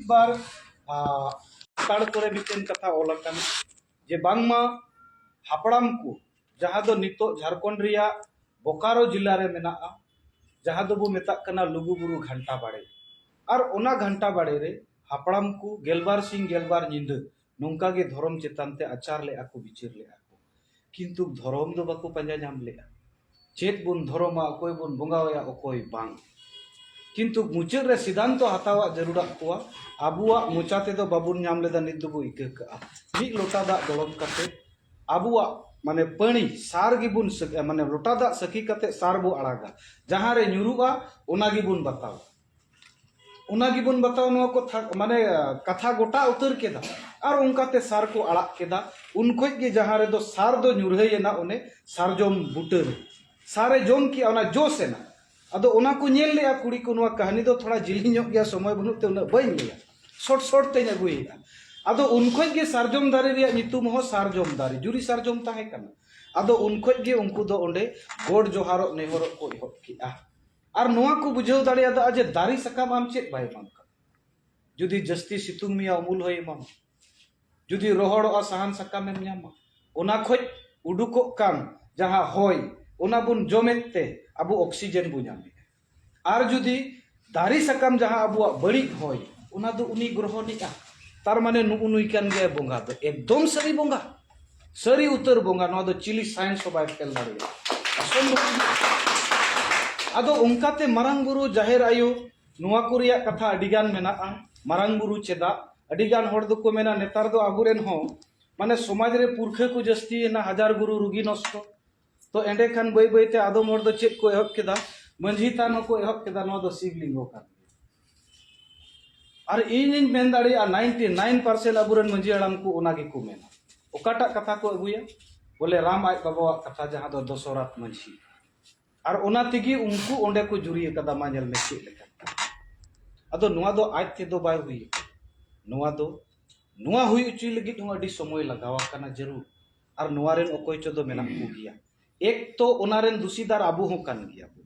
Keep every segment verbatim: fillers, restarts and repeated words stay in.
ᱵᱟᱨ ᱥᱟᱱᱛᱟᱲ ᱠᱚᱨᱮ ᱢᱤᱫᱴᱮᱱ ᱠᱟᱛᱷᱟ ᱚᱞ ᱟᱠᱟᱱᱟ ᱡᱮ ᱵᱟᱝᱢᱟ ᱦᱟᱯᱲᱟᱢ ᱠᱚ, ᱡᱟᱦᱟᱸ ᱫᱚ ᱱᱤᱛᱚᱜ ᱡᱷᱟᱲᱠᱷᱚᱸᱰ ᱨᱮᱭᱟᱜ ᱵᱳᱠᱟᱨᱳ ᱡᱤᱞᱟ ᱨᱮ ᱢᱮᱱᱟᱜᱼᱟ, ᱡᱟᱦᱟᱸ ᱫᱚᱵᱚ ᱢᱮᱛᱟᱜ ᱠᱟᱱᱟ ᱞᱩᱜᱩᱵᱩᱨᱩ ᱜᱷᱟᱱᱴᱟ ᱵᱟᱲᱮ᱾ ᱟᱨ ᱚᱱᱟ ᱜᱷᱟᱱᱴᱟ ᱵᱟᱲᱮ ᱨᱮ ᱦᱟᱯᱲᱟᱢ ᱠᱚ ᱜᱮᱞᱵᱟᱨ ᱥᱤᱧ ᱜᱮᱞᱵᱟᱨ ᱧᱤᱫᱟᱹ ᱱᱚᱝᱠᱟ ᱜᱮ ᱫᱷᱚᱨᱚᱢ ᱪᱮᱛᱟᱱ ᱛᱮ ᱟᱪᱟᱨ ᱞᱮᱜᱼᱟ ᱠᱚ, ᱵᱤᱪᱟᱹᱨ ᱞᱮᱜᱼᱟ ᱠᱚ᱾ ᱠᱤᱱᱛᱩ ᱫᱷᱚᱨᱚᱢ ᱫᱚ ᱵᱟᱠᱚ ᱯᱟᱸᱡᱟ ᱧᱟᱢ ᱞᱮᱜᱼᱟ᱾ ᱪᱮᱫ ᱵᱚᱱ ᱫᱷᱚᱨᱚᱢᱟ, ᱚᱠᱚᱭ ᱵᱚᱱ ᱵᱚᱸᱜᱟᱣᱟᱭᱟ, ᱚᱠᱚᱭ ᱵᱟᱝ᱾ ᱠᱤᱱᱛᱩ ᱢᱩᱪᱟᱹᱫ ᱨᱮ ᱥᱤᱫᱷᱟᱱᱛᱚ ᱦᱟᱛᱟᱣᱟᱜ ᱡᱟᱹᱨᱩᱲᱟᱜ ᱠᱚᱣᱟ᱾ ᱟᱵᱚᱣᱟᱜ ᱢᱚᱪᱟ ᱛᱮᱫᱚ ᱵᱟᱵᱚᱱ ᱧᱟᱢ ᱞᱮᱫᱟ, ᱱᱤᱛ ᱫᱚᱵᱚ ᱤᱠᱟᱹ ᱠᱟᱜᱼᱟ᱾ ᱢᱤᱫ ᱞᱚᱴᱟ ᱫᱟᱜ ᱫᱚᱲᱚᱢ ᱠᱟᱛᱮ ᱟᱵᱚᱣᱟᱜ ᱢᱟᱱᱮ ᱯᱟᱹᱱᱤ ᱥᱟᱨ ᱜᱮᱵᱚᱱ ᱥᱟᱹᱠ-, ᱢᱟᱱᱮ ᱞᱚᱴᱟ ᱫᱟᱜ ᱥᱟᱹᱠᱷᱤ ᱠᱟᱛᱮ ᱥᱟᱨ ᱵᱚ ᱟᱲᱟᱜᱟ, ᱡᱟᱦᱟᱸ ᱨᱮ ᱧᱩᱨᱩᱜᱼᱟ ᱚᱱᱟ ᱜᱮᱵᱚᱱ ᱵᱟᱛᱟᱣᱟ᱾ ᱚᱱᱟ ᱜᱮᱵᱚᱱ ᱵᱟᱛᱟᱣᱟ, ᱱᱚᱣᱟ ᱠᱚ ᱛᱷᱟ-, ᱢᱟᱱᱮ, ᱠᱟᱛᱷᱟ ᱜᱚᱴᱟ ᱩᱛᱟᱹᱨ ᱠᱮᱫᱟ᱾ ᱟᱨ ᱚᱱᱠᱟᱛᱮ ᱥᱟᱨ ᱠᱚ ᱟᱲᱟᱜ ᱠᱮᱫᱟ᱾ ᱩᱱ ᱠᱷᱚᱡ ᱜᱮ ᱡᱟᱦᱟᱸ ᱨᱮᱫᱚ ᱥᱟᱨ ᱫᱚ ᱧᱩᱨᱦᱟᱹᱭᱮᱱᱟ, ᱚᱱᱮ ᱥᱟᱨᱡᱚᱢ ᱵᱩᱴᱟᱹ ᱨᱮ ᱥᱟᱨᱮ ᱡᱚᱢ ᱠᱮᱜᱼᱟ, ᱚᱱᱟ ᱡᱚᱥ ᱮᱱᱟ᱾ ᱟᱫᱚ ᱚᱱᱟ ᱠᱚ ᱧᱮᱞ ᱞᱮᱜᱼᱟ ᱠᱩᱲᱤ ᱠᱚ᱾ ᱱᱚᱣᱟ ᱠᱟᱹᱦᱱᱤ ᱫᱚ ᱛᱷᱚᱲᱟ ᱡᱤᱞᱤᱧ ᱧᱚᱜ ᱜᱮᱭᱟ, ᱥᱚᱢᱚᱭ ᱵᱟᱹᱱᱩᱜ ᱛᱮ ᱩᱱᱟᱹᱜ ᱵᱟᱹᱧ ᱞᱟᱹᱭᱟ, ᱥᱚᱴ ᱥᱚᱴ ᱛᱮᱧ ᱟᱹᱜᱩᱭᱮᱫᱼᱟ᱾ ᱟᱫᱚ ᱩᱱ ᱠᱷᱚᱡ ᱜᱮ ᱥᱟᱨᱡᱚᱢ ᱫᱟᱨᱮ ᱨᱮᱭᱟᱜ ᱧᱩᱛᱩᱢ ᱦᱚᱸ ᱥᱟᱨᱡᱚᱢ ᱫᱟᱨᱮ, ᱡᱩᱨᱤ ᱥᱟᱨᱡᱚᱢ ᱛᱟᱦᱮᱸ ᱠᱟᱱᱟ᱾ ᱟᱫᱚ ᱩᱱ ᱠᱷᱚᱡ ᱜᱮ ᱩᱱᱠᱩ ᱫᱚ ᱚᱸᱰᱮ ᱜᱚᱰ ᱡᱚᱦᱟᱨᱚᱜ ᱱᱮᱦᱚᱨᱚᱜ ᱠᱚ ᱮᱦᱚᱵ ᱠᱮᱜᱼᱟ᱾ ᱟᱨ ᱱᱚᱣᱟ ᱠᱚ ᱵᱩᱡᱷᱟᱹᱣ ᱫᱟᱲᱮᱭᱟᱫᱟ ᱡᱮ ᱫᱟᱨᱮ ᱥᱟᱠᱟᱢ ᱟᱢ ᱪᱮᱫ ᱵᱟᱭ ᱮᱢᱟᱢ ᱠᱟᱱᱟ᱾ ᱡᱩᱫᱤ ᱡᱟᱹᱥᱛᱤ ᱥᱤᱛᱩᱝ ᱢᱮᱭᱟ, ᱩᱢᱩᱞ ᱦᱚᱸᱭ ᱮᱢᱟᱢᱟ᱾ ᱡᱩᱫᱤ ᱨᱚᱦᱚᱲᱚᱜᱼᱟ, ᱥᱟᱦᱟᱱ ᱥᱟᱠᱟᱢᱮᱢ ᱧᱟᱢᱟ᱾ ᱚᱱᱟ ᱠᱷᱚᱡ ᱩᱰᱩᱠᱚᱜ ᱠᱟᱱ ᱡᱟᱦᱟᱸ ᱦᱚᱭ, ᱚᱱᱟ ᱵᱚᱱ ᱡᱚᱢᱮᱫ ᱛᱮ ᱟᱵᱚ ᱚᱠᱥᱤᱡᱮᱱ ᱵᱚᱱ ᱧᱟᱢᱮᱫᱼᱟ᱾ ᱟᱨ ᱡᱩᱫᱤ ᱫᱟᱨᱮ ᱥᱟᱠᱟᱢ ᱡᱟᱦᱟᱸ ᱟᱵᱚᱣᱟᱜ ᱵᱟᱹᱲᱤᱡ ᱦᱚᱭ, ᱚᱱᱟ ᱫᱚ ᱩᱱᱤ ᱜᱨᱚᱦᱚᱱᱮᱜᱼᱟ᱾ ᱛᱟᱨ ᱢᱟᱱᱮ ᱱᱩᱜᱼᱩ ᱱᱩᱭ ᱠᱟᱱ ᱜᱮᱭᱟᱭ ᱵᱚᱸᱜᱟ ᱫᱚ, ᱮᱠᱫᱚᱢ ᱥᱟᱹᱨᱤ ᱵᱚᱸᱜᱟ, ᱥᱟᱹᱨᱤ ᱩᱛᱟᱹᱨ ᱵᱚᱸᱜᱟ᱾ ᱱᱚᱣᱟ ᱫᱚ ᱪᱤᱞᱤ ᱥᱟᱭᱮᱱᱥ ᱦᱚᱸ ᱵᱟᱭ ᱯᱷᱮᱞ ᱫᱟᱲᱮᱭᱟᱜᱼᱟ᱾ ᱚᱥᱚᱢᱵᱷᱚᱵ᱾ ᱟᱫᱚ ᱚᱱᱠᱟᱛᱮ ᱢᱟᱨᱟᱝ ᱵᱩᱨᱩ, ᱡᱟᱦᱮᱨ ᱟᱭᱳ, ᱱᱚᱣᱟ ᱠᱚ ᱨᱮᱭᱟᱜ ᱠᱟᱛᱷᱟ ᱟᱹᱰᱤ ᱜᱟᱱ ᱢᱮᱱᱟᱜᱼᱟ᱾ ᱢᱟᱨᱟᱝ ᱵᱩᱨᱩ ᱪᱮᱫᱟᱜ? ᱟᱹᱰᱤ ᱜᱟᱱ ᱦᱚᱲ ᱫᱚᱠᱚ ᱢᱮᱱᱟ, ᱱᱮᱛᱟᱨ ᱫᱚ ᱟᱵᱚᱨᱮᱱ ᱦᱚᱸ, ᱢᱟᱱᱮ, ᱥᱚᱢᱟᱡᱽ ᱨᱮ ᱯᱩᱨᱠᱷᱟᱹ ᱠᱚ ᱡᱟᱹᱥᱛᱤᱭᱮᱱᱟ, ᱦᱟᱡᱟᱨ ᱜᱩᱨᱩ ᱨᱩᱜᱤ ᱱᱚᱥᱴᱚ᱾ ᱛᱚ ᱮᱸᱰᱮᱠᱷᱟᱱ ᱵᱟᱹᱭ ᱵᱟᱹᱭᱛᱮ ᱟᱫᱚᱢ ᱦᱚᱲ ᱫᱚ ᱪᱮᱫ ᱠᱚ ᱮᱦᱚᱵ ᱠᱮᱫᱟ? ᱢᱟᱹᱡᱷᱤ ᱛᱷᱟᱱ ᱦᱚᱸᱠᱚ ᱮᱦᱚᱵ ᱠᱮᱫᱟ, ᱱᱚᱣᱟ ᱫᱚ ᱥᱤᱵ ᱞᱤᱝᱜᱚ ᱠᱟᱱ ᱜᱮᱭᱟ᱾ ᱟᱨ ᱤᱧᱤᱧ ᱢᱮᱱ ᱫᱟᱲᱮᱭᱟᱜᱼᱟ, ᱱᱟᱭᱤᱱᱴᱤ ᱱᱟᱭᱤᱱ ᱯᱟᱨᱥᱮᱱᱴ ᱟᱵᱚᱨᱮᱱ ᱢᱟᱹᱡᱷᱤ ᱦᱟᱲᱟᱢ ᱠᱚ ᱚᱱᱟ ᱜᱮᱠᱚ ᱢᱮᱱᱟ᱾ ᱚᱠᱟᱴᱟᱜ ᱠᱟᱛᱷᱟ ᱠᱚ ᱟᱹᱜᱩᱭᱟ? ᱵᱚᱞᱮ, ᱨᱟᱢ ᱟᱡ ᱵᱟᱵᱟᱣᱟᱜ ᱠᱟᱛᱷᱟ, ᱡᱟᱦᱟᱸ ᱫᱚ ᱫᱚᱥᱚᱨᱟᱛ ᱢᱟᱹᱡᱷᱤ᱾ ᱟᱨ ᱚᱱᱟ ᱛᱮᱜᱮ ᱩᱱᱠᱩ ᱚᱸᱰᱮ ᱠᱚ ᱡᱩᱨᱤ ᱟᱠᱟᱫᱟ, ᱢᱟ ᱧᱮᱞ ᱢᱮ ᱪᱮᱫ ᱞᱮᱠᱟ᱾ ᱟᱫᱚ ᱱᱚᱣᱟ ᱫᱚ ᱟᱡ ᱛᱮᱫᱚ ᱵᱟᱭ ᱦᱩᱭ ᱟᱠᱟᱱᱟ᱾ ᱱᱚᱣᱟ ᱫᱚ, ᱱᱚᱣᱟ ᱦᱩᱭ ᱦᱚᱪᱚᱭ ᱞᱟᱹᱜᱤᱫ ᱦᱚᱸ ᱟᱹᱰᱤ ᱥᱚᱢᱚᱭ ᱞᱟᱜᱟᱣ ᱟᱠᱟᱱᱟ ᱡᱟᱹᱨᱩᱲ᱾ ᱟᱨ ᱱᱚᱣᱟ ᱨᱮᱱ ᱚᱠᱚᱭ ᱪᱚ ᱫᱚ ᱢᱮᱱᱟᱜ ᱠᱚᱜᱮᱭᱟ᱾ ᱮᱠ ᱛᱚ ᱚᱱᱟ ᱨᱮᱱ ᱫᱩᱥᱤᱫᱟᱨ ᱟᱵᱚ ᱦᱚᱸ ᱠᱟᱱ ᱜᱮᱭᱟ ᱵᱚ᱾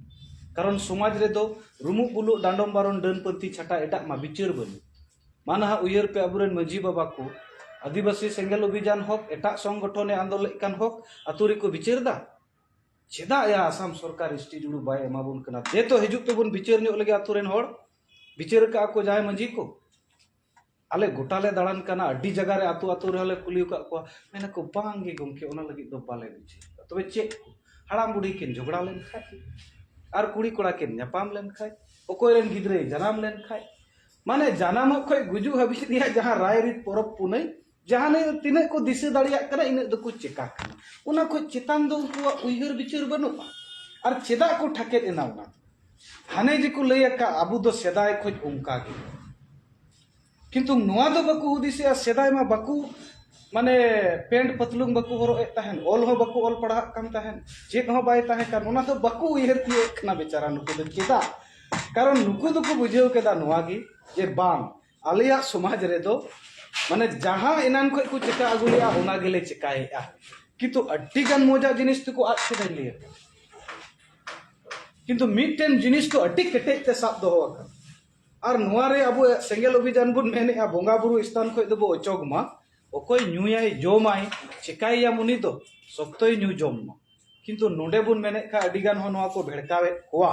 ᱠᱟᱨᱚᱱ ᱥᱚᱢᱟᱡᱽ ᱨᱮᱫᱚ ᱨᱩᱢᱩᱜ ᱵᱩᱞᱩᱜ, ᱰᱟᱸᱰᱚᱢ ᱵᱟᱨᱚᱱ, ᱰᱟᱹᱱ ᱯᱟᱹᱱᱛᱤ ᱪᱷᱟᱴᱟ ᱮᱴᱟᱜ ᱢᱟ ᱵᱤᱪᱟᱹᱨ ᱵᱟᱹᱱᱩᱜ᱾ ᱢᱟ ᱱᱟᱦᱟᱜ ᱩᱭᱦᱟᱹᱨ ᱯᱮ, ᱟᱵᱚᱨᱮᱱ ᱢᱟᱹᱡᱷᱤ ᱵᱟᱵᱟ ᱠᱚ ᱟᱹᱫᱤᱵᱟᱹᱥᱤ ᱥᱮᱸᱜᱮᱞ ᱚᱵᱷᱤᱡᱟᱱ ᱦᱚᱠ ᱮᱴᱟᱜ ᱥᱚᱝᱜᱚᱴᱷᱚᱱᱮ ᱟᱱᱫᱳᱞᱮᱫ ᱠᱟᱱ ᱦᱚᱠ ᱟᱹᱛᱩ ᱨᱮᱠᱚ ᱵᱤᱪᱟᱹᱨ ᱫᱟ? ᱪᱮᱫᱟᱜ ᱭᱟ ᱟᱥᱟᱢ ᱥᱚᱨᱠᱟᱨ ᱥᱴᱮᱴ ᱡᱩᱲᱩ ᱵᱟᱭ ᱮᱢᱟᱵᱚᱱ ᱠᱟᱱᱟ? ᱫᱮ ᱛᱚ ᱦᱤᱡᱩᱜ ᱛᱮᱵᱚᱱ ᱵᱤᱪᱟᱹᱨ ᱧᱚᱜ ᱞᱮᱜᱮ ᱟᱹᱛᱩ ᱨᱮᱱ ᱦᱚᱲ᱾ ᱵᱤᱪᱟᱹᱨ ᱟᱠᱟᱫᱼᱟ ᱠᱚ ᱡᱟᱦᱟᱸᱭ ᱢᱟᱹᱡᱷᱤ ᱠᱚ᱾ ᱟᱞᱮ ᱜᱚᱴᱟ ᱞᱮ ᱫᱟᱬᱟᱱ ᱠᱟᱱᱟ, ᱟᱹᱰᱤ ᱡᱟᱭᱜᱟ ᱨᱮ ᱟᱹᱛᱩ ᱟᱹᱛᱩ ᱨᱮᱦᱚᱸ ᱞᱮ ᱠᱩᱞᱤ ᱟᱠᱟᱫ ᱠᱚᱣᱟ, ᱢᱮᱱᱟ ᱠᱚ, "ᱵᱟᱝ ᱜᱮ ᱜᱚᱢᱠᱮ, ᱚᱱᱟ ᱞᱟᱹᱜᱤᱫ ᱫᱚ ᱵᱟᱞᱮ ᱵᱤᱪᱟᱹᱨ ᱮᱫᱟ᱾" ᱛᱚᱵᱮ ᱪᱮᱫ ᱠᱚ? ᱦᱟᱲᱟᱢ ᱵᱩᱰᱷᱤ ᱠᱤᱱ ᱡᱷᱚᱜᱽᱲᱟ ᱞᱮᱱᱠᱷᱟᱡ, ᱟᱨ ᱠᱩᱲᱤ ᱠᱚᱲᱟ ᱠᱤᱱ ᱧᱟᱯᱟᱢ ᱞᱮᱱᱠᱷᱟᱡ, ᱚᱠᱚᱭ ᱨᱮᱱ ᱜᱤᱫᱽᱨᱟᱹᱭ ᱡᱟᱱᱟᱢ ᱞᱮᱱᱠᱷᱟᱡ, ᱢᱟᱱᱮ ᱡᱟᱱᱟᱢᱚᱜ ᱠᱷᱚᱡ ᱜᱩᱡᱩᱜ ᱦᱟᱹᱵᱤᱡ ᱨᱮᱭᱟᱜ ᱡᱟᱦᱟᱸ ᱨᱟᱭ ᱨᱤᱛ ᱯᱚᱨᱚᱵᱽ ᱯᱩᱱᱟᱹᱭ, ᱡᱟᱦᱟᱸ ᱛᱤᱱᱟᱹᱜ ᱠᱚ ᱫᱤᱥᱟᱹ ᱫᱟᱲᱮᱭᱟᱜ ᱠᱟᱱᱟ, ᱤᱱᱟᱹᱜ ᱫᱚᱠᱚ ᱪᱮᱠᱟ ᱠᱟᱱᱟ᱾ ᱚᱱᱟ ᱠᱷᱚᱡ ᱪᱮᱛᱟᱱ ᱫᱚ ᱩᱱᱠᱩᱣᱟᱜ ᱩᱭᱦᱟᱹᱨ ᱵᱤᱪᱟᱹᱨ ᱵᱟᱹᱱᱩᱜᱼᱟ᱾ ᱟᱨ ᱪᱮᱫᱟᱜ ᱠᱚ ᱴᱷᱟᱠᱮᱫ ᱮᱱᱟ ᱚᱱᱟ ᱫᱚ? ᱦᱟᱱᱮ ᱡᱮᱠᱚ ᱞᱟᱹᱭ ᱟᱠᱟᱫ, ᱟᱵᱚ ᱫᱚ ᱥᱮᱫᱟᱭ ᱠᱷᱚᱡ ᱚᱱᱠᱟ ᱜᱮ᱾ ᱠᱤᱱᱛᱩ ᱱᱚᱣᱟ ᱫᱚ ᱵᱟᱠᱚ ᱦᱩᱫᱤᱥᱮᱜᱼᱟ, ᱥᱮᱫᱟᱭ ᱢᱟ ᱵᱟᱠᱚ, ᱢᱟᱱᱮ, ᱯᱮᱱᱴ ᱯᱟᱛᱞᱩᱝ ᱵᱟᱠᱚ ᱦᱚᱨᱚᱜ ᱮᱫ ᱛᱟᱦᱮᱱ, ᱚᱞ ᱦᱚᱸ ᱵᱟᱠᱚ ᱚᱞ ᱯᱟᱲᱦᱟᱜ ᱠᱟᱱ ᱛᱟᱦᱮᱱ, ᱪᱮᱫ ᱦᱚᱸ ᱵᱟᱭ ᱛᱟᱦᱮᱸ ᱠᱟᱱ᱾ ᱚᱱᱟ ᱫᱚ ᱵᱟᱠᱚ ᱩᱭᱦᱟᱹᱨ ᱛᱤᱭᱳᱜ ᱠᱟᱱᱟ ᱵᱮᱪᱟᱨᱟ ᱱᱩᱠᱩ ᱫᱚ᱾ ᱪᱮᱫᱟᱜ? ᱠᱟᱨᱚᱱ ᱱᱩᱠᱩ ᱫᱚᱠᱚ ᱵᱩᱡᱷᱟᱹᱣ ᱠᱮᱫᱟ ᱱᱚᱣᱟ ᱜᱮ, ᱡᱮ ᱵᱟᱝ, ᱟᱞᱮᱭᱟᱜ ᱥᱚᱢᱟᱡᱽ ᱨᱮᱫᱚ, ᱢᱟᱱᱮ, ᱡᱟᱦᱟᱸ ᱮᱱᱟᱱ ᱠᱷᱚᱡ ᱠᱚ ᱪᱮᱠᱟ ᱟᱹᱜᱩ ᱞᱮᱜᱼᱟ, ᱚᱱᱟ ᱜᱮᱞᱮ ᱪᱮᱠᱟᱭᱮᱫᱼᱟ᱾ ᱠᱤᱱᱛᱩ ᱟᱹᱰᱤ ᱜᱟᱱ ᱢᱚᱡᱟᱜ ᱡᱤᱱᱤᱥ ᱛᱮᱠᱚ ᱟᱫ ᱠᱮᱫᱟ, ᱞᱟᱹᱭᱟ᱾ ᱠᱤᱱᱛᱩ ᱢᱤᱫᱴᱮᱱ ᱡᱤᱱᱤᱥ ᱫᱚ ᱟᱹᱰᱤ ᱠᱮᱴᱮᱡ ᱛᱮ ᱥᱟᱵ ᱫᱚᱦᱚ ᱟᱠᱟᱱᱟ᱾ ᱟᱨ ᱱᱚᱣᱟ ᱨᱮ ᱟᱵᱚ ᱥᱮᱸᱜᱮᱞ ᱚᱵᱷᱤᱡᱟᱱ ᱵᱚᱱ ᱢᱮᱱᱮᱫᱼᱟ, ᱵᱚᱸᱜᱟ ᱵᱩᱨᱩ ᱥᱛᱷᱟᱱ ᱠᱷᱚᱡ ᱫᱚᱵᱚ ᱚᱪᱚᱜᱽ ᱢᱟ᱾ ᱚᱠᱚᱭ ᱧᱩᱭᱟᱭ, ᱡᱚᱢᱟᱭ, ᱪᱮᱠᱟᱭᱮᱭᱟᱢ ᱩᱱᱤ ᱫᱚ? ᱥᱚᱠᱛᱚᱭ ᱧᱩ ᱡᱚᱢ ᱢᱟ᱾ ᱠᱤᱱᱛᱩ ᱱᱚᱰᱮ ᱵᱚᱱ ᱢᱮᱱᱮᱫ ᱠᱷᱟᱱ ᱟᱹᱰᱤ ᱜᱟᱱ ᱦᱚᱸ ᱱᱚᱣᱟ ᱠᱚ ᱵᱷᱮᱲᱠᱟᱣᱮᱫ ᱠᱚᱣᱟ᱾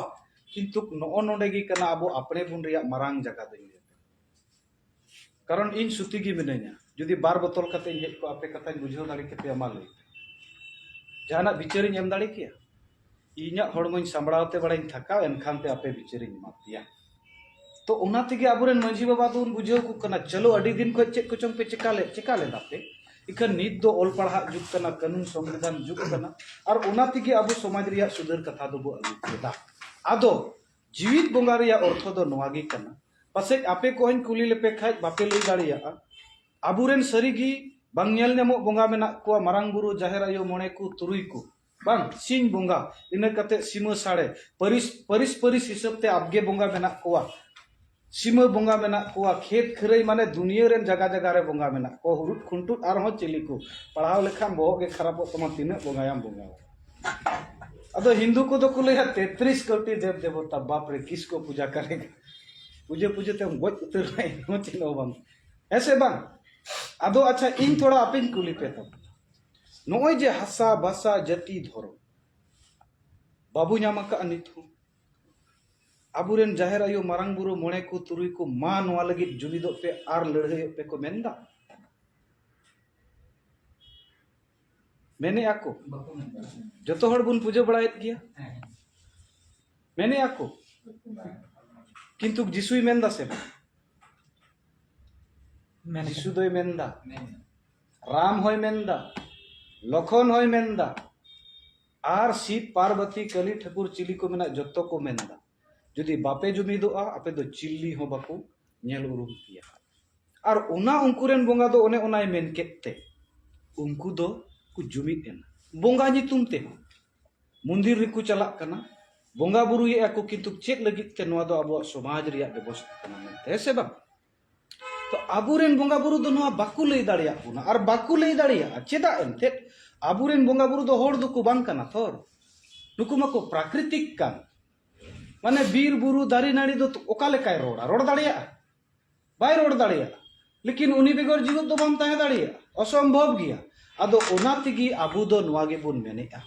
ᱠᱤᱱᱛᱩ ᱱᱚᱜᱼᱚ ᱱᱚᱰᱮ ᱜᱮ ᱠᱟᱱᱟ ᱟᱵᱚ ᱟᱯᱲᱮ ᱵᱚᱱ ᱨᱮᱭᱟᱜ ᱢᱟᱨᱟᱝ ᱡᱟᱭᱜᱟ ᱫᱚᱧ ᱞᱟᱹᱭᱟ᱾ ᱠᱟᱨᱚᱱ ᱤᱧ ᱥᱩᱛᱤ ᱜᱮ ᱢᱤᱱᱟᱹᱧᱟ᱾ ᱡᱩᱫᱤ ᱵᱟᱨ ᱵᱚᱛᱚᱞ ᱠᱟᱛᱮ ᱤᱧ ᱦᱮᱡ ᱠᱚᱜᱼᱟ, ᱟᱯᱮ ᱠᱟᱛᱷᱟᱧ ᱵᱩᱡᱷᱟᱹᱣ ᱫᱟᱲᱮ ᱠᱮᱯᱮᱭᱟ, ᱢᱟ ᱞᱟᱹᱭ ᱯᱮ᱾ ᱡᱟᱦᱟᱱᱟᱜ ᱵᱤᱪᱟᱹᱨᱤᱧ ᱮᱢ ᱫᱟᱲᱮ ᱠᱮᱭᱟ? ᱤᱧᱟᱹᱜ ᱦᱚᱲᱢᱚᱧ ᱥᱟᱢᱵᱲᱟᱣ ᱛᱮ ᱵᱟᱲᱟᱧ ᱛᱷᱟᱠᱟᱣ, ᱮᱱᱠᱷᱟᱱ ᱛᱮ ᱟᱯᱮ ᱵᱤᱪᱟᱹᱨᱤᱧ ᱮᱢᱟ ᱯᱮᱭᱟ᱾ ᱛᱚ ᱚᱱᱟ ᱛᱮᱜᱮ ᱟᱵᱚᱨᱮᱱ ᱢᱟᱹᱡᱷᱤ ᱵᱟᱵᱟ ᱫᱚᱵᱚᱱ ᱵᱩᱡᱷᱟᱹᱣ ᱠᱚ ᱠᱟᱱᱟ, ᱪᱚᱞᱚ ᱟᱹᱰᱤ ᱫᱤᱱ ᱠᱷᱚᱡ ᱪᱮᱫ ᱠᱚᱪᱚᱝ ᱯᱮ ᱪᱮᱠᱟ ᱞᱮᱫ, ᱪᱮᱠᱟ ᱞᱮᱫᱟ ᱯᱮ, ᱤᱠᱷᱟᱹᱱ ᱱᱤᱛ ᱫᱚ ᱚᱞ ᱯᱟᱲᱦᱟᱜ ᱡᱩᱜᱽ ᱠᱟᱱᱟ, ᱠᱟᱹᱱᱩᱱ ᱥᱚᱝᱵᱤᱫᱷᱟᱱ ᱡᱩᱜᱽ ᱠᱟᱱᱟ, ᱟᱨ ᱚᱱᱟ ᱛᱮᱜᱮ ᱟᱵᱚ ᱥᱚᱢᱟᱡᱽ ᱨᱮᱭᱟᱜ ᱥᱩᱫᱷᱟᱹᱨ ᱠᱟᱛᱷᱟ ᱫᱚᱵᱚ ᱟᱹᱜᱩ ᱠᱮᱫᱟ᱾ ᱟᱫᱚ ᱡᱤᱣᱤᱫ ᱵᱚᱸᱜᱟ ᱨᱮᱭᱟᱜ ᱚᱨᱛᱷᱚ ᱫᱚ ᱱᱚᱣᱟ ᱜᱮ ᱠᱟᱱᱟ᱾ ᱯᱟᱥᱮᱡ ᱟᱯᱮ ᱠᱚᱦᱚᱸᱧ ᱠᱩᱞᱤ ᱞᱮᱯᱮ ᱠᱷᱟᱡ ᱵᱟᱯᱮ ᱞᱟᱹᱭ ᱫᱟᱲᱮᱭᱟᱜᱼᱟ᱾ ᱟᱵᱚᱨᱮᱱ ᱥᱟᱹᱨᱤᱜᱮ ᱵᱟᱝ ᱧᱮᱞ ᱧᱟᱢᱚᱜ ᱵᱚᱸᱜᱟ ᱢᱮᱱᱟᱜ ᱠᱚᱣᱟ, ᱢᱟᱨᱟᱝ ᱵᱩᱨᱩ, ᱡᱟᱦᱮᱨ ᱟᱭᱳ, ᱢᱚᱬᱮ ᱠᱚ, ᱛᱩᱨᱩᱭ ᱠᱚ, ᱵᱟᱝ, ᱥᱤᱧ ᱵᱚᱸᱜᱟ, ᱤᱱᱟᱹ ᱠᱟᱛᱮ ᱥᱤᱢᱟᱹ ᱥᱟᱲᱮ, ᱯᱟᱹᱨᱤᱥ, ᱯᱟᱹᱨᱤᱥ, ᱯᱟᱹᱨᱤᱥ ᱦᱤᱥᱟᱹᱵ ᱛᱮ ᱟᱵᱜᱮ ᱵᱚᱸᱜᱟ ᱢᱮᱱᱟᱜ ᱠᱚᱣᱟ, ᱥᱤᱢᱟᱹ ᱵᱚᱸᱜᱟ ᱢᱮᱱᱟᱜ ᱠᱚᱣᱟ, ᱠᱷᱮᱛ ᱠᱷᱟᱹᱨᱟᱹᱭ, ᱢᱟᱱᱮ ᱫᱩᱱᱤᱭᱟᱹ ᱨᱮᱱ ᱡᱟᱜᱟ ᱡᱟᱜᱟ ᱨᱮ ᱵᱚᱸᱜᱟ ᱢᱮᱱᱟᱜ ᱠᱚᱣᱟ, ᱦᱩᱨᱩᱴ ᱠᱷᱩᱱᱴᱩᱴ ᱟᱨᱦᱚᱸ ᱪᱤᱞᱤ ᱠᱚ᱾ ᱯᱟᱲᱦᱟᱣ ᱞᱮᱠᱷᱟᱱ ᱵᱚᱦᱚᱜ ᱜᱮ ᱠᱷᱟᱨᱟᱯᱚᱜ ᱛᱟᱢᱟ, ᱛᱤᱱᱟᱹᱜ ᱵᱚᱸᱜᱟᱭᱟᱢ ᱵᱚᱸᱜᱟ᱾ ᱟᱫᱚ ᱦᱤᱱᱫᱩ ᱠᱚᱫᱚ ᱠᱚ ᱞᱟᱹᱭᱟ, "ᱛᱮᱛᱨᱤᱥ ᱠᱳᱴᱤ ᱫᱮᱵ ᱫᱮᱵᱚᱛᱟ, ᱵᱟᱯ ᱨᱮ, ᱠᱤᱥᱠᱚ ᱯᱩᱡᱟ ᱠᱟᱨᱮᱜᱟ?" ᱯᱩᱡᱟᱹ ᱯᱩᱡᱟᱹ ᱛᱮᱢ ᱜᱚᱡ ᱩᱛᱟᱹᱨ ᱮᱱᱟ, ᱮᱱᱦᱚᱸ ᱪᱮᱫ ᱦᱚᱸ ᱵᱟᱝ᱾ ᱦᱮᱸ ᱥᱮ ᱵᱟᱝ? ᱟᱫᱚ ᱟᱪᱪᱷᱟ, ᱤᱧ ᱛᱷᱚᱲᱟ ᱟᱯᱮᱧ ᱠᱩᱞᱤ ᱯᱮ ᱛᱟᱵᱚᱱᱟ, ᱱᱚᱜᱼᱚᱭ ᱡᱮ ᱦᱟᱥᱟ ᱵᱷᱟᱥᱟ ᱡᱟᱹᱛᱤ ᱫᱷᱚᱨᱚᱢ, ᱵᱟᱵᱚ ᱧᱟᱢ ᱟᱠᱟᱫᱼᱟ ᱱᱤᱛ ᱦᱚᱸ᱾ ᱟᱵᱚᱨᱮᱱ ᱡᱟᱦᱮᱨ ᱟᱭᱳ, ᱢᱟᱨᱟᱝ ᱵᱩᱨᱩ, ᱢᱚᱬᱮ ᱠᱚ ᱛᱩᱨᱩᱭ ᱠᱚ, ᱢᱟ ᱱᱚᱣᱟ ᱞᱟᱹᱜᱤᱫ ᱡᱩᱢᱤᱫᱚᱜ ᱯᱮ ᱟᱨ ᱞᱟᱹᱲᱦᱟᱹᱭᱚᱜ ᱯᱮ ᱠᱚ ᱢᱮᱱᱫᱟ? ᱢᱮᱱᱮᱜᱼᱟ ᱠᱚ᱾ ᱵᱟᱠᱚ ᱢᱮᱱᱫᱟ᱾ ᱡᱚᱛᱚ ᱦᱚᱲ ᱵᱚᱱ ᱯᱩᱡᱟᱹ ᱵᱟᱲᱟᱭᱮᱫ ᱜᱮᱭᱟ᱾ ᱦᱮᱸ᱾ ᱢᱮᱱᱮᱜᱼᱟ ᱠᱚ᱾ ᱠᱤᱱᱛᱩ ᱡᱤᱥᱩᱭ ᱢᱮᱱᱫᱟ ᱥᱮ ᱵᱟᱝ? ᱢᱮᱱ ᱡᱤᱥᱩ ᱫᱚᱭ ᱢᱮᱱᱫᱟ, ᱢᱮᱱ᱾ ᱨᱟᱢ ᱦᱚᱸᱭ ᱢᱮᱱᱫᱟ, ᱞᱚᱠᱷᱚᱱ ᱦᱚᱸᱭ ᱢᱮᱱᱫᱟ, ᱟᱨ ᱥᱤᱵ, ᱯᱟᱨᱵᱚᱛᱤ, ᱠᱟᱹᱞᱤ ᱴᱷᱟᱹᱠᱩᱨ, ᱪᱤᱞᱤ ᱠᱚ ᱢᱮᱱᱟᱜ, ᱡᱚᱛᱚ ᱠᱚ ᱢᱮᱱᱫᱟ, ᱡᱩᱫᱤ ᱵᱟᱯᱮ ᱡᱩᱢᱤᱫᱚᱜᱼᱟ, ᱟᱯᱮ ᱫᱚ ᱪᱤᱞᱤ ᱦᱚᱸ ᱵᱟᱠᱚ ᱧᱮᱞ ᱩᱨᱩᱢ ᱯᱮᱭᱟ᱾ ᱟᱨ ᱚᱱᱟ ᱩᱱᱠᱩ ᱨᱮᱱ ᱵᱚᱸᱜᱟ ᱫᱚ ᱚᱱᱮ ᱚᱱᱟᱭ ᱢᱮᱱ ᱠᱮᱫ ᱛᱮ, ᱩᱱᱠᱩ ᱫᱚ ᱠᱚ ᱡᱩᱢᱤᱫ ᱮᱱᱟ ᱵᱚᱸᱜᱟ ᱧᱩᱛᱩᱢ ᱛᱮᱦᱚᱸ᱾ ᱢᱚᱱᱫᱤᱨ ᱨᱮᱠᱚ ᱪᱟᱞᱟᱜ ᱠᱟᱱᱟ, ᱵᱚᱸᱜᱟ ᱵᱩᱨᱩᱭᱮᱫᱼᱟ ᱠᱚ, ᱠᱤᱱᱛᱩ ᱪᱮᱫ ᱞᱟᱹᱜᱤᱫ ᱛᱮ? ᱱᱚᱣᱟ ᱫᱚ ᱟᱵᱚᱣᱟᱜ ᱥᱚᱢᱟᱡᱽ ᱨᱮᱭᱟᱜ ᱵᱮᱵᱚᱥᱛᱷᱟ ᱠᱟᱱᱟ ᱢᱮᱱᱛᱮ, ᱦᱮᱸ ᱥᱮ ᱵᱟᱝ? ᱛᱚ ᱟᱵᱚᱨᱮᱱ ᱵᱚᱸᱜᱟ ᱵᱩᱨᱩ ᱫᱚ ᱱᱚᱣᱟ ᱵᱟᱠᱚ ᱞᱟᱹᱭ ᱫᱟᱲᱮᱭᱟᱜ ᱵᱚᱱᱟ, ᱟᱨ ᱵᱟᱠᱚ ᱞᱟᱹᱭ ᱫᱟᱲᱮᱭᱟᱜᱼᱟ᱾ ᱪᱮᱫᱟᱜ? ᱮᱱᱛᱮᱫ ᱟᱵᱚᱨᱮᱱ ᱵᱚᱸᱜᱟ ᱵᱩᱨᱩ ᱫᱚ ᱦᱚᱲ ᱫᱚᱠᱚ ᱵᱟᱝ ᱠᱟᱱᱟ ᱛᱷᱚᱨ, ᱱᱩᱠᱩ ᱢᱟᱠᱚ ᱯᱨᱟᱠᱨᱤᱛᱤᱠ ᱠᱟᱱ᱾ ᱢᱟᱱᱮ ᱵᱤᱨ ᱵᱩᱨᱩ ᱫᱟᱨᱮ ᱱᱟᱹᱲᱤ ᱫᱚ ᱚᱠᱟ ᱞᱮᱠᱟᱭ ᱨᱚᱲᱟ? ᱨᱚᱲ ᱫᱟᱲᱮᱭᱟᱜᱼᱟ? ᱵᱟᱭ ᱨᱚᱲ ᱫᱟᱲᱮᱭᱟᱜᱼᱟ᱾ ᱞᱮᱠᱤᱱ ᱩᱱᱤ ᱵᱮᱜᱚᱨ ᱡᱤᱣᱮᱫ ᱫᱚ ᱵᱟᱢ ᱛᱟᱦᱮᱸ ᱫᱟᱲᱮᱭᱟᱜᱼᱟ, ᱚᱥᱚᱢᱵᱷᱚᱵ ᱜᱮᱭᱟ᱾ ᱟᱫᱚ ᱚᱱᱟ ᱛᱮᱜᱮ ᱟᱵᱚ ᱫᱚ ᱱᱚᱣᱟ ᱜᱮᱵᱚᱱ ᱢᱮᱱᱮᱫᱼᱟ,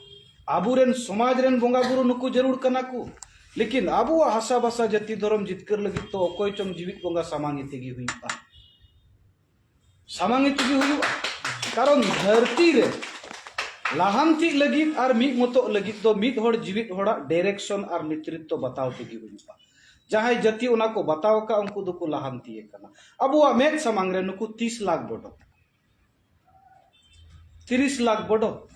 ᱟᱵᱚᱨᱮᱱ ᱥᱚᱢᱟᱡᱽ ᱨᱮᱱ ᱵᱚᱸᱜᱟ ᱵᱩᱨᱩ ᱱᱩᱠᱩ ᱡᱟᱹᱨᱩᱲ ᱠᱟᱱᱟ ᱠᱚ, ᱞᱮᱠᱤᱱ ᱟᱵᱚᱣᱟᱜ ᱦᱟᱥᱟ ᱵᱷᱟᱥᱟ ᱡᱟᱹᱛᱤ ᱫᱷᱚᱨᱚᱢ ᱡᱤᱛᱠᱟᱹᱨ ᱞᱟᱹᱜᱤᱫ ᱫᱚ ᱚᱠᱚᱭ ᱪᱚᱝ ᱡᱤᱣᱤᱫ ᱵᱚᱸᱜᱟ ᱥᱟᱢᱟᱝ ᱛᱮᱜᱮ ᱦᱩᱭᱩᱜᱼᱟ, ᱥᱟᱢᱟᱝ ᱛᱮᱜᱮ ᱦᱩᱭᱩᱜᱼᱟ᱾ ᱠᱟᱨᱚᱱ ᱫᱷᱟᱹᱨᱛᱤ ᱨᱮ ᱞᱟᱦᱟᱱᱛᱤ ᱞᱟᱹᱜᱤᱫ ᱟᱨ ᱢᱤᱫ ᱢᱚᱛᱚᱜ ᱞᱟᱹᱜᱤᱫ ᱫᱚ ᱢᱤᱫ ᱦᱚᱲ ᱡᱤᱣᱤᱫ ᱦᱚᱲᱟᱜ ᱰᱟᱭᱨᱮᱠᱥᱚᱱ ᱟᱨ ᱱᱮᱛᱨᱤᱛᱛᱚ ᱵᱟᱛᱟᱣ ᱛᱮᱜᱮ ᱦᱩᱭᱩᱜᱼᱟ᱾ ᱡᱟᱦᱟᱸᱭ ᱡᱟᱹᱛᱤ ᱚᱱᱟ ᱠᱚ ᱵᱟᱛᱟᱣ ᱟᱠᱟᱫ, ᱩᱱᱠᱩ ᱫᱚᱠᱚ ᱞᱟᱦᱟᱱᱛᱤ ᱟᱠᱟᱱᱟ᱾ ᱟᱵᱚᱣᱟᱜ ᱢᱮᱫ ᱥᱟᱢᱟᱝ ᱨᱮ ᱱᱩᱠᱩ ᱛᱤᱥ ᱞᱟᱠᱷ ᱵᱚᱰᱚ, ᱛᱤᱨᱤᱥ ᱞᱟᱠᱷ ᱵᱚᱰᱚ,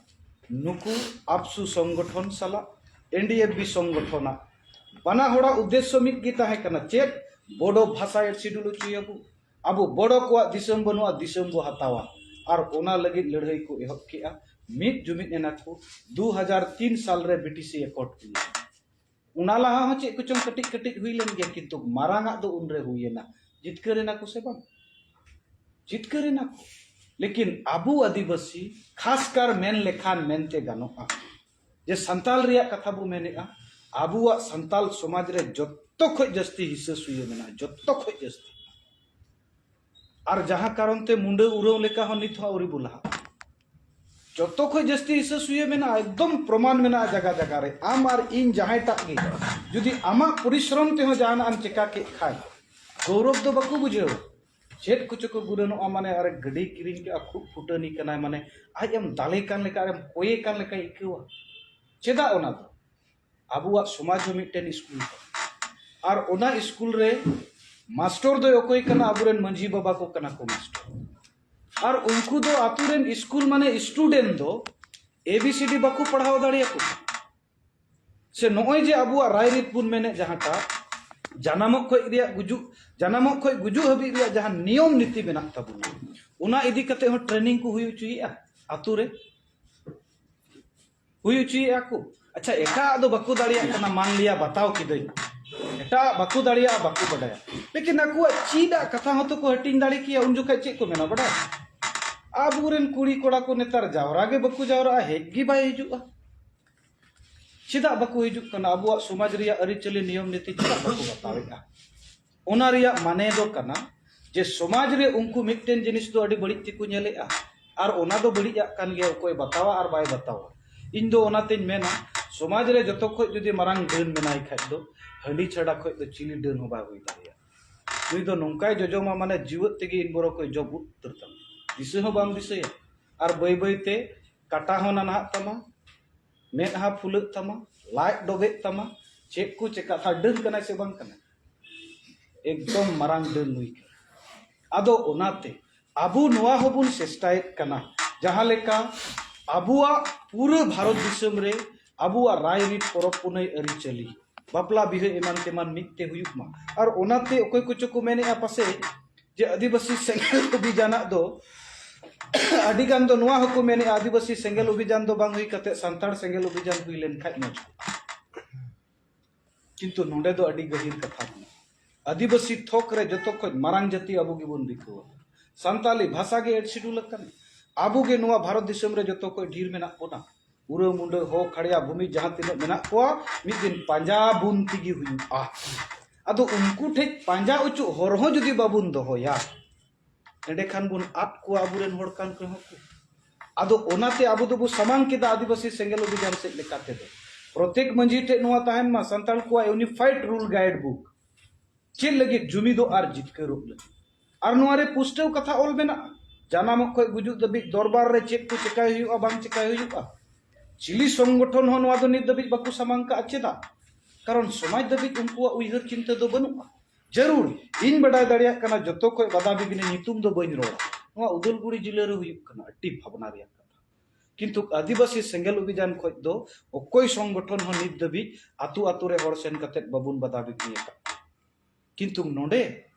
ᱱᱩᱠᱩ ᱟᱯᱥᱩ ᱥᱚᱝᱜᱚᱴᱷᱚᱱ ᱥᱟᱞᱟᱜ ᱮᱱᱰᱤᱮᱯᱷᱵᱤ ᱥᱚᱝᱜᱚᱴᱷᱚᱱᱟᱜ ᱵᱟᱱᱟ ᱦᱚᱲᱟᱜ ᱩᱫᱽᱫᱮᱥᱥᱚ ᱢᱤᱫ ᱜᱮ ᱛᱟᱦᱮᱸ ᱠᱟᱱᱟ᱾ ᱪᱮᱫ? ᱵᱚᱰᱚ ᱵᱷᱟᱥᱟ ᱮᱰ ᱥᱤᱰᱩᱞ ᱦᱚᱪᱚᱭᱟᱵᱚ, ᱟᱵᱚ ᱵᱚᱰᱚ ᱠᱚᱣᱟᱜ ᱫᱤᱥᱚᱢ ᱵᱟᱹᱱᱩᱜᱼᱟ, ᱫᱤᱥᱚᱢ ᱵᱚ ᱦᱟᱛᱟᱣᱟ᱾ ᱟᱨ ᱚᱱᱟ ᱞᱟᱹᱜᱤᱫ ᱞᱟᱹᱲᱦᱟᱹᱭ ᱠᱚ ᱮᱦᱚᱵ ᱠᱮᱜᱼᱟ᱾ ᱢᱤᱫ ᱡᱩᱢᱤᱫ ᱮᱱᱟ ᱠᱚ᱾ ᱫᱩ ᱦᱟᱡᱟᱨ ᱛᱤᱱ ᱥᱟᱞ ᱨᱮ ᱵᱤᱴᱤᱥᱤ ᱮᱠᱚᱨᱰ ᱦᱩᱭ ᱮᱱᱟ᱾ ᱚᱱᱟ ᱞᱟᱦᱟ ᱦᱚᱸ ᱪᱮᱫ ᱠᱚᱪᱚᱝ ᱠᱟᱹᱴᱤᱡ ᱠᱟᱹᱴᱤᱡ ᱦᱩᱭ ᱞᱮᱱ ᱜᱮᱭᱟ, ᱠᱤᱱᱛᱩ ᱢᱟᱨᱟᱝ ᱟᱜ ᱫᱚ ᱩᱱᱨᱮ ᱦᱩᱭ ᱮᱱᱟ᱾ ᱡᱤᱛᱠᱟᱹᱨ ᱮᱱᱟ ᱠᱚ ᱥᱮ ᱵᱟᱝ? ᱡᱤᱛᱠᱟᱹᱨ ᱮᱱᱟ ᱠᱚ᱾ ᱞᱮᱠᱤᱱ ᱟᱵᱚ ᱟᱹᱫᱤᱵᱟᱹᱥᱤ, ᱠᱷᱟᱥᱠᱟᱨ ᱢᱮᱱ ᱞᱮᱠᱷᱟᱱ ᱢᱮᱱᱛᱮ ᱜᱟᱱᱚᱜᱼᱟ, ᱡᱮ ᱥᱟᱱᱛᱟᱞ ᱨᱮᱭᱟᱜ ᱠᱟᱛᱷᱟ ᱵᱚ ᱢᱮᱱᱮᱫᱼᱟ, ᱟᱵᱚᱣᱟᱜ ᱥᱟᱱᱛᱟᱞ ᱥᱚᱢᱟᱡᱽ ᱨᱮ ᱡᱚᱛᱚ ᱠᱷᱚᱡ ᱡᱟᱹᱥᱛᱤ ᱦᱤᱥᱟᱹ ᱥᱩᱭᱟᱹ ᱢᱮᱱᱟᱜᱼᱟ, ᱡᱚᱛᱚ ᱠᱷᱚᱡ ᱡᱟᱹᱥᱛᱤ᱾ ᱟᱨ ᱡᱟᱦᱟᱸ ᱠᱟᱨᱚᱱ ᱛᱮ ᱢᱩᱸᱰᱟᱹ ᱩᱨᱟᱹᱣ ᱞᱮᱠᱟ ᱦᱚᱸ ᱱᱤᱛ ᱦᱚᱸ ᱟᱹᱣᱨᱤ ᱵᱚ ᱞᱟᱦᱟᱜᱼᱟ᱾ ᱡᱚᱛᱚ ᱠᱷᱚᱡ ᱡᱟᱹᱥᱛᱤ ᱦᱤᱥᱟᱹ ᱥᱩᱭᱟᱹ ᱢᱮᱱᱟᱜᱼᱟ, ᱮᱠᱫᱚᱢ ᱯᱨᱚᱢᱟᱱ ᱢᱮᱱᱟᱜᱼᱟ ᱡᱟᱜᱟ ᱡᱟᱜᱟ ᱨᱮ᱾ ᱟᱢ ᱟᱨ ᱤᱧ ᱡᱟᱦᱟᱸᱭ ᱴᱟᱜ ᱜᱮ ᱡᱩᱫᱤ ᱟᱢᱟᱜ ᱯᱚᱨᱤᱥᱨᱚᱢ ᱛᱮᱦᱚᱸ ᱡᱟᱦᱟᱱᱟᱜ ᱮᱢ ᱪᱮᱠᱟ ᱠᱮᱫ ᱠᱷᱟᱱ, ᱜᱚᱣᱨᱚᱵ ᱫᱚ ᱵᱟᱠᱚ ᱵᱩᱡᱷᱟᱹᱣᱟ᱾ ᱪᱮᱫ ᱠᱚᱪᱚ ᱠᱚ ᱜᱩᱱᱟᱹᱱᱚᱜᱼᱟ, ᱢᱟᱱᱮ ᱟᱨᱮ ᱜᱟᱹᱰᱤ ᱠᱤᱨᱤᱧ ᱠᱮᱫᱼᱟ, ᱠᱷᱩᱵ ᱯᱷᱩᱴᱟᱹᱱᱤ ᱠᱟᱱᱟᱭ, ᱢᱟᱱᱮ ᱟᱡ ᱮᱢ ᱫᱟᱞᱮ ᱠᱟᱱ ᱞᱮᱠᱟ, ᱟᱨᱮᱢ ᱠᱚᱭᱮ ᱠᱟᱱ ᱞᱮᱠᱟᱭ ᱟᱹᱭᱠᱟᱹᱣᱟ᱾ ᱪᱮᱫᱟᱜ ᱚᱱᱟ ᱫᱚ? ᱟᱵᱚᱣᱟᱜ ᱥᱚᱢᱟᱡᱽ ᱦᱚᱸ ᱢᱤᱫᱴᱮᱱ ᱥᱠᱩᱞ ᱠᱟᱱᱟ᱾ ᱟᱨ ᱚᱱᱟ ᱥᱠᱩᱞ ᱨᱮ ᱢᱟᱥᱴᱚᱨ ᱫᱚᱭ ᱚᱠᱚᱭ ᱠᱟᱱᱟ? ᱟᱵᱚᱨᱮᱱ ᱢᱟᱹᱡᱷᱤ ᱵᱟᱵᱟ ᱠᱚ ᱠᱟᱱᱟ ᱠᱚ ᱢᱟᱥᱴᱚᱨ᱾ ᱟᱨ ᱩᱱᱠᱩ ᱫᱚ ᱟᱛᱳ ᱨᱮᱱ ᱥᱠᱩᱞ, ᱢᱟᱱᱮ ᱥᱴᱩᱰᱮᱱᱴ ᱫᱚ ᱮ ᱵᱤ ᱥᱤ ᱰᱤ ᱵᱟᱠᱚ ᱯᱟᱲᱦᱟᱣ ᱫᱟᱲᱮᱭᱟᱠᱚ ᱠᱟᱱᱟ᱾ ᱥᱮ ᱱᱚᱜᱼᱚᱭ ᱡᱮ ᱟᱵᱚᱣᱟᱜ ᱨᱟᱭᱨᱤᱛ ᱵᱚᱱ ᱢᱮᱱᱮᱫ ᱡᱟᱦᱟᱸᱴᱟᱜ, ᱡᱟᱱᱟᱢᱚᱜ ᱠᱷᱚᱡ ᱨᱮᱭᱟᱜ ᱜᱩᱡᱩᱜ, ᱡᱟᱱᱟᱢᱚᱜ ᱠᱷᱚᱡ ᱜᱩᱡᱩᱜ ᱦᱟᱹᱵᱤᱡ ᱨᱮᱭᱟᱜ ᱡᱟᱦᱟᱸ ᱱᱤᱭᱚᱢ ᱱᱤᱛᱤ ᱢᱮᱱᱟᱜ ᱛᱟᱵᱚᱱᱟ, ᱚᱱᱟ ᱤᱫᱤ ᱠᱟᱛᱮ ᱦᱚᱸ ᱴᱨᱮᱱᱤᱝ ᱠᱚ ᱦᱩᱭ ᱦᱚᱪᱚᱭᱮᱫᱼᱟ ᱟᱛᱳ ᱨᱮ᱾ ᱦᱩᱭ ᱦᱚᱪᱚᱭᱮᱫᱼᱟ ᱠᱚ᱾ ᱟᱪᱪᱷᱟ, ᱮᱴᱟᱜ ᱫᱚ ᱵᱟᱠᱚ ᱫᱟᱲᱮᱭᱟᱜ ᱠᱟᱱᱟ, ᱢᱟᱱ ᱞᱤᱭᱟ ᱵᱟᱛᱟᱣ ᱠᱤᱫᱟᱹᱧ, ᱮᱴᱟᱜ ᱵᱟᱠᱚ ᱫᱟᱲᱮᱭᱟᱜᱼᱟ, ᱵᱟᱠᱚ ᱵᱟᱰᱟᱭᱟ, ᱞᱮᱠᱤᱱ ᱟᱠᱚᱣᱟᱜ ᱪᱮᱫ ᱟᱜ ᱠᱟᱛᱷᱟ ᱦᱚᱸᱛᱚ ᱠᱚ ᱦᱟᱹᱴᱤᱧ ᱫᱟᱲᱮ ᱠᱮᱭᱟ᱾ ᱩᱱ ᱡᱚᱠᱷᱟᱡ ᱪᱮᱫ ᱠᱚ ᱢᱮᱱᱟ ᱵᱟᱰᱟᱭ? ᱟᱵᱚᱨᱮᱱ ᱠᱩᱲᱤ ᱠᱚᱲᱟ ᱠᱚ ᱱᱮᱛᱟᱨ ᱡᱟᱣᱨᱟ ᱜᱮ ᱵᱟᱠᱚ ᱡᱟᱣᱨᱟᱜᱼᱟ, ᱦᱮᱡ ᱜᱮ ᱵᱟᱭ ᱦᱤᱡᱩᱜᱼᱟ᱾ ᱪᱮᱫᱟᱜ ᱵᱟᱠᱚ ᱦᱤᱡᱩᱜ ᱠᱟᱱᱟ? ᱟᱵᱚᱣᱟᱜ ᱥᱚᱢᱟᱡᱽ ᱨᱮᱭᱟᱜ ᱟᱹᱨᱤᱪᱟᱹᱞᱤ ᱱᱤᱭᱚᱢ ᱱᱤᱛᱤ ᱪᱮᱫᱟᱜ ᱵᱟᱠᱚ ᱵᱟᱛᱟᱣᱮᱫᱼᱟ? ᱚᱱᱟ ᱨᱮᱭᱟᱜ ᱢᱟᱱᱮ ᱫᱚ ᱠᱟᱱᱟ ᱡᱮ ᱥᱚᱢᱟᱡᱽ ᱨᱮ ᱩᱱᱠᱩ ᱢᱤᱫᱴᱮᱱ ᱡᱤᱱᱤᱥ ᱫᱚ ᱟᱹᱰᱤ ᱵᱟᱹᱲᱤᱡ ᱛᱮᱠᱚ ᱧᱮᱞᱮᱫᱼᱟ, ᱟᱨ ᱚᱱᱟ ᱫᱚ ᱵᱟᱹᱲᱤᱡᱟᱜ ᱠᱟᱱ ᱜᱮᱭᱟ, ᱚᱠᱚᱭ ᱵᱟᱛᱟᱣᱟ ᱟᱨ ᱵᱟᱭ ᱵᱟᱛᱟᱣᱟ᱾ ᱤᱧ ᱫᱚ ᱚᱱᱟᱛᱮᱧ ᱢᱮᱱᱟ, ᱥᱚᱢᱟᱡᱽ ᱨᱮ ᱡᱚᱛᱚ ᱠᱷᱚᱡ ᱡᱩᱫᱤ ᱢᱟᱨᱟᱝ ᱰᱟᱹᱱ ᱢᱮᱱᱟᱭ ᱠᱷᱟᱡ ᱫᱚ ᱦᱟᱺᱰᱤ ᱪᱷᱟᱰᱟ ᱠᱷᱚᱡ ᱫᱚ ᱪᱤᱞᱤ ᱰᱟᱹᱱ ᱦᱚᱸ ᱵᱟᱭ ᱦᱩᱭ ᱫᱟᱲᱮᱭᱟᱜᱼᱟ᱾ ᱱᱩᱭ ᱫᱚ ᱱᱚᱝᱠᱟᱭ ᱡᱚᱡᱚᱢᱟ, ᱢᱟᱱᱮ ᱡᱤᱣᱮᱫ ᱛᱮᱜᱮ ᱤᱱ ᱵᱚᱨᱚ ᱠᱚᱭ ᱡᱚᱢ ᱩᱛᱟᱹᱨ ᱛᱟᱢᱟ, ᱫᱤᱥᱟᱹ ᱦᱚᱸ ᱵᱟᱢ ᱫᱤᱥᱟᱹᱭᱟ᱾ ᱟᱨ ᱵᱟᱹᱭ ᱵᱟᱹᱭ ᱛᱮ ᱠᱟᱴᱟ ᱦᱚᱸ ᱱᱟᱱᱦᱟᱜ ᱛᱟᱢᱟ, ᱢᱮᱫᱦᱟ ᱯᱷᱩᱞᱟᱹᱜ ᱛᱟᱢᱟ, ᱞᱟᱡ ᱰᱚᱵᱮᱜ ᱛᱟᱢᱟ, ᱪᱮᱫ ᱠᱚ ᱪᱮᱠᱟ ᱛᱷᱟ, ᱰᱟᱹᱱ ᱠᱟᱱᱟᱭ ᱥᱮ ᱵᱟᱝ ᱠᱟᱱᱟᱭ? ᱮᱠᱫᱚᱢ ᱢᱟᱨᱟᱝ ᱰᱟᱹᱱ ᱱᱩᱭ ᱠᱟᱱᱟ᱾ ᱟᱫᱚ ᱚᱱᱟᱛᱮ ᱟᱵᱚ ᱱᱚᱣᱟ ᱦᱚᱸᱵᱚᱱ ᱪᱮᱥᱴᱟᱭᱮᱫ ᱠᱟᱱᱟ, ᱡᱟᱦᱟᱸ ᱞᱮᱠᱟ ᱟᱵᱚᱣᱟᱜ ᱯᱩᱨᱟᱹ ᱵᱷᱟᱨᱚᱛ ᱫᱤᱥᱚᱢ ᱨᱮ ᱟᱵᱚᱣᱟᱜ ᱨᱟᱭᱨᱤᱛ, ᱯᱚᱨᱚᱵᱽ ᱯᱩᱱᱟᱹᱭ, ᱟᱹᱨᱤᱪᱟᱹᱞᱤ, ᱵᱟᱯᱞᱟ ᱵᱤᱦᱟᱹ ᱮᱢᱟᱱ ᱛᱮᱢᱟᱱ ᱢᱤᱫ ᱛᱮ ᱦᱩᱭᱩᱜ ᱢᱟ᱾ ᱟᱨ ᱚᱱᱟᱛᱮ ᱚᱠᱚᱭ ᱠᱚᱪᱚ ᱠᱚ ᱢᱮᱱᱮᱫᱼᱟ ᱯᱟᱥᱮᱡ ᱡᱮ ᱟᱹᱫᱤᱵᱟᱹᱥᱤ ᱥᱮᱸᱜᱮᱞ ᱚᱵᱷᱤᱡᱟᱱᱟᱜ ᱫᱚ, ᱟᱹᱰᱤ ᱜᱟᱱ ᱫᱚ ᱱᱚᱣᱟ ᱦᱚᱸᱠᱚ ᱢᱮᱱᱮᱫᱼᱟ, ᱟᱹᱫᱤᱵᱟᱹᱥᱤ ᱥᱮᱸᱜᱮᱞ ᱚᱵᱷᱤᱡᱟᱱ ᱫᱚ ᱵᱟᱝ ᱦᱩᱭ ᱠᱟᱛᱮ ᱥᱟᱱᱛᱟᱲ ᱥᱮᱸᱜᱮᱞ ᱚᱵᱷᱤᱡᱟᱱ ᱦᱩᱭ ᱞᱮᱱᱠᱷᱟᱡ ᱢᱚᱡᱽ ᱠᱚᱜᱼᱟ᱾ ᱠᱤᱱᱛᱩ ᱱᱚᱰᱮ ᱫᱚ ᱟᱹᱰᱤ ᱜᱟᱹᱦᱤᱨ ᱠᱟᱛᱷᱟ ᱢᱮᱱᱟᱜᱼᱟ᱾ ᱟᱹᱫᱤᱵᱟᱹᱥᱤ ᱛᱷᱚᱠ ᱨᱮ ᱡᱚᱛᱚ ᱠᱷᱚᱡ ᱢᱟᱨᱟᱝ ᱡᱟᱹᱛᱤ ᱟᱵᱚ ᱜᱮᱵᱚᱱ ᱵᱤᱠᱟᱹᱣᱟ᱾ ᱥᱟᱱᱛᱟᱞᱤ ᱵᱷᱟᱥᱟ ᱜᱮ ᱮᱰ ᱥᱤᱰᱩᱞ ᱟᱠᱟᱱᱟ᱾ ᱟᱵᱚ ᱜᱮ ᱱᱚᱣᱟ ᱵᱷᱟᱨᱚᱛ ᱫᱤᱥᱚᱢ ᱨᱮ ᱡᱚᱛᱚ ᱠᱷᱚᱡ ᱰᱷᱮᱨ ᱢᱮᱱᱟᱜ ᱵᱚᱱᱟ᱾ ᱩᱨᱟᱹ ᱢᱩᱸᱰᱟᱹ ᱦᱚ ᱠᱷᱟᱲᱭᱟ ᱵᱷᱩᱢᱤ ᱡᱟᱦᱟᱸ ᱛᱤᱱᱟᱹᱜ ᱢᱮᱱᱟᱜ ᱠᱚᱣᱟ, ᱢᱤᱫ ᱫᱤᱱ ᱯᱟᱸᱡᱟ ᱵᱚᱱ ᱛᱮᱜᱮ ᱦᱩᱭᱩᱜᱼᱟ᱾ ᱟᱫᱚ ᱩᱱᱠᱩ ᱴᱷᱮᱡ ᱯᱟᱸᱡᱟ ᱚᱪᱚᱜ ᱦᱚᱨ ᱦᱚᱸ ᱡᱩᱫᱤ ᱵᱟᱵᱚᱱ ᱫᱚᱦᱚᱭᱟ, ᱮᱸᱰᱮᱠᱷᱟᱱ ᱵᱚᱱ ᱟᱫ ᱠᱚᱣᱟ ᱟᱵᱚᱨᱮᱱ ᱦᱚᱲ ᱠᱟᱱ ᱨᱮᱦᱚᱸ ᱠᱚ᱾ ᱟᱫᱚ ᱚᱱᱟᱛᱮ ᱟᱵᱚ ᱫᱚᱵᱚ ᱥᱟᱢᱟᱝ ᱠᱮᱫᱟ ᱟᱹᱫᱤᱵᱟᱹᱥᱤ ᱥᱮᱸᱜᱮᱞ ᱚᱵᱷᱤᱡᱟᱱ ᱥᱮᱫ ᱞᱮᱠᱟ ᱛᱮᱫᱚ᱾ ᱯᱨᱚᱛᱮᱠ ᱢᱟᱺᱡᱷᱤ ᱴᱷᱮᱡ ᱱᱚᱣᱟ ᱛᱟᱦᱮᱱ ᱢᱟ, ᱥᱟᱱᱛᱟᱲ ᱠᱚᱣᱟᱜ unified rule guide book, ᱪᱮᱫ ᱞᱟᱹᱜᱤᱫ? ᱡᱩᱢᱤᱫᱚᱜ ᱟᱨ ᱡᱤᱛᱠᱟᱹᱨᱚᱜ ᱞᱟᱹᱜᱤᱫ᱾ ᱟᱨ ᱱᱚᱣᱟ ᱨᱮ ᱯᱩᱥᱴᱟᱹᱣ ᱠᱟᱛᱷᱟ ᱚᱞ ᱢᱮᱱᱟᱜᱼᱟ, ᱡᱟᱱᱟᱢᱚᱜ ᱠᱷᱚᱱ ᱜᱩᱡᱩᱜ ᱫᱷᱟᱹᱵᱤᱡ ᱫᱚᱨᱵᱟᱨ ᱨᱮ ᱪᱮᱫ ᱠᱚ ᱪᱮᱠᱟᱭ ᱦᱩᱭᱩᱜᱼᱟ, ᱵᱟᱝ ᱪᱮᱠᱟᱭ ᱦᱩᱭᱩᱜᱼᱟ᱾ ᱪᱤᱞᱤ ᱥᱚᱝᱜᱚᱴᱷᱚᱱ ᱦᱚᱸ ᱱᱚᱣᱟ ᱫᱚ ᱱᱤᱛ ᱫᱷᱟᱹᱵᱤᱡ ᱵᱟᱠᱚ ᱥᱟᱢᱟᱝ ᱠᱟᱜᱼᱟ᱾ ᱪᱮᱫᱟᱜ? ᱠᱟᱨᱚᱱ ᱥᱚᱢᱟᱡᱽ ᱫᱷᱟᱹᱵᱤᱡ ᱩᱱᱠᱩᱣᱟᱜ ᱩᱭᱦᱟᱹᱨ ᱪᱤᱱᱛᱟᱹ ᱫᱚ ᱵᱟᱹᱱᱩᱜᱼᱟ᱾ ᱡᱟᱹᱨᱩᱲ, ᱤᱧ ᱵᱟᱰᱟᱭ ᱫᱟᱲᱮᱭᱟᱜ ᱠᱟᱱᱟ ᱡᱚᱛᱚ ᱠᱷᱚᱡ ᱵᱟᱫᱟ ᱵᱤᱜᱷᱱᱤ ᱧᱩᱛᱩᱢ ᱫᱚ ᱵᱟᱹᱧ ᱨᱚᱲᱟ, ᱱᱚᱣᱟ ᱩᱫᱟᱞᱜᱩᱲᱤ ᱡᱤᱞᱟᱹ ᱨᱮ ᱦᱩᱭᱩᱜ ᱠᱟᱱᱟ, ᱟᱹᱰᱤ ᱵᱷᱟᱵᱽᱱᱟ ᱨᱮᱭᱟᱜ ᱠᱟᱛᱷᱟ᱾ ᱠᱤᱱᱛᱩ ᱟᱹᱫᱤᱵᱟᱹᱥᱤ ᱥᱮᱸᱜᱮᱞ ᱚᱵᱷᱤᱡᱟᱱ ᱠᱷᱚᱡ ᱫᱚ ᱚᱠᱚᱭ ᱥᱚᱝᱜᱚᱴᱷᱚᱱ ᱦᱚᱸ ᱱᱤᱛ ᱫᱷᱟᱹᱵᱤᱡ ᱟᱹᱛᱩ ᱟᱹᱛᱩ ᱨᱮ ᱦᱚᱲ ᱥᱮᱱ ᱠᱟᱛᱮᱫ ᱵᱟᱵᱚᱱ ᱵᱟᱫᱟ ᱵᱤᱜᱷᱱᱤ ᱟᱠᱟᱫ᱾ ᱠᱤᱱᱛᱩ ᱱᱚᱰᱮ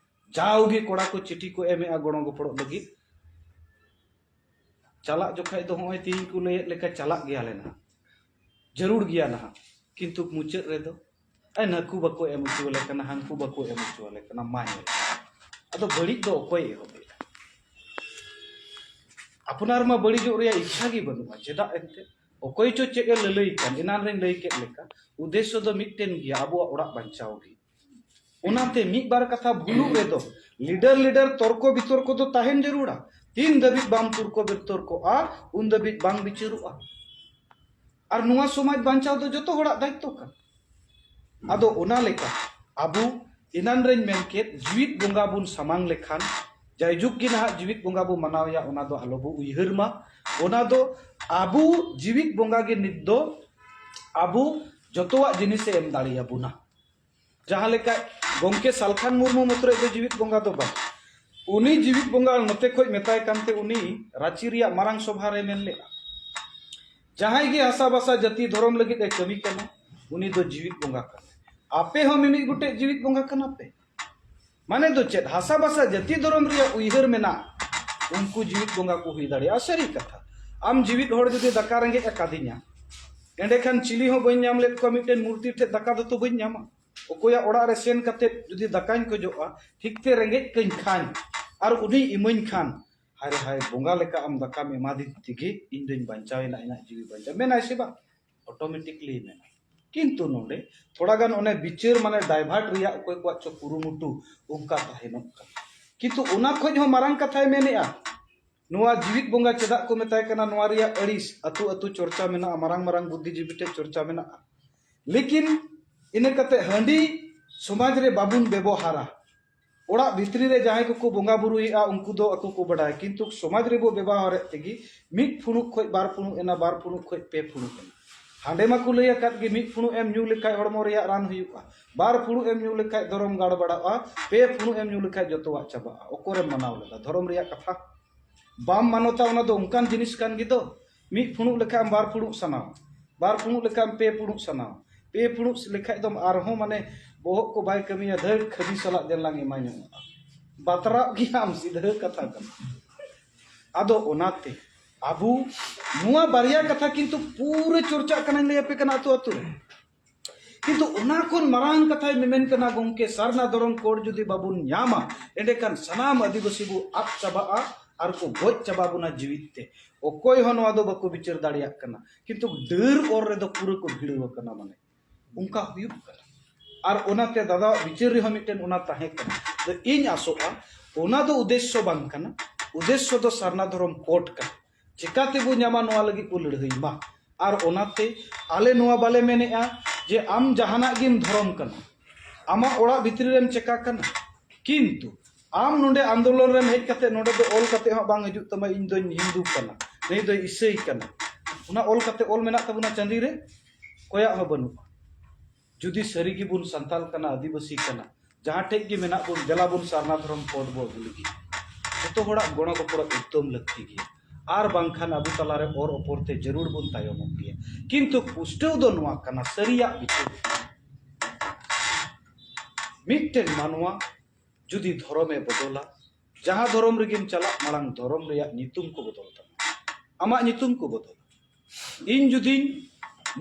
ᱡᱟᱣᱜᱮ ᱠᱚᱲᱟ ᱠᱚ ᱪᱤᱴᱷᱤ ᱠᱚ ᱮᱢᱮᱜᱼᱟ ᱜᱚᱲᱚ ᱜᱚᱯᱚᱲᱚ ᱞᱟᱹᱜᱤᱫ᱾ ᱪᱟᱞᱟᱜ ᱡᱚᱠᱷᱟᱡ ᱫᱚ ᱦᱚᱸᱜᱼᱚᱭ ᱛᱤᱦᱤᱧ ᱠᱚ ᱞᱟᱹᱭᱮᱫ ᱞᱮᱠᱟ ᱪᱟᱞᱟᱜ ᱜᱮᱭᱟᱞᱮ ᱱᱟᱦᱟᱜ, ᱡᱟᱹᱨᱩᱲ ᱜᱮᱭᱟ ᱱᱟᱦᱟᱜ, ᱠᱤᱱᱛᱩ ᱢᱩᱪᱟᱹᱫ ᱨᱮᱫᱚ ᱟᱭ ᱱᱟᱹᱠᱩ ᱵᱟᱠᱚ ᱮᱢ ᱦᱚᱪᱚ ᱟᱞᱮ ᱠᱟᱱᱟ, ᱦᱟᱱᱠᱩ ᱵᱟᱠᱚ ᱮᱢ ᱦᱚᱪᱚ ᱟᱞᱮ ᱠᱟᱱᱟ, ᱢᱟ ᱧᱮᱞ᱾ ᱟᱫᱚ ᱵᱟᱹᱲᱤᱡ ᱫᱚ ᱚᱠᱚᱭ ᱮᱦᱚᱵᱮᱫᱼᱟ? ᱟᱯᱱᱟᱨ ᱢᱟ ᱵᱟᱹᱲᱤᱡᱚᱜ ᱨᱮᱭᱟᱜ ᱤᱪᱪᱷᱟ ᱜᱮ ᱵᱟᱹᱱᱩᱜᱼᱟ᱾ ᱪᱮᱫᱟᱜ ᱮᱱᱛᱮ? ᱚᱠᱚᱭ ᱪᱚ ᱪᱮᱫ ᱮ ᱞᱟᱹᱞᱟᱹᱭ ᱠᱟᱱ, ᱮᱱᱟᱱ ᱨᱮᱧ ᱞᱟᱹᱭ ᱠᱮᱫ ᱞᱮᱠᱟ, ᱩᱫᱽᱫᱮᱥᱥᱚ ᱫᱚ ᱢᱤᱫᱴᱮᱱ ᱜᱮᱭᱟ, ᱟᱵᱚᱣᱟᱜ ᱚᱲᱟᱜ ᱵᱟᱧᱪᱟᱣ ᱜᱮ᱾ ᱚᱱᱟᱛᱮ ᱢᱤᱫ ᱵᱟᱨ ᱠᱟᱛᱷᱟ ᱵᱷᱩᱞᱩᱜ ᱨᱮᱫᱚ ᱞᱤᱰᱟᱨ ᱞᱤᱰᱟᱨ ᱛᱚᱨᱠᱚ ᱵᱤᱛᱚᱨᱠᱚ ᱫᱚ ᱛᱟᱦᱮᱱ ᱡᱟᱹᱨᱩᱲᱟ᱾ ᱛᱤᱱ ᱫᱷᱟᱹᱵᱤᱡ ᱵᱟᱢ ᱛᱚᱨᱠᱚ ᱵᱤᱛᱚᱨᱠᱚᱜᱼᱟ, ᱩᱱ ᱫᱷᱟᱹᱵᱤᱡ ᱵᱟᱝ ᱵᱤᱪᱟᱹᱨᱚᱜᱼᱟ᱾ ᱟᱨ ᱱᱚᱣᱟ ᱥᱚᱢᱟᱡᱽ ᱵᱟᱧᱪᱟᱣ ᱫᱚ ᱡᱚᱛᱚ ᱦᱚᱲᱟᱜ ᱫᱟᱭᱤᱛᱛᱚ ᱠᱟᱱᱟ᱾ ᱟᱫᱚ ᱚᱱᱟ ᱞᱮᱠᱟ ᱟᱵᱚ ᱮᱱᱟᱱ ᱨᱮᱧ ᱢᱮᱱ ᱠᱮᱫ, ᱡᱤᱣᱤᱫ ᱵᱚᱸᱜᱟ ᱵᱚᱱ ᱥᱟᱢᱟᱝ ᱞᱮᱠᱷᱟᱱ, ᱡᱟᱭᱡᱩᱜᱽ ᱜᱮ ᱱᱟᱦᱟᱜ ᱡᱤᱣᱤᱫ ᱵᱚᱸᱜᱟ ᱵᱚ ᱢᱟᱱᱟᱣᱮᱭᱟ, ᱚᱱᱟ ᱫᱚ ᱟᱞᱚ ᱵᱚ ᱩᱭᱦᱟᱹᱨ ᱢᱟ᱾ ᱚᱱᱟ ᱫᱚ ᱟᱵᱚ ᱡᱤᱣᱤᱫ ᱵᱚᱸᱜᱟ ᱜᱮ ᱱᱤᱛ ᱫᱚ ᱟᱵᱚ ᱡᱚᱛᱚᱣᱟᱜ ᱡᱤᱱᱤᱥᱮ ᱮᱢ ᱫᱟᱲᱮᱭᱟᱵᱚᱱᱟ᱾ ᱡᱟᱦᱟᱸ ᱞᱮᱠᱟ ᱜᱚᱢᱠᱮ ᱥᱟᱞᱠᱷᱟᱱ ᱢᱩᱨᱢᱩ ᱢᱚᱛᱨᱚᱡ ᱫᱚ ᱡᱤᱣᱤᱫ ᱵᱚᱸᱜᱟ ᱫᱚ ᱵᱟᱝ, ᱩᱱᱤ ᱡᱤᱣᱤᱫ ᱵᱚᱸᱜᱟ ᱱᱚᱛᱮ ᱠᱷᱚᱡ ᱢᱮᱛᱟᱭ ᱠᱟᱱᱛᱮ ᱩᱱᱤ ᱨᱟᱸᱪᱤ ᱨᱮᱭᱟᱜ ᱢᱟᱨᱟᱝ ᱥᱚᱵᱷᱟ ᱨᱮ ᱢᱮᱱ ᱞᱮᱫᱼᱟ, ᱡᱟᱦᱟᱸᱭ ᱜᱮ ᱦᱟᱥᱟ ᱵᱷᱟᱥᱟ ᱡᱟᱹᱛᱤ ᱫᱷᱚᱨᱚᱢ ᱞᱟᱹᱜᱤᱫ ᱮ ᱠᱟᱹᱢᱤ ᱠᱟᱱᱟ, ᱩᱱᱤ ᱫᱚ ᱡᱤᱣᱤᱫ ᱵᱚᱸᱜᱟ ᱠᱟᱱᱟᱭ᱾ ᱟᱯᱮ ᱦᱚᱸ ᱢᱤᱢᱤᱫ ᱜᱚᱴᱮᱡ ᱡᱤᱣᱤᱫ ᱵᱚᱸᱜᱟ ᱠᱟᱱᱟ ᱯᱮ᱾ ᱢᱟᱱᱮ ᱫᱚ ᱪᱮᱫ? ᱦᱟᱥᱟ ᱵᱷᱟᱥᱟ ᱡᱟᱹᱛᱤ ᱫᱷᱚᱨᱚᱢ ᱨᱮᱭᱟᱜ ᱩᱭᱦᱟᱹᱨ ᱢᱮᱱᱟᱜ, ᱩᱱᱠᱩ ᱡᱤᱣᱤᱫ ᱵᱚᱸᱜᱟ ᱠᱚ ᱦᱩᱭ ᱫᱟᱲᱮᱭᱟᱜᱼᱟ᱾ ᱥᱟᱹᱨᱤ ᱠᱟᱛᱷᱟ, ᱟᱢ ᱡᱤᱣᱤᱫ ᱦᱚᱲ ᱡᱩᱫᱤ ᱫᱟᱠᱟ ᱨᱮᱸᱜᱮᱡ ᱟᱠᱟᱫᱤᱧᱟ, ᱮᱸᱰᱮᱠᱷᱟᱱ ᱪᱤᱞᱤ ᱦᱚᱸ ᱵᱟᱹᱧ ᱧᱟᱢ ᱞᱮᱫ ᱠᱚᱣᱟ, ᱢᱤᱫᱴᱮᱱ ᱢᱩᱨᱛᱤ ᱴᱷᱮᱡ ᱫᱟᱠᱟ ᱫᱚᱛᱚ ᱵᱟᱹᱧ ᱧᱟᱢᱟ᱾ ᱚᱠᱚᱭᱟᱜ ᱚᱲᱟᱜ ᱨᱮ ᱥᱮᱱ ᱠᱟᱛᱮ ᱡᱩᱫᱤ ᱫᱟᱠᱟᱧ ᱠᱷᱚᱡᱚᱜᱼᱟ, ᱴᱷᱤᱠ ᱛᱮ ᱨᱮᱸᱜᱮᱡ ᱠᱟᱹᱧ ᱠᱷᱟᱱ ᱟᱨ ᱩᱱᱤᱭ ᱤᱢᱟᱹᱧ ᱠᱷᱟᱱ, ᱦᱟᱭ ᱨᱮ ᱦᱟᱭ, ᱵᱚᱸᱜᱟ ᱞᱮᱠᱟ ᱟᱢ ᱫᱟᱠᱟᱢ ᱮᱢᱟᱫᱤᱧ ᱛᱮᱜᱮ ᱤᱧ ᱫᱚᱧ ᱵᱟᱧᱪᱟᱣ ᱮᱱᱟ, ᱤᱧᱟᱹᱜ ᱡᱤᱣᱤ ᱵᱟᱧᱪᱟᱣ, ᱢᱮᱱᱟᱭ ᱥᱮ ᱵᱟᱝ? ᱚᱴᱳᱢᱮᱴᱤᱠᱞᱤ ᱢᱮᱱᱟ᱾ ᱠᱤᱱᱛᱩ ᱱᱚᱰᱮ ᱛᱷᱚᱲᱟ ᱜᱟᱱ ᱚᱱᱮ ᱵᱤᱪᱟᱹᱨ, ᱢᱟᱱᱮ, ᱰᱟᱭᱵᱷᱟᱨᱴ ᱨᱮᱭᱟᱜ ᱚᱠᱚᱭ ᱠᱚᱣᱟᱜ ᱪᱚ ᱠᱩᱨᱩᱢᱩᱴᱩ ᱚᱱᱠᱟ ᱛᱟᱦᱮᱱᱚᱜ ᱠᱟᱱᱟ᱾ ᱠᱤᱱᱛᱩ ᱚᱱᱟ ᱠᱷᱚᱡ ᱦᱚᱸ ᱢᱟᱨᱟᱝ ᱠᱟᱛᱷᱟᱭ ᱢᱮᱱᱮᱜᱼᱟ, ᱱᱚᱣᱟ ᱡᱤᱣᱤᱫ ᱵᱚᱸᱜᱟ ᱪᱮᱫᱟᱜ ᱠᱚ ᱢᱮᱛᱟᱭ ᱠᱟᱱᱟ, ᱱᱚᱣᱟ ᱨᱮᱭᱟᱜ ᱟᱹᱲᱤᱥ ᱟᱹᱛᱩ ᱟᱹᱛᱩ ᱪᱚᱨᱪᱟ ᱢᱮᱱᱟᱜᱼᱟ, ᱢᱟᱨᱟᱝ ᱢᱟᱨᱟᱝ ᱵᱩᱫᱽᱫᱷᱤᱡᱤᱵᱤ ᱴᱷᱮᱡ ᱪᱚᱨᱪᱟ ᱢᱮᱱᱟᱜᱼᱟ᱾ ᱞᱮᱠᱤᱱ ᱤᱱᱟᱹ ᱠᱟᱛᱮ ᱦᱟᱺᱰᱤ ᱥᱚᱢᱟᱡᱽ ᱨᱮ ᱵᱟᱵᱚᱱ ᱵᱮᱵᱚᱦᱟᱨᱟ᱾ ᱚᱲᱟᱜ ᱵᱷᱤᱛᱨᱤ ᱨᱮ ᱡᱟᱦᱟᱸᱭ ᱠᱚᱠᱚ ᱵᱚᱸᱜᱟ ᱵᱩᱨᱩᱭᱮᱫᱼᱟ, ᱩᱱᱠᱩ ᱫᱚ ᱟᱠᱚ ᱠᱚ ᱵᱟᱰᱟᱭᱟ, ᱠᱤᱱᱛᱩ ᱥᱚᱢᱟᱡᱽ ᱨᱮᱵᱚ ᱵᱮᱵᱚᱦᱟᱨᱮᱫ ᱛᱮᱜᱮ ᱢᱤᱫ ᱯᱷᱩᱲᱩᱜ ᱠᱷᱚᱡ ᱵᱟᱨ ᱯᱷᱩᱲᱩᱜ ᱮᱱᱟ, ᱵᱟᱨ ᱯᱷᱩᱲᱩᱜ ᱠᱷᱚᱡ ᱯᱮ ᱯᱷᱩᱲᱩᱜ ᱮᱱᱟ᱾ ᱦᱟᱸᱰᱮ ᱢᱟᱠᱚ ᱞᱟᱹᱭ ᱟᱠᱟᱫ ᱜᱮ, ᱢᱤᱫ ᱯᱷᱩᱲᱩᱜ ᱮᱢ ᱧᱩ ᱞᱮᱠᱷᱟᱡ ᱦᱚᱲᱢᱚ ᱨᱮᱭᱟᱜ ᱨᱟᱱ ᱦᱩᱭᱩᱜᱼᱟ, ᱵᱟᱨ ᱯᱷᱩᱲᱩᱜ ᱮᱢ ᱧᱩ ᱞᱮᱠᱷᱟᱡ ᱫᱷᱚᱨᱚᱢ ᱜᱟᱲᱵᱟᱲᱟᱜᱼᱟ, ᱯᱮ ᱯᱷᱩᱲᱩᱜ ᱮᱢ ᱧᱩ ᱞᱮᱠᱷᱟᱡ ᱡᱚᱛᱚᱣᱟᱜ ᱪᱟᱵᱟᱜᱼᱟ᱾ ᱚᱠᱚᱨᱮᱢ ᱢᱟᱱᱟᱣ ᱞᱮᱫᱟ ᱫᱷᱚᱨᱚᱢ ᱨᱮᱭᱟᱜ ᱠᱟᱛᱷᱟ? ᱵᱟᱢ ᱢᱟᱱᱚᱛᱟ, ᱚᱱᱟ ᱫᱚ ᱚᱱᱠᱟᱱ ᱡᱤᱱᱤᱥ ᱠᱟᱱ ᱜᱮ ᱫᱚ᱾ ᱢᱤᱫ ᱯᱷᱩᱲᱩᱜ ᱞᱮᱠᱷᱟᱡ ᱟᱢ ᱵᱟᱨ ᱯᱷᱩᱲᱩᱜ ᱥᱟᱱᱟᱣᱟ, ᱵᱟᱨ ᱯᱷᱩᱲᱩᱜ ᱞᱮᱠᱷᱟᱡ ᱟᱢ ᱯᱮ ᱯᱷᱩᱲᱩᱜ ᱥᱟᱱᱟᱣᱟ, ᱯᱮ ᱯᱷᱩᱲᱩᱜ ᱞᱮᱠᱷᱟᱡ ᱫᱚᱢ ᱟᱨᱦᱚᱸ, ᱢᱟᱱᱮ, ᱵᱚᱦᱚᱜ ᱠᱚ ᱵᱟᱭ ᱠᱟᱹᱢᱤᱭᱟ, ᱫᱷᱟᱹᱨ ᱠᱷᱟᱹᱫᱤ ᱥᱟᱞᱟᱜ ᱫᱮᱱ ᱞᱟᱝ ᱮᱢᱟ ᱧᱚᱜᱚᱜᱼᱟ᱾ ᱵᱟᱛᱨᱟᱜ ᱜᱮᱭᱟᱢ, ᱥᱤᱫᱷᱟᱹ ᱠᱟᱛᱷᱟ ᱠᱟᱱᱟ᱾ ᱟᱫᱚ ᱚᱱᱟᱛᱮ ᱟᱵᱚ ᱱᱚᱣᱟ ᱵᱟᱨᱭᱟ ᱠᱟᱛᱷᱟ ᱠᱤᱱᱛᱩ ᱯᱩᱨᱟᱹ ᱪᱚᱨᱪᱟᱜ ᱠᱟᱱᱟᱧ ᱞᱟᱹᱭ ᱟᱯᱮ ᱠᱟᱱᱟ ᱟᱹᱛᱩ ᱟᱹᱛᱩ ᱨᱮ᱾ ᱠᱤᱱᱛᱩ ᱚᱱᱟ ᱠᱷᱚᱱ ᱢᱟᱨᱟᱝ ᱠᱟᱛᱷᱟᱭ ᱢᱮᱢᱮᱱ ᱠᱟᱱᱟ ᱜᱚᱢᱠᱮ, ᱥᱟᱨᱱᱟ ᱫᱷᱚᱨᱚᱢ ᱠᱳᱰ ᱡᱩᱫᱤ ᱵᱟᱵᱚᱱ ᱧᱟᱢᱟ, ᱮᱸᱰᱮᱠᱷᱟᱱ ᱥᱟᱱᱟᱢ ᱟᱹᱫᱤᱵᱟᱹᱥᱤ ᱵᱚ ᱟᱫ ᱪᱟᱵᱟᱜᱼᱟ ᱟᱨ ᱠᱚ ᱜᱚᱡ ᱪᱟᱵᱟ ᱵᱚᱱᱟ ᱡᱤᱣᱤᱫ ᱛᱮ᱾ ᱚᱠᱚᱭ ᱦᱚᱸ ᱱᱚᱣᱟ ᱫᱚ ᱵᱟᱠᱚ ᱵᱤᱪᱟᱹᱨ ᱫᱟᱲᱮᱭᱟᱜ ᱠᱟᱱᱟ᱾ ᱠᱤᱱᱛᱩ ᱰᱟᱹᱨ ᱚᱨ ᱨᱮᱫᱚ ᱯᱩᱨᱟᱹ ᱠᱚ ᱵᱷᱤᱲᱟᱹᱣ ᱟᱠᱟᱱᱟ, ᱢᱟᱱᱮ ᱚᱱᱠᱟ ᱦᱩᱭᱩᱜ ᱠᱟᱱᱟ᱾ ᱟᱨ ᱚᱱᱟᱛᱮ ᱫᱟᱫᱟᱣᱟᱜ ᱵᱤᱪᱟᱹᱨ ᱨᱮᱦᱚᱸ ᱢᱤᱫᱴᱮᱱ ᱚᱱᱟ ᱛᱟᱦᱮᱸ ᱠᱟᱱᱟ᱾ ᱟᱫᱚ ᱤᱧ ᱟᱥᱚᱜᱼᱟ, ᱚᱱᱟ ᱫᱚ ᱩᱫᱮᱥᱥᱚ ᱵᱟᱝ ᱠᱟᱱᱟ᱾ ᱩᱫᱮᱥᱥᱚ ᱫᱚ ᱥᱟᱨᱱᱟ ᱫᱷᱚᱨᱚᱢ ᱠᱳᱰ ᱠᱟᱱᱟ᱾ ᱪᱮᱠᱟ ᱛᱮᱵᱚ ᱧᱟᱢᱟ, ᱱᱚᱣᱟ ᱞᱟᱹᱜᱤᱫ ᱵᱚ ᱞᱟᱹᱲᱦᱟᱹᱭ ᱢᱟ᱾ ᱟᱨ ᱚᱱᱟᱛᱮ ᱟᱞᱮ ᱱᱚᱣᱟ ᱵᱟᱞᱮ ᱢᱮᱱᱮᱜᱼᱟ ᱡᱮ ᱟᱢ ᱡᱟᱦᱟᱱᱟᱜ ᱜᱮᱢ ᱫᱷᱚᱨᱚᱢ ᱠᱟᱱᱟ, ᱟᱢᱟᱜ ᱚᱲᱟᱜ ᱵᱷᱤᱛᱨᱤ ᱨᱮᱢ ᱪᱮᱠᱟ ᱠᱟᱱᱟ, ᱠᱤᱱᱛᱩ ᱟᱢ ᱱᱚᱰᱮ ᱟᱱᱫᱳᱞᱚᱱ ᱨᱮᱢ ᱦᱮᱡ ᱠᱟᱛᱮ ᱱᱚᱰᱮ ᱫᱚ ᱚᱞ ᱠᱟᱛᱮ ᱦᱚᱸ ᱵᱟᱝ ᱦᱤᱡᱩᱜ ᱛᱟᱢᱟ, "ᱤᱧ ᱫᱚᱧ ᱦᱤᱱᱫᱩ ᱠᱟᱱᱟ, ᱱᱩᱭ ᱫᱚᱭ ᱤᱥᱟᱹᱭ ᱠᱟᱱᱟ", ᱚᱱᱟ ᱚᱞ ᱠᱟᱛᱮ ᱚᱞ ᱢᱮᱱᱟᱜ ᱛᱟᱵᱚᱱᱟ ᱪᱟᱸᱫᱤ ᱨᱮ? ᱠᱚᱭᱟᱜ ᱦᱚᱸ ᱵᱟᱹᱱᱩᱜᱼᱟ᱾ ᱡᱩᱫᱤ ᱥᱟᱹᱨᱤ ᱜᱮᱵᱚᱱ ᱥᱟᱱᱛᱟᱞ ᱠᱟᱱᱟ, ᱟᱹᱫᱤᱵᱟᱹᱥᱤ ᱠᱟᱱᱟ, ᱡᱟᱦᱟᱸ ᱴᱷᱮᱡ ᱜᱮ ᱢᱮᱱᱟᱜ ᱵᱚᱱ, ᱫᱮᱞᱟ ᱵᱚᱱ ᱥᱟᱨᱱᱟ ᱫᱷᱚᱨᱚᱢ ᱠᱳᱰ ᱵᱚ ᱟᱹᱜᱩ ᱞᱟᱹᱜᱤᱫ᱾ ᱡᱚᱛᱚ ᱦᱚᱲᱟᱜ ᱜᱚᱲᱚ ᱜᱚᱯᱚᱲᱚ ᱮᱠᱫᱚᱢ ᱞᱟᱹᱠᱛᱤ ᱜᱮᱭᱟ, ᱟᱨ ᱵᱟᱝᱠᱷᱟᱱ ᱟᱵᱚ ᱛᱟᱞᱟᱨᱮ ᱚᱨ ᱚᱯᱚᱨ ᱛᱮ ᱡᱟᱹᱨᱩᱲ ᱵᱚᱱ ᱛᱟᱭᱚᱢᱚᱜ ᱜᱮᱭᱟ᱾ ᱠᱤᱱᱛᱩ ᱯᱩᱥᱴᱟᱹᱣ ᱫᱚ ᱱᱚᱣᱟ ᱠᱟᱱᱟ, ᱥᱟᱹᱨᱤᱭᱟᱜ ᱵᱤᱪᱟᱹᱨ᱾ ᱢᱤᱫᱴᱮᱱ ᱢᱟᱱᱣᱟ ᱡᱩᱫᱤ ᱫᱷᱚᱨᱚᱢᱮ ᱵᱚᱫᱚᱞᱟ, ᱡᱟᱦᱟᱸ ᱫᱷᱚᱨᱚᱢ ᱨᱮᱜᱮᱢ ᱪᱟᱞᱟᱜ, ᱢᱟᱲᱟᱝ ᱫᱷᱚᱨᱚᱢ ᱨᱮᱭᱟᱜ ᱧᱩᱛᱩᱢ ᱠᱚ ᱵᱚᱫᱚᱞ ᱛᱟᱢᱟ, ᱟᱢᱟᱜ ᱧᱩᱛᱩᱢ ᱠᱚ ᱵᱚᱫᱚᱞᱟ᱾ ᱤᱧ ᱡᱩᱫᱤᱧ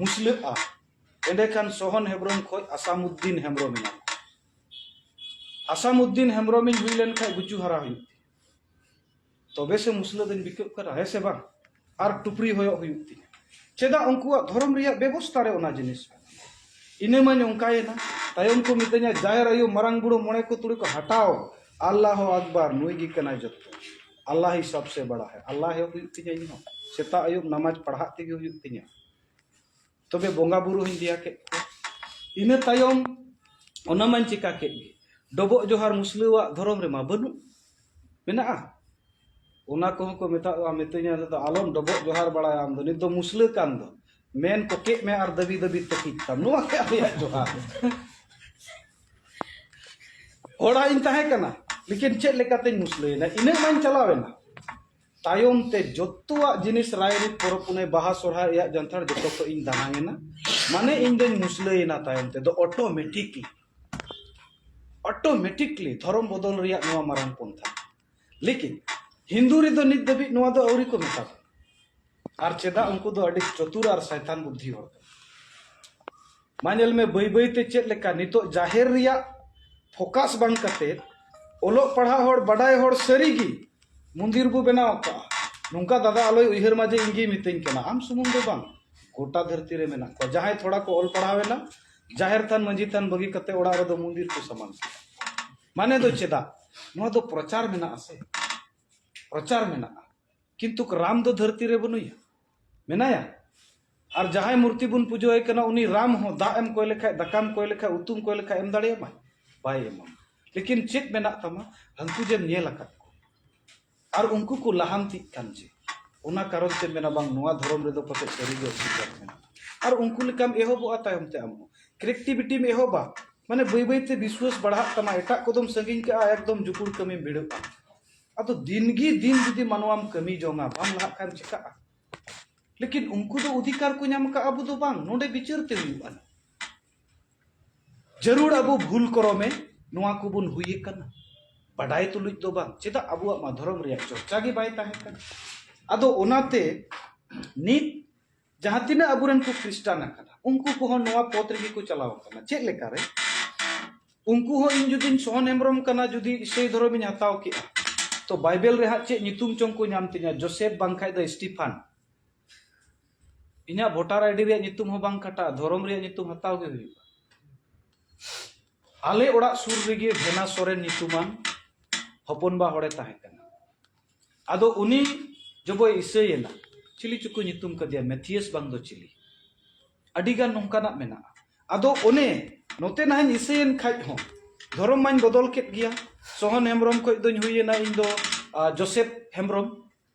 ᱢᱩᱥᱞᱟᱹᱜᱼᱟ, ᱮᱸᱰᱮᱠᱷᱟᱱ ᱥᱚᱦᱚᱱ ᱦᱮᱢᱵᱨᱚᱢ ᱠᱷᱚᱡ ᱟᱥᱟᱢᱩᱫᱽᱫᱤᱱ ᱦᱮᱢᱵᱨᱚᱢ ᱤᱧ ᱟᱥᱟᱢᱩᱫᱽᱫᱤᱱ ᱦᱮᱢᱵᱨᱚᱢ ᱤᱧ ᱦᱩᱭ ᱞᱮᱱᱠᱷᱟᱡ ᱜᱩᱪᱩ ᱦᱟᱨᱟ ᱦᱩᱭᱩᱜ ᱛᱤᱧᱟ᱾ ᱛᱚᱵᱮ ᱥᱮ ᱢᱩᱥᱞᱟᱹ ᱫᱚᱧ ᱵᱤᱠᱟᱹᱜ ᱠᱟᱱᱟ, ᱦᱮᱸ ᱥᱮ ᱵᱟᱝ? ᱟᱨ ᱴᱩᱯᱨᱤ ᱦᱚᱭᱚᱜ ᱦᱩᱭᱩᱜ ᱛᱤᱧᱟ᱾ ᱪᱮᱫᱟᱜ? ᱩᱱᱠᱩᱣᱟᱜ ᱫᱷᱚᱨᱚᱢ ᱨᱮᱭᱟᱜ ᱵᱮᱵᱚᱥᱛᱟ ᱨᱮ ᱚᱱᱟ ᱡᱤᱱᱤᱥ ᱢᱮᱱᱟᱜᱼᱟ᱾ ᱤᱱᱟᱹ ᱢᱟᱧ ᱚᱱᱠᱟᱭᱮᱱᱟ᱾ ᱛᱟᱭᱚᱢ ᱠᱚ ᱢᱤᱛᱟᱹᱧᱟ, ᱡᱟᱦᱮᱨ ᱟᱭᱳ, ᱢᱟᱨᱟᱝ ᱵᱩᱨᱩ, ᱢᱚᱬᱮ ᱠᱚ ᱛᱩᱨᱩᱭ ᱠᱚ ᱦᱟᱴᱟᱣ, ᱟᱞᱞᱟᱦᱩ ᱟᱠᱵᱟᱨ, ᱱᱩᱭ ᱜᱮ ᱠᱟᱱᱟᱭ ᱡᱚᱛᱚ᱾ ᱟᱞᱞᱟᱦ ᱦᱤᱥᱟᱵ ᱥᱮ ᱵᱟᱲᱟ ᱦᱮ, ᱟᱞᱞᱟᱦ ᱦᱮ ᱦᱩᱭᱩᱜ ᱛᱤᱧᱟ ᱤᱧ ᱦᱚᱸ᱾ ᱥᱮᱛᱟᱜ ᱟᱹᱭᱩᱵ ᱱᱟᱢᱟᱡᱽ ᱯᱟᱲᱦᱟᱜ ᱛᱮᱜᱮ ᱦᱩᱭᱩᱜ ᱛᱤᱧᱟ᱾ ᱛᱚᱵᱮ ᱵᱚᱸᱜᱟ ᱵᱩᱨᱩ ᱦᱚᱧ ᱫᱮᱭᱟ ᱠᱮᱫ ᱠᱚᱣᱟ᱾ ᱤᱱᱟᱹ ᱛᱟᱭᱚᱢ ᱚᱱᱟ ᱢᱟᱧ ᱪᱤᱠᱟ ᱠᱮᱫ ᱜᱮ᱾ ᱰᱚᱵᱚᱜ ᱡᱚᱦᱟᱨ ᱢᱩᱥᱞᱟᱹᱣᱟᱜ ᱫᱷᱚᱨᱚᱢ ᱨᱮᱢᱟ ᱵᱟᱹᱱᱩᱜ, ᱢᱮᱱᱟᱜᱼᱟ? ᱚᱱᱟ ᱠᱚᱦᱚᱸ ᱠᱚ ᱢᱮᱛᱟᱜᱼᱟ, ᱢᱤᱛᱟᱹᱧᱟ, "ᱫᱟᱫᱟ, ᱟᱞᱚᱢ ᱰᱚᱵᱚᱜ ᱡᱚᱦᱟᱨ ᱵᱟᱲᱟᱭᱟ, ᱟᱢ ᱫᱚ ᱱᱤᱛ ᱫᱚ ᱢᱩᱥᱞᱟᱹ ᱠᱟᱱ ᱫᱚ, ᱢᱮᱱ ᱠᱚᱠᱮᱜ ᱢᱮ ᱟᱨ ᱫᱟᱹᱵᱤ ᱫᱟᱹᱵᱤ ᱛᱟᱹᱠᱤᱡ ᱛᱟᱢ, ᱱᱚᱣᱟ ᱜᱮ ᱟᱞᱮᱭᱟᱜ ᱡᱚᱦᱟᱨ᱾" ᱦᱚᱲᱟᱜ ᱤᱧ ᱛᱟᱦᱮᱸ ᱠᱟᱱᱟ, ᱞᱮᱠᱤᱱ ᱪᱮᱫ ᱞᱮᱠᱟᱛᱮᱧ ᱢᱩᱥᱞᱟᱹᱭᱮᱱᱟ, ᱤᱱᱟᱹᱜ ᱢᱟᱧ ᱪᱟᱞᱟᱣᱮᱱᱟ᱾ ᱛᱟᱭᱚᱢ ᱛᱮ ᱡᱚᱛᱚᱣᱟᱜ ᱡᱤᱱᱤᱥ, ᱨᱟᱭᱨᱤᱛ, ᱯᱚᱨᱚᱵᱽ ᱯᱩᱱᱟᱹᱭ, ᱵᱟᱦᱟ, ᱥᱚᱨᱦᱟᱭ, ᱨᱮᱭᱟᱜ ᱡᱟᱱᱛᱷᱟᱲ, ᱡᱚᱛᱚ ᱠᱚ ᱤᱧ ᱫᱟᱱᱟᱝ ᱮᱱᱟ᱾ ᱢᱟᱱᱮ ᱤᱧ ᱫᱚᱧ ᱢᱩᱥᱞᱟᱹᱭᱮᱱᱟ ᱛᱟᱭᱚᱢ ᱛᱮᱫᱚ, automatically, automatically ᱫᱷᱚᱨᱚᱢ ᱵᱚᱫᱚᱞ ᱨᱮᱭᱟᱜ ᱱᱚᱣᱟ ᱢᱟᱨᱟᱝ ᱯᱚᱱᱛᱷᱟ᱾ ᱞᱮᱠᱤᱱ ᱦᱤᱱᱫᱩ ᱨᱮᱫᱚ ᱱᱤᱛ ᱫᱷᱟᱹᱵᱤᱡ ᱱᱚᱣᱟ ᱫᱚ ᱟᱹᱣᱨᱤ ᱠᱚ ᱢᱮᱛᱟ ᱠᱚᱣᱟ᱾ ᱟᱨ ᱪᱮᱫᱟᱜ? ᱩᱱᱠᱩ ᱫᱚ ᱟᱹᱰᱤ ᱪᱚᱛᱩᱨ ᱟᱨ ᱥᱟᱭᱛᱟᱱ ᱵᱩᱫᱽᱫᱷᱤ ᱦᱚᱲ ᱠᱟᱱᱟ᱾ ᱢᱟ ᱧᱮᱞ ᱢᱮ, ᱵᱟᱹᱭ ᱵᱟᱹᱭ ᱛᱮ ᱪᱮᱫ ᱞᱮᱠᱟ ᱱᱤᱛᱚᱜ ᱡᱟᱦᱮᱨ ᱨᱮᱭᱟᱜ focus ᱵᱟᱝ ᱠᱟᱛᱮ, ᱚᱞᱚᱜ ᱯᱟᱲᱦᱟᱜ ᱦᱚᱲ, ᱵᱟᱰᱟᱭ ᱦᱚᱲ ᱥᱟᱹᱨᱤ ᱜᱮ ᱢᱚᱱᱫᱤᱨ ᱵᱚ ᱵᱮᱱᱟᱣ ᱟᱠᱟᱫᱼᱟ᱾ ᱱᱚᱝᱠᱟ ᱫᱟᱫᱟ ᱟᱞᱚᱭ ᱩᱭᱦᱟᱹᱨ ᱢᱟ ᱡᱮ ᱤᱧ ᱜᱮᱭ ᱢᱤᱛᱟᱹᱧ ᱠᱟᱱᱟ, ᱟᱢ ᱥᱩᱢᱩᱝ ᱫᱚ ᱵᱟᱝ, ᱜᱚᱴᱟ ᱫᱷᱟᱹᱨᱛᱤ ᱨᱮ ᱢᱮᱱᱟᱜ ᱠᱚᱣᱟ᱾ ᱡᱟᱦᱟᱸᱭ ᱛᱷᱚᱲᱟ ᱠᱚ ᱚᱞ ᱯᱟᱲᱦᱟᱣ ᱮᱱᱟ, ᱡᱟᱦᱮᱨ ᱛᱷᱟᱱ, ᱢᱟᱹᱡᱷᱤ ᱛᱷᱟᱱ ᱵᱟᱹᱜᱤ ᱠᱟᱛᱮ ᱚᱲᱟᱜ ᱨᱮᱫᱚ ᱢᱚᱱᱫᱤᱨ ᱠᱚ ᱥᱟᱢᱟᱝ ᱠᱮᱫᱟ᱾ ᱢᱟᱱᱮ ᱫᱚ ᱪᱮᱫᱟᱜ? ᱱᱚᱣᱟ ᱫᱚ ᱯᱨᱚᱪᱟᱨ ᱢᱮᱱᱟᱜᱼᱟ ᱥᱮ, ᱯᱨᱚᱪᱟᱨ ᱢᱮᱱᱟᱜᱼᱟ᱾ ᱠᱤᱱᱛᱩ ᱨᱟᱢ ᱫᱚ ᱫᱷᱟᱹᱨᱛᱤ ᱨᱮ ᱵᱟᱹᱱᱩᱭᱟ, ᱢᱮᱱᱟᱭᱟ? ᱟᱨ ᱡᱟᱦᱟᱸᱭ ᱢᱩᱨᱛᱤ ᱵᱚᱱ ᱯᱩᱡᱟᱹᱣᱟᱭ ᱠᱟᱱᱟ, ᱩᱱᱤ ᱨᱟᱢ ᱦᱚᱸ ᱫᱟᱜ ᱮᱢ ᱠᱚᱭ ᱞᱮᱠᱷᱟᱡ, ᱫᱟᱠᱟᱢ ᱠᱚᱭ ᱞᱮᱠᱷᱟᱡ, ᱩᱛᱩᱢ ᱠᱚᱭ ᱞᱮᱠᱷᱟᱡ ᱮᱢ ᱫᱟᱲᱮᱭᱟᱢᱟᱭ? ᱵᱟᱭ ᱮᱢᱟᱢᱟ᱾ ᱞᱮᱠᱤᱱ ᱪᱮᱫ ᱢᱮᱱᱟᱜ ᱛᱟᱢᱟ? ᱦᱟᱹᱱᱠᱩ ᱡᱮᱢ ᱧᱮᱞ ᱟᱠᱟᱫ ᱠᱚ ᱟᱨ ᱩᱱᱠᱩ ᱠᱚ ᱞᱟᱦᱟᱱᱛᱤᱜ ᱠᱟᱱ ᱡᱮ, ᱚᱱᱟ ᱠᱟᱨᱚᱱ ᱛᱮ ᱢᱮᱱᱟ, ᱵᱟᱝ, ᱱᱚᱣᱟ ᱫᱷᱚᱨᱚᱢ ᱨᱮᱫᱚ ᱯᱟᱥᱮᱡ ᱥᱟᱹᱨᱤᱜᱮ ᱚᱥᱩᱵᱤᱫᱷᱟ ᱢᱮᱱᱟᱜᱼᱟ᱾ ᱟᱨ ᱩᱱᱠᱩ ᱞᱮᱠᱟᱢ ᱮᱦᱚᱵᱚᱜᱼᱟ, ᱛᱟᱭᱚᱢ ᱛᱮ ᱟᱢ ᱦᱚᱸ ᱠᱨᱤᱭᱮᱴᱤᱵᱷᱤᱴᱤᱢ ᱮᱦᱚᱵᱟ, ᱢᱟᱱᱮ ᱵᱟᱹᱭ ᱵᱟᱹᱭ ᱛᱮ ᱵᱤᱥᱣᱟᱥ ᱵᱟᱲᱦᱟᱜ ᱛᱟᱢᱟ, ᱮᱴᱟᱜ ᱠᱚᱫᱚᱢ ᱥᱟᱺᱜᱤᱧ ᱠᱟᱜᱼᱟ, ᱮᱠᱫᱚᱢ ᱡᱩᱠᱩᱲ ᱠᱟᱹᱢᱤᱢ ᱵᱷᱤᱲᱟᱹᱜᱼᱟ᱾ ᱟᱫᱚ ᱫᱤᱱ ᱜᱮ ᱫᱤᱱ ᱡᱩᱫᱤ ᱢᱟᱱᱣᱟᱢ ᱠᱟᱹᱢᱤ ᱡᱚᱝᱟ, ᱵᱟᱢ ᱞᱟᱦᱟᱜ ᱠᱷᱟᱱ ᱪᱤᱠᱟᱹᱜᱼᱟ? ᱞᱮᱠᱤᱱ ᱩᱱᱠᱩ ᱫᱚ ᱚᱫᱷᱤᱠᱟᱨ ᱠᱚ ᱧᱟᱢ ᱟᱠᱟᱫᱼᱟ, ᱟᱵᱚ ᱫᱚ ᱵᱟᱝ᱾ ᱱᱚᱰᱮ ᱵᱤᱪᱟᱹᱨ ᱛᱮ ᱦᱩᱭᱩᱜᱼᱟ᱾ ᱡᱟᱹᱨᱩᱲ ᱟᱵᱚ ᱵᱷᱩᱞ ᱠᱨᱚᱢᱮ ᱱᱚᱣᱟ ᱠᱚᱵᱚᱱ ᱦᱩᱭ ᱟᱠᱟᱱᱟ, ᱵᱟᱰᱟᱭ ᱛᱩᱞᱩᱡ ᱫᱚ ᱵᱟᱝ᱾ ᱪᱮᱫᱟᱜ? ᱟᱵᱚᱣᱟᱜ ᱢᱟ ᱫᱷᱚᱨᱚᱢ ᱨᱮᱭᱟᱜ ᱪᱚᱨᱪᱟ ᱜᱮ ᱵᱟᱭ ᱛᱟᱦᱮᱸ ᱠᱟᱱᱟ᱾ ᱟᱫᱚ ᱚᱱᱟᱛᱮ ᱱᱤᱛ ᱡᱟᱦᱟᱸ ᱛᱤᱱᱟᱹᱜ ᱟᱵᱚᱨᱮᱱ ᱠᱚ ᱠᱷᱨᱤᱥᱴᱟᱱ ᱟᱠᱟᱱᱟ, ᱩᱱᱠᱩ ᱠᱚᱦᱚᱸ ᱱᱚᱣᱟ ᱯᱚᱛ ᱨᱮᱜᱮ ᱠᱚ ᱪᱟᱞᱟᱣ ᱟᱠᱟᱱᱟ᱾ ᱪᱮᱫ ᱞᱮᱠᱟᱨᱮ? ᱩᱱᱠᱩ ᱦᱚᱸ, ᱤᱧ ᱡᱩᱫᱤᱧ ᱥᱚᱦᱚᱱ ᱦᱮᱢᱵᱨᱚᱢ ᱠᱟᱱᱟ, ᱡᱩᱫᱤ ᱤᱥᱟᱹᱭ ᱫᱷᱚᱨᱚᱢᱤᱧ ᱦᱟᱛᱟᱣ ᱠᱮᱜᱼᱟ, ᱛᱚ ᱵᱟᱭᱵᱮᱞ ᱨᱮ ᱦᱟᱸᱜ ᱪᱮᱫ ᱧᱩᱛᱩᱢ ᱪᱚᱝ ᱠᱚ ᱧᱟᱢ ᱛᱤᱧᱟ, ᱡᱳᱥᱮᱯ ᱵᱟᱝᱠᱷᱟᱡ ᱫᱚ ᱥᱴᱤᱯᱷᱟᱱ᱾ ᱤᱧᱟᱹᱜ ᱵᱷᱳᱴᱟᱨ ᱟᱭᱰᱤ ᱨᱮᱭᱟᱜ ᱧᱩᱛᱩᱢ ᱦᱚᱸ ᱵᱟᱝ ᱠᱟᱴᱟᱜᱼᱟ, ᱫᱷᱚᱨᱚᱢ ᱨᱮᱭᱟᱜ ᱧᱩᱛᱩᱢ ᱦᱟᱛᱟᱣ ᱜᱮ ᱦᱩᱭᱩᱜᱼᱟ᱾ ᱟᱞᱮ ᱚᱲᱟᱜ ᱥᱩᱨ ᱨᱮᱜᱮ ᱵᱷᱮᱱᱟ ᱥᱚᱨᱮᱱ ᱧᱩᱛᱩᱢᱟᱱ ᱦᱚᱯᱚᱱᱵᱟ ᱦᱚᱲᱮ ᱛᱟᱦᱮᱸ ᱠᱟᱱᱟ᱾ ᱟᱫᱚ ᱩᱱᱤ ᱡᱚᱵᱚᱭ ᱤᱥᱟᱹᱭᱮᱱᱟ, ᱪᱤᱞᱤ ᱪᱚᱠᱚ ᱧᱩᱛᱩᱢ ᱠᱟᱫᱮᱭᱟ, ᱢᱮᱛᱷᱤᱭᱟᱥ ᱵᱟᱝ ᱫᱚ ᱪᱤᱞᱤ, ᱟᱹᱰᱤ ᱜᱟᱱ ᱱᱚᱝᱠᱟᱱᱟᱜ ᱢᱮᱱᱟᱜᱼᱟ᱾ ᱟᱫᱚ ᱚᱱᱮ ᱱᱚᱛᱮ ᱱᱟᱦᱟᱧ ᱤᱥᱟᱹᱭᱮᱱ ᱠᱷᱟᱡ ᱦᱚᱸ ᱫᱷᱚᱨᱚᱢ ᱢᱟᱧ ᱵᱚᱫᱚᱞ ᱠᱮᱫ ᱜᱮᱭᱟ᱾ ᱥᱚᱦᱚᱱ ᱦᱮᱢᱵᱨᱚᱢ ᱠᱷᱚᱡ ᱫᱚᱧ ᱦᱩᱭᱮᱱᱟ ᱤᱧ ᱫᱚ, ᱟ, ᱡᱳᱥᱮᱯ ᱦᱮᱢᱵᱨᱚᱢ᱾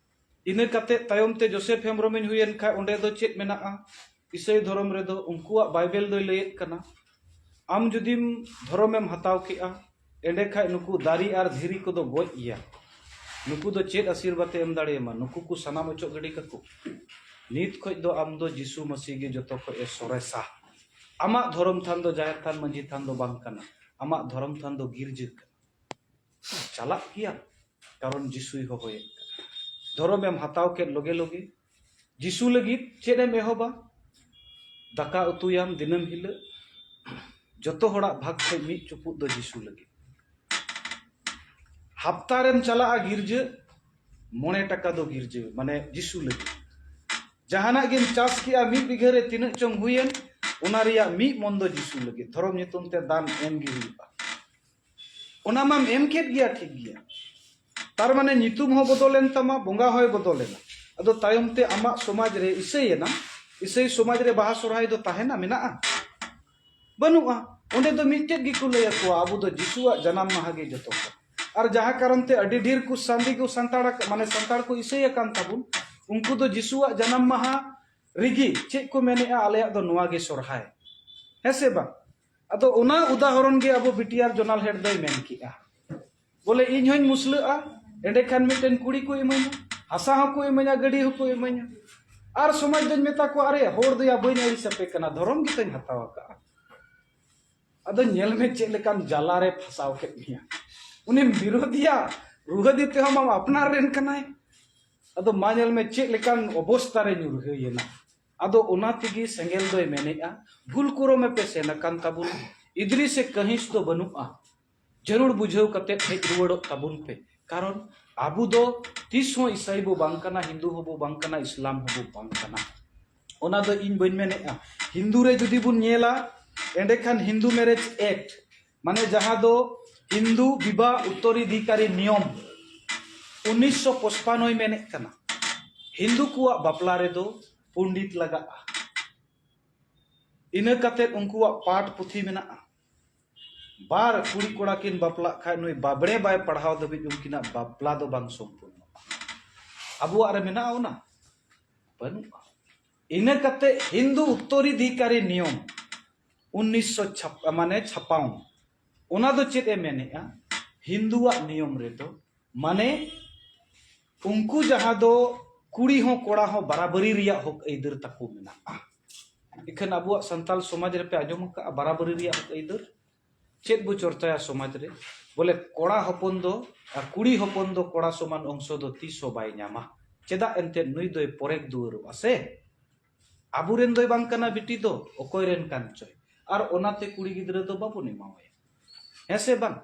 ᱤᱱᱟᱹ ᱠᱟᱛᱮ ᱛᱟᱭᱚᱢ ᱛᱮ ᱡᱳᱥᱮᱯ ᱦᱮᱢᱵᱨᱚᱢᱤᱧ ᱦᱩᱭᱮᱱ ᱠᱷᱟᱡ ᱚᱸᱰᱮ ᱫᱚ ᱪᱮᱫ ᱢᱮᱱᱟᱜᱼᱟ? ᱤᱥᱟᱹᱭ ᱫᱷᱚᱨᱚᱢ ᱨᱮᱫᱚ ᱩᱱᱠᱩᱣᱟᱜ ᱵᱟᱭᱵᱮᱞ ᱫᱚᱭ ᱞᱟᱹᱭᱮᱫ ᱠᱟᱱᱟ, ᱟᱢ ᱡᱩᱫᱤᱢ ᱫᱷᱚᱨᱚᱢᱮᱢ ᱦᱟᱛᱟᱣ ᱠᱮᱜᱼᱟ, ᱮᱸᱰᱮ ᱠᱷᱟᱡ ᱱᱩᱠᱩ ᱫᱟᱨᱮ ᱟᱨ ᱫᱷᱤᱨᱤ ᱠᱚᱫᱚ ᱜᱚᱡ ᱜᱮᱭᱟ᱾ ᱱᱩᱠᱩ ᱫᱚ ᱪᱮᱫ ᱟᱥᱤᱨᱵᱟᱫᱽ ᱮ ᱮᱢ ᱫᱟᱲᱮᱭᱟᱢᱟ? ᱱᱩᱠᱩ ᱠᱚ ᱥᱟᱱᱟᱢ ᱚᱪᱚᱜ ᱜᱤᱰᱤ ᱠᱟᱠᱚ᱾ ᱱᱤᱛ ᱠᱷᱚᱡ ᱫᱚ ᱟᱢ ᱫᱚ ᱡᱤᱥᱩ ᱢᱟᱹᱥᱤ ᱜᱮ ᱡᱚᱛᱚ ᱠᱷᱚᱡ ᱮ ᱥᱚᱨᱮᱥᱟ᱾ ᱟᱢᱟᱜ ᱫᱷᱚᱨᱚᱢ ᱛᱷᱟᱱ ᱫᱚ ᱡᱟᱦᱮᱨ ᱛᱷᱟᱱ, ᱢᱟᱹᱡᱷᱤ ᱛᱷᱟᱱ ᱫᱚ ᱵᱟᱝ ᱠᱟᱱᱟ᱾ ᱟᱢᱟᱜ ᱫᱷᱚᱨᱚᱢ ᱛᱷᱟᱱ ᱫᱚ ᱜᱤᱨᱡᱟᱹ ᱠᱟᱱᱟ᱾ ᱪᱟᱞᱟᱜ ᱜᱮᱭᱟ, ᱠᱟᱨᱚᱱ ᱡᱤᱥᱩᱭ ᱦᱚᱦᱚᱭᱮᱫ ᱠᱟᱱᱟ᱾ ᱫᱷᱚᱨᱚᱢᱮᱢ ᱦᱟᱛᱟᱣ ᱠᱮᱫ ᱞᱚᱜᱮ ᱞᱚᱜᱮ ᱡᱤᱥᱩ ᱞᱟᱹᱜᱤᱫ ᱪᱮᱫ ᱮᱢ ᱮᱦᱚᱵᱟ? ᱫᱟᱠᱟ ᱩᱛᱩᱭᱟᱢ ᱫᱤᱱᱟᱹᱢ ᱦᱤᱞᱳᱜ, ᱡᱚᱛᱚ ᱦᱚᱲᱟᱜ ᱵᱷᱟᱜᱽ ᱠᱷᱚᱡ ᱢᱤᱫ ᱪᱩᱯᱩᱫ ᱫᱚ ᱡᱤᱥᱩ ᱞᱟᱹᱜᱤᱫ᱾ ᱦᱟᱯᱛᱟ ᱨᱮᱢ ᱪᱟᱞᱟᱜᱼᱟ ᱜᱤᱨᱡᱟᱹ, ᱢᱚᱬᱮ ᱴᱟᱠᱟ ᱫᱚ ᱜᱤᱨᱡᱟᱹ, ᱢᱟᱱᱮ ᱡᱤᱥᱩ ᱞᱟᱹᱜᱤᱫ᱾ ᱡᱟᱦᱟᱱᱟᱜ ᱜᱮᱢ ᱪᱟᱥ ᱠᱮᱜᱼᱟ, ᱢᱤᱫ ᱵᱤᱜᱷᱟᱹ ᱨᱮ ᱛᱤᱱᱟᱹᱜ ᱪᱚᱝ ᱦᱩᱭᱮᱱ, ᱚᱱᱟ ᱨᱮᱭᱟᱜ ᱢᱤᱫ ᱢᱚᱱ ᱫᱚ ᱡᱤᱥᱩ ᱞᱟᱹᱜᱤᱫ᱾ ᱫᱷᱚᱨᱚᱢ ᱧᱩᱛᱩᱢ ᱛᱮ ᱫᱟᱱ ᱮᱢ ᱜᱮ ᱦᱩᱭᱩᱜᱼᱟ᱾ ᱚᱱᱟ ᱢᱟᱢ ᱮᱢ ᱠᱮᱫ ᱜᱮᱭᱟ, ᱴᱷᱤᱠ ᱜᱮᱭᱟ᱾ ᱛᱟᱨ ᱢᱟᱱᱮ ᱧᱩᱛᱩᱢ ᱦᱚᱸ ᱵᱚᱫᱚᱞᱮᱱ ᱛᱟᱢᱟ, ᱵᱚᱸᱜᱟ ᱦᱚᱸᱭ ᱵᱚᱫᱚᱞᱮᱱᱟ᱾ ᱟᱫᱚ ᱛᱟᱭᱚᱢ ᱛᱮ ᱟᱢᱟᱜ ᱥᱚᱢᱟᱡᱽ ᱨᱮ ᱤᱥᱟᱹᱭᱮᱱᱟ, ᱤᱥᱟᱹᱭ ᱥᱚᱢᱟᱡᱽ ᱨᱮ ᱵᱟᱦᱟ ᱥᱚᱨᱦᱟᱭ ᱫᱚ ᱛᱟᱦᱮᱱᱟ, ᱢᱮᱱᱟᱜᱼᱟ? ᱵᱟᱹᱱᱩᱜᱼᱟ᱾ ᱚᱸᱰᱮ ᱫᱚ ᱢᱤᱫᱴᱮᱡ ᱜᱮᱠᱚ ᱞᱟᱹᱭ ᱟᱠᱚᱣᱟ, ᱟᱵᱚ ᱫᱚ ᱡᱤᱥᱩᱣᱟᱜ ᱡᱟᱱᱟᱢ ᱢᱟᱦᱟ ᱜᱮ ᱡᱚᱛᱚ ᱠᱷᱚᱱ᱾ ᱟᱨ ᱡᱟᱦᱟᱸ ᱠᱟᱨᱚᱱ ᱛᱮ ᱟᱹᱰᱤ ᱰᱷᱮᱨ ᱠᱚ ᱥᱟᱱᱫᱤ ᱠᱚ ᱥᱟᱱᱛᱟᱲ ᱟᱠ-, ᱢᱟᱱᱮ ᱥᱟᱱᱛᱟᱲ ᱠᱚ ᱤᱥᱟᱹᱭ ᱟᱠᱟᱱ ᱛᱟᱵᱚᱱ, ᱩᱱᱠᱩ ᱫᱚ ᱡᱤᱥᱩᱣᱟᱜ ᱡᱟᱱᱟᱢ ᱢᱟᱦᱟ ᱨᱮᱜᱮ ᱪᱮᱫ ᱠᱚ ᱢᱮᱱᱮᱜᱼᱟ, ᱟᱞᱮᱭᱟᱜ ᱫᱚ ᱱᱚᱣᱟ ᱜᱮ ᱥᱚᱨᱦᱟᱭ, ᱦᱮᱸ ᱥᱮ ᱵᱟᱝ? ᱟᱫᱚ ᱚᱱᱟ ᱩᱫᱟᱦᱚᱨᱚᱱ ᱜᱮ ᱟᱵᱚ ᱵᱤᱴᱤᱟᱨ ᱡᱚᱱᱟᱞ ᱦᱮᱰ ᱫᱚᱭ ᱢᱮᱱ ᱠᱮᱜᱼᱟ, ᱵᱚᱞᱮ ᱤᱧ ᱦᱚᱧ ᱢᱩᱥᱞᱟᱹᱜᱼᱟ, ᱮᱸᱰᱮᱠᱷᱟᱱ ᱢᱤᱫᱴᱮᱱ ᱠᱩᱲᱤ ᱠᱚ ᱤᱢᱟᱹᱧᱟ, ᱦᱟᱥᱟ ᱦᱚᱸᱠᱚ ᱤᱢᱟᱹᱧᱟ, ᱜᱟᱹᱰᱤ ᱦᱚᱸᱠᱚ ᱤᱢᱟᱹᱧᱟ᱾ ᱟᱨ ᱥᱚᱢᱟᱡᱽ ᱫᱚᱧ ᱢᱮᱛᱟ ᱠᱚᱣᱟ, ᱟᱨᱮ ᱦᱚᱲ ᱫᱚᱭᱟ ᱵᱟᱹᱧ ᱟᱹᱲᱤᱥ ᱟᱯᱮ ᱠᱟᱱᱟ, ᱫᱷᱚᱨᱚᱢ ᱜᱮᱛᱚᱧ ᱦᱟᱛᱟᱣ ᱟᱠᱟᱫᱼᱟ᱾ ᱟᱫᱚ ᱧᱮᱞ ᱢᱮ ᱪᱮᱫ ᱞᱮᱠᱟᱱ ᱡᱟᱞᱟ ᱨᱮ ᱯᱷᱟᱸᱥᱟᱣ ᱠᱮᱫ ᱢᱮᱭᱟ᱾ ᱩᱱᱤᱢ ᱵᱤᱨᱳᱫᱤᱭᱟ, ᱨᱩᱦᱟᱹᱫᱤ ᱛᱮᱦᱚᱸ ᱵᱟᱢ ᱟᱯᱱᱟᱨ ᱨᱮᱱ ᱠᱟᱱᱟᱭ᱾ ᱟᱫᱚ ᱢᱟ ᱧᱮᱞ ᱢᱮ ᱪᱮᱫ ᱞᱮᱠᱟᱱ ᱚᱵᱚᱥᱛᱟ ᱨᱮ ᱧᱩᱨᱦᱟᱹᱭᱮᱱᱟ᱾ ᱟᱫᱚ ᱚᱱᱟ ᱛᱮᱜᱮ ᱥᱮᱸᱜᱮᱞ ᱫᱚᱭ ᱢᱮᱱᱮᱜᱼᱟ, ᱵᱷᱩᱞ ᱠᱩᱨᱚᱢ ᱯᱮ ᱥᱮᱱ ᱟᱠᱟᱱ ᱛᱟᱵᱚᱱᱟ, ᱤᱫᱨᱤ ᱥᱮ ᱠᱟᱹᱦᱤᱥ ᱫᱚ ᱵᱟᱹᱱᱩᱜᱼᱟ, ᱡᱟᱹᱨᱩᱲ ᱵᱩᱡᱷᱟᱹᱣ ᱠᱟᱛᱮ ᱦᱮᱡ ᱨᱩᱣᱟᱹᱲᱚᱜ ᱛᱟᱵᱚᱱ ᱯᱮ, ᱠᱟᱨᱚᱱ ᱟᱵᱚ ᱫᱚ ᱛᱤᱥ ᱦᱚᱸ ᱤᱥᱟᱹᱭ ᱵᱚ ᱵᱟᱝ ᱠᱟᱱᱟ, ᱦᱤᱱᱫᱩ ᱦᱚᱸᱵᱚ ᱵᱟᱝ ᱠᱟᱱᱟ, ᱤᱥᱞᱟᱢ ᱦᱚᱸᱵᱚ ᱵᱟᱝ ᱠᱟᱱᱟ᱾ ᱚᱱᱟ ᱫᱚ ᱤᱧ ᱵᱟᱹᱧ ᱢᱮᱱᱮᱫᱼᱟ᱾ ᱦᱤᱱᱫᱩ ᱨᱮ ᱡᱩᱫᱤ ᱵᱚᱱ ᱧᱮᱞᱟ, ᱮᱸᱰᱮᱠᱷᱟᱱ ᱦᱤᱱᱫᱩ ᱢᱮᱨᱮᱡᱽ ᱮᱠᱴ, ᱢᱟᱱᱮ ᱡᱟᱦᱟᱸ ᱫᱚ ᱦᱤᱱᱫᱩ ᱵᱤᱵᱟᱦ ᱩᱛᱛᱚᱨᱤᱫᱷᱤᱠᱟᱨᱤ ᱱᱤᱭᱚᱢ ᱩᱱᱤᱥᱥᱚ ᱯᱚᱪᱯᱟᱱᱱᱚᱭ ᱢᱮᱱᱮᱫ ᱠᱟᱱᱟ, ᱦᱤᱱᱫᱩ ᱠᱚᱣᱟᱜ ᱵᱟᱯᱞᱟ ᱨᱮᱫᱚ ᱯᱚᱱᱰᱤᱛ ᱞᱟᱜᱟᱜᱼᱟ᱾ ᱤᱱᱟᱹ ᱠᱟᱛᱮᱫ ᱩᱱᱠᱩᱣᱟᱜ ᱯᱟᱴ ᱯᱩᱛᱷᱤ ᱢᱮᱱᱟᱜᱼᱟ᱾ ᱵᱟᱨ ᱠᱩᱲᱤ ᱠᱚᱲᱟ ᱠᱤᱱ ᱵᱟᱯᱞᱟᱜ ᱠᱷᱟᱡ ᱱᱩᱭ ᱵᱟᱵᱲᱮ ᱵᱟᱭ ᱯᱟᱲᱦᱟᱣ ᱫᱷᱟᱹᱵᱤᱡ ᱩᱱᱠᱤᱱᱟᱜ ᱵᱟᱯᱞᱟ ᱫᱚ ᱵᱟᱝ ᱥᱚᱢᱯᱩᱨᱱᱚᱜᱼᱟ᱾ ᱟᱵᱚᱣᱟᱜ ᱨᱮ ᱢᱮᱱᱟᱜᱼᱟ ᱚᱱᱟ? ᱵᱟᱹᱱᱩᱜᱼᱟ᱾ ᱤᱱᱟᱹ ᱠᱟᱛᱮ ᱦᱤᱱᱫᱩ ᱩᱛᱛᱚᱨᱤᱫᱷᱤᱠᱟᱨᱤ ᱱᱤᱭᱚᱢ ᱩᱱᱤᱥᱥᱚ ᱪᱷᱟᱯ-, ᱢᱟᱱᱮ ᱪᱷᱟᱯᱟᱣ, ᱚᱱᱟ ᱫᱚ ᱪᱮᱫ ᱮ ᱢᱮᱱᱮᱜᱼᱟ? ᱦᱤᱱᱫᱩᱣᱟᱜ ᱱᱤᱭᱚᱢ ᱨᱮᱫᱚ ᱢᱟᱱᱮ ᱩᱱᱠᱩ ᱡᱟᱦᱟᱸ ᱫᱚ ᱠᱩᱲᱤ ᱦᱚᱸ ᱠᱚᱲᱟ ᱦᱚᱸ ᱵᱟᱨᱟᱵᱟᱨᱤ ᱨᱮᱭᱟᱜ ᱦᱚᱠ ᱟᱹᱭᱫᱟᱹᱨ ᱛᱟᱠᱚ ᱢᱮᱱᱟᱜᱼᱟ᱾ ᱤᱠᱷᱟᱹᱱ ᱟᱵᱚᱣᱟᱜ ᱥᱟᱱᱛᱟᱞ ᱥᱚᱢᱟᱡᱽ ᱨᱮᱯᱮ ᱟᱸᱡᱚᱢ ᱟᱠᱟᱫᱼᱟ ᱵᱟᱨᱟᱵᱟᱨᱤ ᱨᱮᱭᱟᱜ ᱦᱚᱠ ᱟᱹᱭᱫᱟᱹᱨ? ᱪᱮᱫ ᱵᱚ ᱪᱚᱨᱪᱟᱭᱟ ᱥᱚᱢᱟᱡᱽ ᱨᱮ? ᱵᱚᱞᱮ ᱠᱚᱲᱟ ᱦᱚᱯᱚᱱ ᱫᱚ ᱟᱨ ᱠᱩᱲᱤ ᱦᱚᱯᱚᱱ ᱫᱚ ᱠᱚᱲᱟ ᱥᱚᱢᱟᱱ ᱚᱝᱥᱚ ᱫᱚ ᱛᱤᱥ ᱦᱚᱸ ᱵᱟᱭ ᱧᱟᱢᱟ᱾ ᱪᱮᱫᱟᱜ ᱮᱱᱛᱮᱫ? ᱱᱩᱭ ᱫᱚᱭ ᱯᱚᱨᱮᱠ ᱫᱩᱣᱟᱹᱨᱚᱜᱼᱟ ᱥᱮ᱾ ᱟᱵᱚᱨᱮᱱ ᱫᱚᱭ ᱵᱟᱝ ᱠᱟᱱᱟ ᱵᱤᱴᱤ ᱫᱚ, ᱚᱠᱚᱭ ᱨᱮᱱ ᱠᱟᱱ ᱪᱚᱭ? ᱟᱨ ᱚᱱᱟᱛᱮ ᱠᱩᱲᱤ ᱜᱤᱫᱽᱨᱟᱹ ᱫᱚ ᱵᱟᱵᱚᱱ ᱮᱢᱟᱣᱟᱭᱟ᱾ ᱦᱮᱸ ᱥᱮ ᱵᱟᱝ?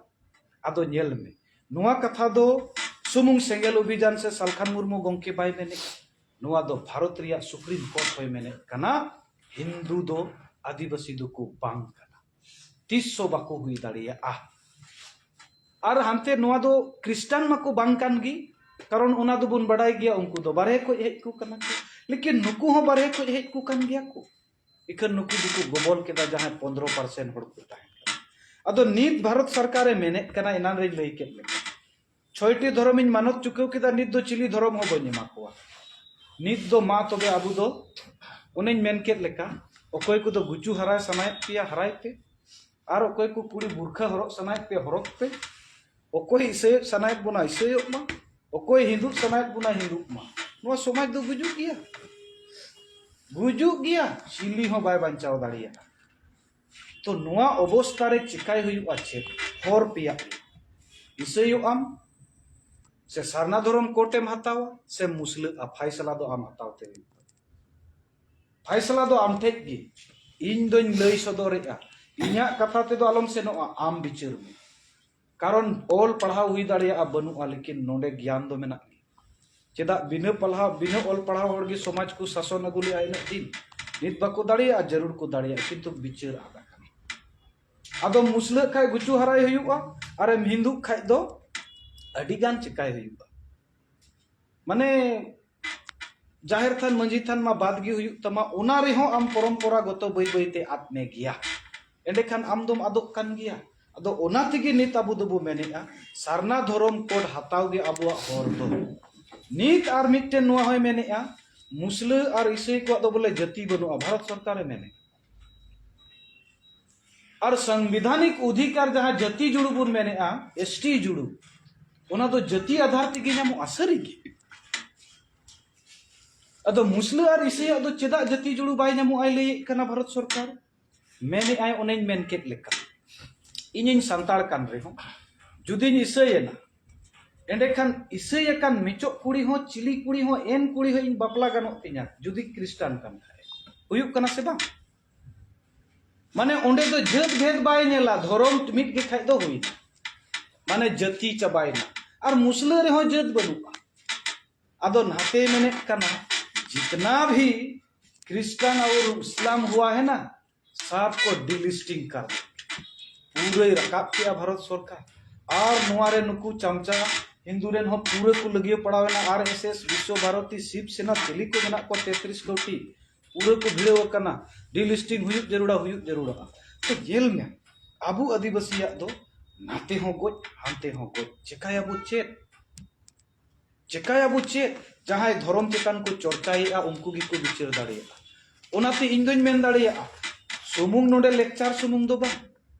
ᱟᱫᱚ ᱧᱮᱞ ᱢᱮ, ᱱᱚᱣᱟ ᱠᱟᱛᱷᱟ ᱫᱚ ᱥᱩᱢᱩᱝ ᱥᱮᱸᱜᱮᱞ ᱚᱵᱷᱤᱡᱟᱱ ᱥᱮ ᱥᱟᱞᱠᱷᱟᱱ ᱢᱩᱨᱢᱩ ᱜᱚᱢᱠᱮ ᱵᱟᱭ ᱢᱮᱱᱮᱫᱼᱟ᱾ ᱱᱚᱣᱟ ᱫᱚ ᱵᱷᱟᱨᱚᱛ ᱨᱮᱭᱟᱜ ᱥᱩᱯᱨᱤᱢ ᱠᱳᱨᱴ ᱦᱚᱸᱭ ᱢᱮᱱᱮᱫ ᱠᱟᱱᱟ, ᱦᱤᱱᱫᱩ ᱫᱚ ᱟᱹᱫᱤᱵᱟᱹᱥᱤ ᱫᱚᱠᱚ ᱵᱟᱝ ᱠᱟᱱᱟ, ᱛᱤᱥ ᱦᱚᱸ ᱵᱟᱠᱚ ᱦᱩᱭ ᱫᱟᱲᱮᱭᱟᱜᱼᱟ᱾ ᱟᱨ ᱦᱟᱱᱛᱮ ᱱᱚᱣᱟ ᱫᱚ ᱠᱷᱨᱤᱥᱴᱟᱱ ᱢᱟᱠᱚ ᱵᱟᱝ ᱠᱟᱱ ᱜᱮ, ᱠᱟᱨᱚᱱ ᱚᱱᱟ ᱫᱚᱵᱚᱱ ᱵᱟᱰᱟᱭ ᱜᱮᱭᱟ, ᱩᱱᱠᱩ ᱫᱚ ᱵᱟᱨᱦᱮ ᱠᱷᱚᱡ ᱦᱮᱡ ᱠᱚ ᱠᱟᱱᱟ ᱠᱚ, ᱞᱮᱠᱤᱱ ᱱᱩᱠᱩ ᱦᱚᱸ ᱵᱟᱨᱦᱮ ᱠᱷᱚᱡ ᱦᱮᱡ ᱠᱚ ᱠᱟᱱ ᱜᱮᱭᱟ ᱠᱚ᱾ ᱤᱠᱷᱟᱹᱱ ᱱᱩᱠᱩ ᱫᱚᱠᱚ ᱜᱚᱵᱚᱞ ᱠᱮᱫᱟ ᱡᱟᱦᱟᱸᱭ ᱯᱚᱱᱫᱽᱨᱚ ᱯᱟᱨᱥᱮᱱᱴ ᱦᱚᱲ ᱠᱚ ᱛᱟᱦᱮᱸ ᱠᱟᱱᱟ᱾ ᱟᱫᱚ ᱱᱤᱛ ᱵᱷᱟᱨᱚᱛ ᱥᱚᱨᱠᱟᱨᱮ ᱢᱮᱱᱮᱫ ᱠᱟᱱᱟ, ᱮᱱᱟᱱ ᱨᱮᱧ ᱞᱟᱹᱭ ᱠᱮᱫ ᱞᱮᱠᱟ, ᱪᱷᱚᱭᱴᱤ ᱫᱷᱚᱨᱚᱢᱤᱧ ᱢᱟᱱᱚᱛ ᱪᱩᱠᱟᱹᱣ ᱠᱮᱫᱟ, ᱱᱤᱛ ᱫᱚ ᱪᱤᱞᱤ ᱫᱷᱚᱨᱚᱢ ᱦᱚᱸ ᱵᱟᱹᱧ ᱮᱢᱟ ᱠᱚᱣᱟ᱾ ᱱᱤᱛ ᱫᱚ ᱢᱟ ᱛᱚᱵᱮ ᱟᱵᱚ ᱫᱚ ᱚᱱᱮᱧ ᱢᱮᱱ ᱠᱮᱫ ᱞᱮᱠᱟ, ᱚᱠᱚᱭ ᱠᱚᱫᱚ ᱜᱩᱪᱩ ᱦᱟᱨᱟᱭ ᱥᱟᱱᱟᱭᱮᱫ ᱯᱮᱭᱟ ᱦᱟᱨᱟᱭ ᱯᱮ, ᱟᱨ ᱚᱠᱚᱭ ᱠᱚ ᱠᱩᱲᱤ ᱵᱩᱨᱠᱷᱟ ᱦᱚᱨᱚᱜ ᱥᱟᱱᱟᱭᱮᱫ ᱯᱮ ᱦᱚᱨᱚᱜ ᱯᱮ, ᱚᱠᱚᱭ ᱤᱥᱟᱹᱭᱚᱜ ᱥᱟᱱᱟᱭᱮᱫ ᱵᱚᱱᱟ ᱤᱥᱟᱹᱭᱚᱜ ᱢᱟ, ᱚᱠᱚᱭ ᱦᱤᱸᱫᱩᱜ ᱥᱟᱱᱟᱭᱮᱫ ᱵᱚᱱᱟ ᱦᱤᱸᱫᱩᱜ ᱢᱟ᱾ ᱱᱚᱣᱟ ᱥᱚᱢᱟᱡᱽ ᱫᱚ ᱜᱩᱡᱩᱜ ᱜᱮᱭᱟ, ᱜᱩᱡᱩᱜ ᱜᱮᱭᱟ, ᱪᱤᱞᱤ ᱦᱚᱸ ᱵᱟᱭ ᱵᱟᱧᱪᱟᱣ ᱫᱟᱲᱮᱭᱟᱜᱼᱟ᱾ ᱛᱚ ᱱᱚᱣᱟ ᱚᱵᱚᱥᱛᱟ ᱨᱮ ᱪᱤᱠᱟᱭ ᱦᱩᱭᱩᱜᱼᱟ? ᱪᱮᱫ ᱦᱚᱨ ᱯᱮᱭᱟ ᱤᱥᱟᱹᱭᱚᱜ ᱟᱢ, ᱥᱮ ᱥᱟᱨᱱᱟ ᱫᱷᱚᱨᱚᱢ ᱠᱳᱰ ᱮᱢ ᱦᱟᱛᱟᱣᱟ, ᱥᱮ ᱢᱩᱥᱞᱟᱹᱜᱼᱟ? ᱯᱷᱟᱭᱥᱟᱞᱟ ᱫᱚ ᱟᱢ ᱦᱟᱛᱟᱣ ᱛᱮ ᱦᱩᱭᱩᱜ ᱛᱟᱢᱟ᱾ ᱯᱷᱟᱭᱥᱟᱞᱟ ᱫᱚ ᱟᱢ ᱴᱷᱮᱡ ᱜᱮ᱾ ᱤᱧ ᱫᱚᱧ ᱞᱟᱹᱭ ᱥᱚᱫᱚᱨᱮᱜᱼᱟ, ᱤᱧᱟᱹᱜ ᱠᱟᱛᱷᱟ ᱛᱮᱫᱚ ᱟᱞᱚᱢ ᱥᱮᱱᱚᱜᱼᱟ, ᱟᱢ ᱵᱤᱪᱟᱹᱨ ᱢᱮ᱾ ᱠᱟᱨᱚᱱ ᱚᱞ ᱯᱟᱲᱦᱟᱣ ᱦᱩᱭ ᱫᱟᱲᱮᱭᱟᱜᱼᱟ, ᱵᱟᱹᱱᱩᱜᱼᱟ, ᱞᱮᱠᱤᱱ ᱱᱚᱰᱮ ᱜᱮᱭᱟᱱ ᱫᱚ ᱢᱮᱱᱟᱜ ᱜᱮᱭᱟ᱾ ᱪᱮᱫᱟᱜ ᱵᱤᱱᱟᱹ ᱯᱟᱲᱦᱟᱣ, ᱵᱤᱱᱟᱹ ᱚᱞ ᱯᱟᱲᱦᱟᱣ ᱦᱚᱲ ᱜᱮ ᱥᱚᱢᱟᱡᱽ ᱠᱚ ᱥᱟᱥᱚᱱ ᱟᱹᱜᱩ ᱞᱮᱜᱼᱟ ᱤᱱᱟᱹᱜ ᱫᱤᱱ? ᱱᱤᱛ ᱵᱟᱠᱚ ᱫᱟᱲᱮᱭᱟᱜᱼᱟ, ᱡᱟᱹᱨᱩᱲ ᱠᱚ ᱫᱟᱲᱮᱭᱟᱜᱼᱟ, ᱠᱤᱱᱛᱩ ᱵᱤᱪᱟᱹᱨ ᱟᱫ ᱟᱠᱟᱱᱟ᱾ ᱟᱫᱚᱢ ᱢᱩᱥᱞᱟᱹᱜ ᱠᱷᱟᱡ ᱜᱩᱪᱩ ᱦᱟᱨᱟᱭ ᱦᱩᱭᱩᱜᱼᱟ, ᱟᱨᱮᱢ ᱦᱤᱱᱫᱩᱜ ᱠᱷᱟᱡ ᱫᱚ ᱟᱹᱰᱤ ᱜᱟᱱ ᱪᱮᱠᱟᱭ ᱦᱩᱭᱩᱜᱼᱟ᱾ ᱢᱟᱱᱮ ᱡᱟᱦᱮᱨ ᱛᱷᱟᱱ ᱢᱟᱹᱡᱷᱤ ᱛᱷᱟᱱ ᱢᱟ ᱵᱟᱫ ᱜᱮ ᱦᱩᱭᱩᱜ ᱛᱟᱢᱟ, ᱚᱱᱟ ᱨᱮᱦᱚᱸ ᱟᱢ ᱯᱚᱨᱚᱢᱯᱚᱨᱟ ᱜᱚᱛᱚ ᱵᱟᱹᱭ ᱵᱟᱹᱭ ᱛᱮ ᱟᱫ ᱢᱮ ᱜᱮᱭᱟ, ᱮᱸᱰᱮᱠᱷᱟᱱ ᱟᱢ ᱫᱚᱢ ᱟᱫᱚᱜ ᱠᱟᱱ ᱜᱮᱭᱟ᱾ ᱟᱫᱚ ᱚᱱᱟ ᱛᱮᱜᱮ ᱱᱤᱛ ᱟᱵᱚ ᱫᱚᱵᱚ ᱢᱮᱱᱮᱫᱼᱟ ᱥᱟᱨᱱᱟ ᱫᱷᱚᱨᱚᱢ ᱠᱳᱰ ᱦᱟᱛᱟᱣ ᱜᱮ ᱟᱵᱚᱣᱟᱜ ᱦᱚᱨ ᱫᱚ᱾ ᱱᱤᱛ ᱟᱨ ᱢᱤᱫᱴᱮᱱ ᱱᱚᱣᱟ ᱦᱚᱸᱭ ᱢᱮᱱᱮᱫᱼᱟ ᱢᱩᱥᱞᱟᱹ ᱟᱨ ᱤᱥᱟᱹᱭ ᱠᱚᱣᱟᱜ ᱫᱚ ᱵᱚᱞᱮ ᱡᱟᱹᱛᱤ ᱵᱟᱹᱱᱩᱜᱼᱟ, ᱵᱷᱟᱨᱚᱛ ᱥᱚᱨᱠᱟᱨᱮ ᱢᱮᱱᱮᱫᱼᱟ᱾ ᱟᱨ ᱥᱟᱝᱵᱤᱫᱷᱟᱱᱤᱠ ᱚᱫᱷᱤᱠᱟᱨ ᱡᱟᱦᱟᱸ ᱡᱟᱹᱛᱤ ᱡᱩᱲᱩ ᱵᱚᱱ ᱢᱮᱱᱮᱫᱼᱟ, ᱮᱥ ᱴᱤ ᱡᱩᱲᱩ, ᱚᱱᱟ ᱫᱚ ᱡᱟᱹᱛᱤ ᱟᱫᱷᱟᱨ ᱛᱮᱜᱮ ᱧᱟᱢᱚᱜᱼᱟ, ᱥᱟᱹᱨᱤ ᱜᱮ᱾ ᱟᱫᱚ ᱢᱩᱥᱞᱟᱹ ᱟᱨ ᱤᱥᱟᱹᱭᱟᱜ ᱫᱚ ᱪᱮᱫᱟᱜ ᱡᱟᱹᱛᱤ ᱡᱩᱲᱩ ᱵᱟᱭ ᱧᱟᱢᱚᱜᱼᱟᱭ ᱞᱟᱹᱭᱮᱫ ᱠᱟᱱᱟ ᱵᱷᱟᱨᱚᱛ ᱥᱚᱨᱠᱟᱨ? ᱢᱮᱱᱮᱫᱼᱟᱭ ᱚᱱᱮᱧ ᱢᱮᱱ ᱠᱮᱫ ᱞᱮᱠᱟ, ᱤᱧᱤᱧ ᱥᱟᱱᱛᱟᱲ ᱠᱟᱱ ᱨᱮᱦᱚᱸ, ᱡᱩᱫᱤᱧ ᱤᱥᱟᱹᱭᱮᱱᱟ, ᱮᱸᱰᱮᱠᱷᱟᱱ ᱤᱥᱟᱹᱭ ᱟᱠᱟᱱ ᱢᱮᱪᱚᱜ ᱠᱩᱲᱤ ᱦᱚᱸ, ᱪᱤᱞᱤ ᱠᱩᱲᱤ ᱦᱚᱸ, ᱮᱱ ᱠᱩᱲᱤ ᱦᱚᱸ ᱤᱧ ᱵᱟᱯᱞᱟ ᱜᱟᱱᱚᱜ ᱛᱤᱧᱟ ᱡᱩᱫᱤ ᱠᱷᱨᱤᱥᱴᱟᱱ ᱠᱟᱱ ᱠᱷᱟᱡ᱾ ᱦᱩᱭᱩᱜ ᱠᱟᱱᱟ ᱥᱮ ᱵᱟᱝ? ᱢᱟᱱᱮ ᱚᱸᱰᱮ ᱫᱚ ᱡᱟᱹᱛ ᱵᱷᱮᱫ ᱵᱟᱭ ᱧᱮᱞᱟ, ᱫᱷᱚᱨᱚᱢ ᱢᱤᱫ ᱜᱮ ᱠᱷᱟᱡ ᱫᱚ ᱦᱩᱭᱱᱟ, ᱢᱟᱱᱮ ᱡᱟᱹᱛᱤ ᱪᱟᱵᱟᱭᱮᱱᱟ᱾ ᱟᱨ ᱢᱩᱥᱞᱟᱹ ᱨᱮᱦᱚᱸ ᱡᱟᱹᱛ ᱵᱟᱹᱱᱩᱜᱼᱟ᱾ ᱟᱫᱚ ᱱᱟᱛᱮ ᱢᱮᱱᱮᱫ ᱠᱟᱱᱟ, जितना भी क्रिश्चियन और इस्लाम हुआ है ना, सबको डिलिस्टिंग कर दो। ᱯᱩᱨᱟᱹᱭ ᱨᱟᱠᱟᱵ ᱠᱮᱜᱼᱟ ᱵᱷᱟᱨᱚᱛ ᱥᱚᱨᱠᱟᱨ᱾ ᱟᱨ ᱱᱚᱣᱟ ᱨᱮ ᱱᱩᱠᱩ ᱪᱟᱢᱪᱟ ᱦᱤᱱᱫᱩ ᱨᱮᱱ ᱦᱚᱸ ᱯᱩᱨᱟᱹ ᱠᱚ ᱞᱟᱹᱜᱤᱭᱟᱹ ᱯᱟᱲᱟᱣ ᱮᱱᱟ, ᱟᱨ ᱮᱥ ᱮᱥ, ᱵᱤᱥᱥᱚ ᱵᱷᱟᱨᱚᱛᱤ, ᱥᱤᱵ ᱥᱮᱱᱟ, ᱪᱤᱞᱤ ᱠᱚ ᱢᱮᱱᱟᱜ ᱠᱚᱣᱟ, ᱛᱮᱛᱨᱤᱥ ᱠᱳᱴᱤ ᱯᱩᱨᱟᱹ ᱠᱚ ᱵᱷᱤᱲᱟᱹᱣ ᱟᱠᱟᱱᱟ, ᱰᱤᱞᱤᱥᱴᱤᱝ ᱦᱩᱭᱩᱜ ᱡᱟᱹᱨᱩᱲᱟ, ᱦᱩᱭᱩᱜ ᱡᱟᱹᱨᱩᱲᱟ᱾ ᱛᱚ ᱧᱮᱞ ᱢᱮ, ᱟᱵᱚ ᱟᱹᱫᱤᱵᱟᱹᱥᱤᱭᱟᱜ ᱫᱚ ᱱᱟᱛᱮ ᱦᱚᱸ ᱜᱚᱡ, ᱦᱟᱱᱛᱮ ᱦᱚᱸ ᱜᱚᱡ, ᱪᱮᱠᱟᱭᱟᱵᱚ ᱪᱮᱫ? ᱪᱮᱠᱟᱭᱟᱵᱚ ᱪᱮᱫ? ᱡᱟᱦᱟᱸᱭ ᱫᱷᱚᱨᱚᱢ ᱪᱮᱛᱟᱱ ᱠᱚ ᱪᱚᱨᱪᱟᱭᱮᱫᱼᱟ, ᱩᱱᱠᱩ ᱜᱮᱠᱚ ᱵᱤᱪᱟᱹᱨ ᱫᱟᱲᱮᱭᱟᱜᱼᱟ᱾ ᱚᱱᱟᱛᱮ ᱤᱧ ᱫᱚᱧ ᱢᱮᱱ ᱫᱟᱲᱮᱭᱟᱜᱼᱟ, ᱥᱩᱢᱩᱝ ᱱᱚᱰᱮ ᱞᱮᱠᱪᱟᱨ ᱥᱩᱢᱩᱝ ᱫᱚ ᱵᱟᱝ,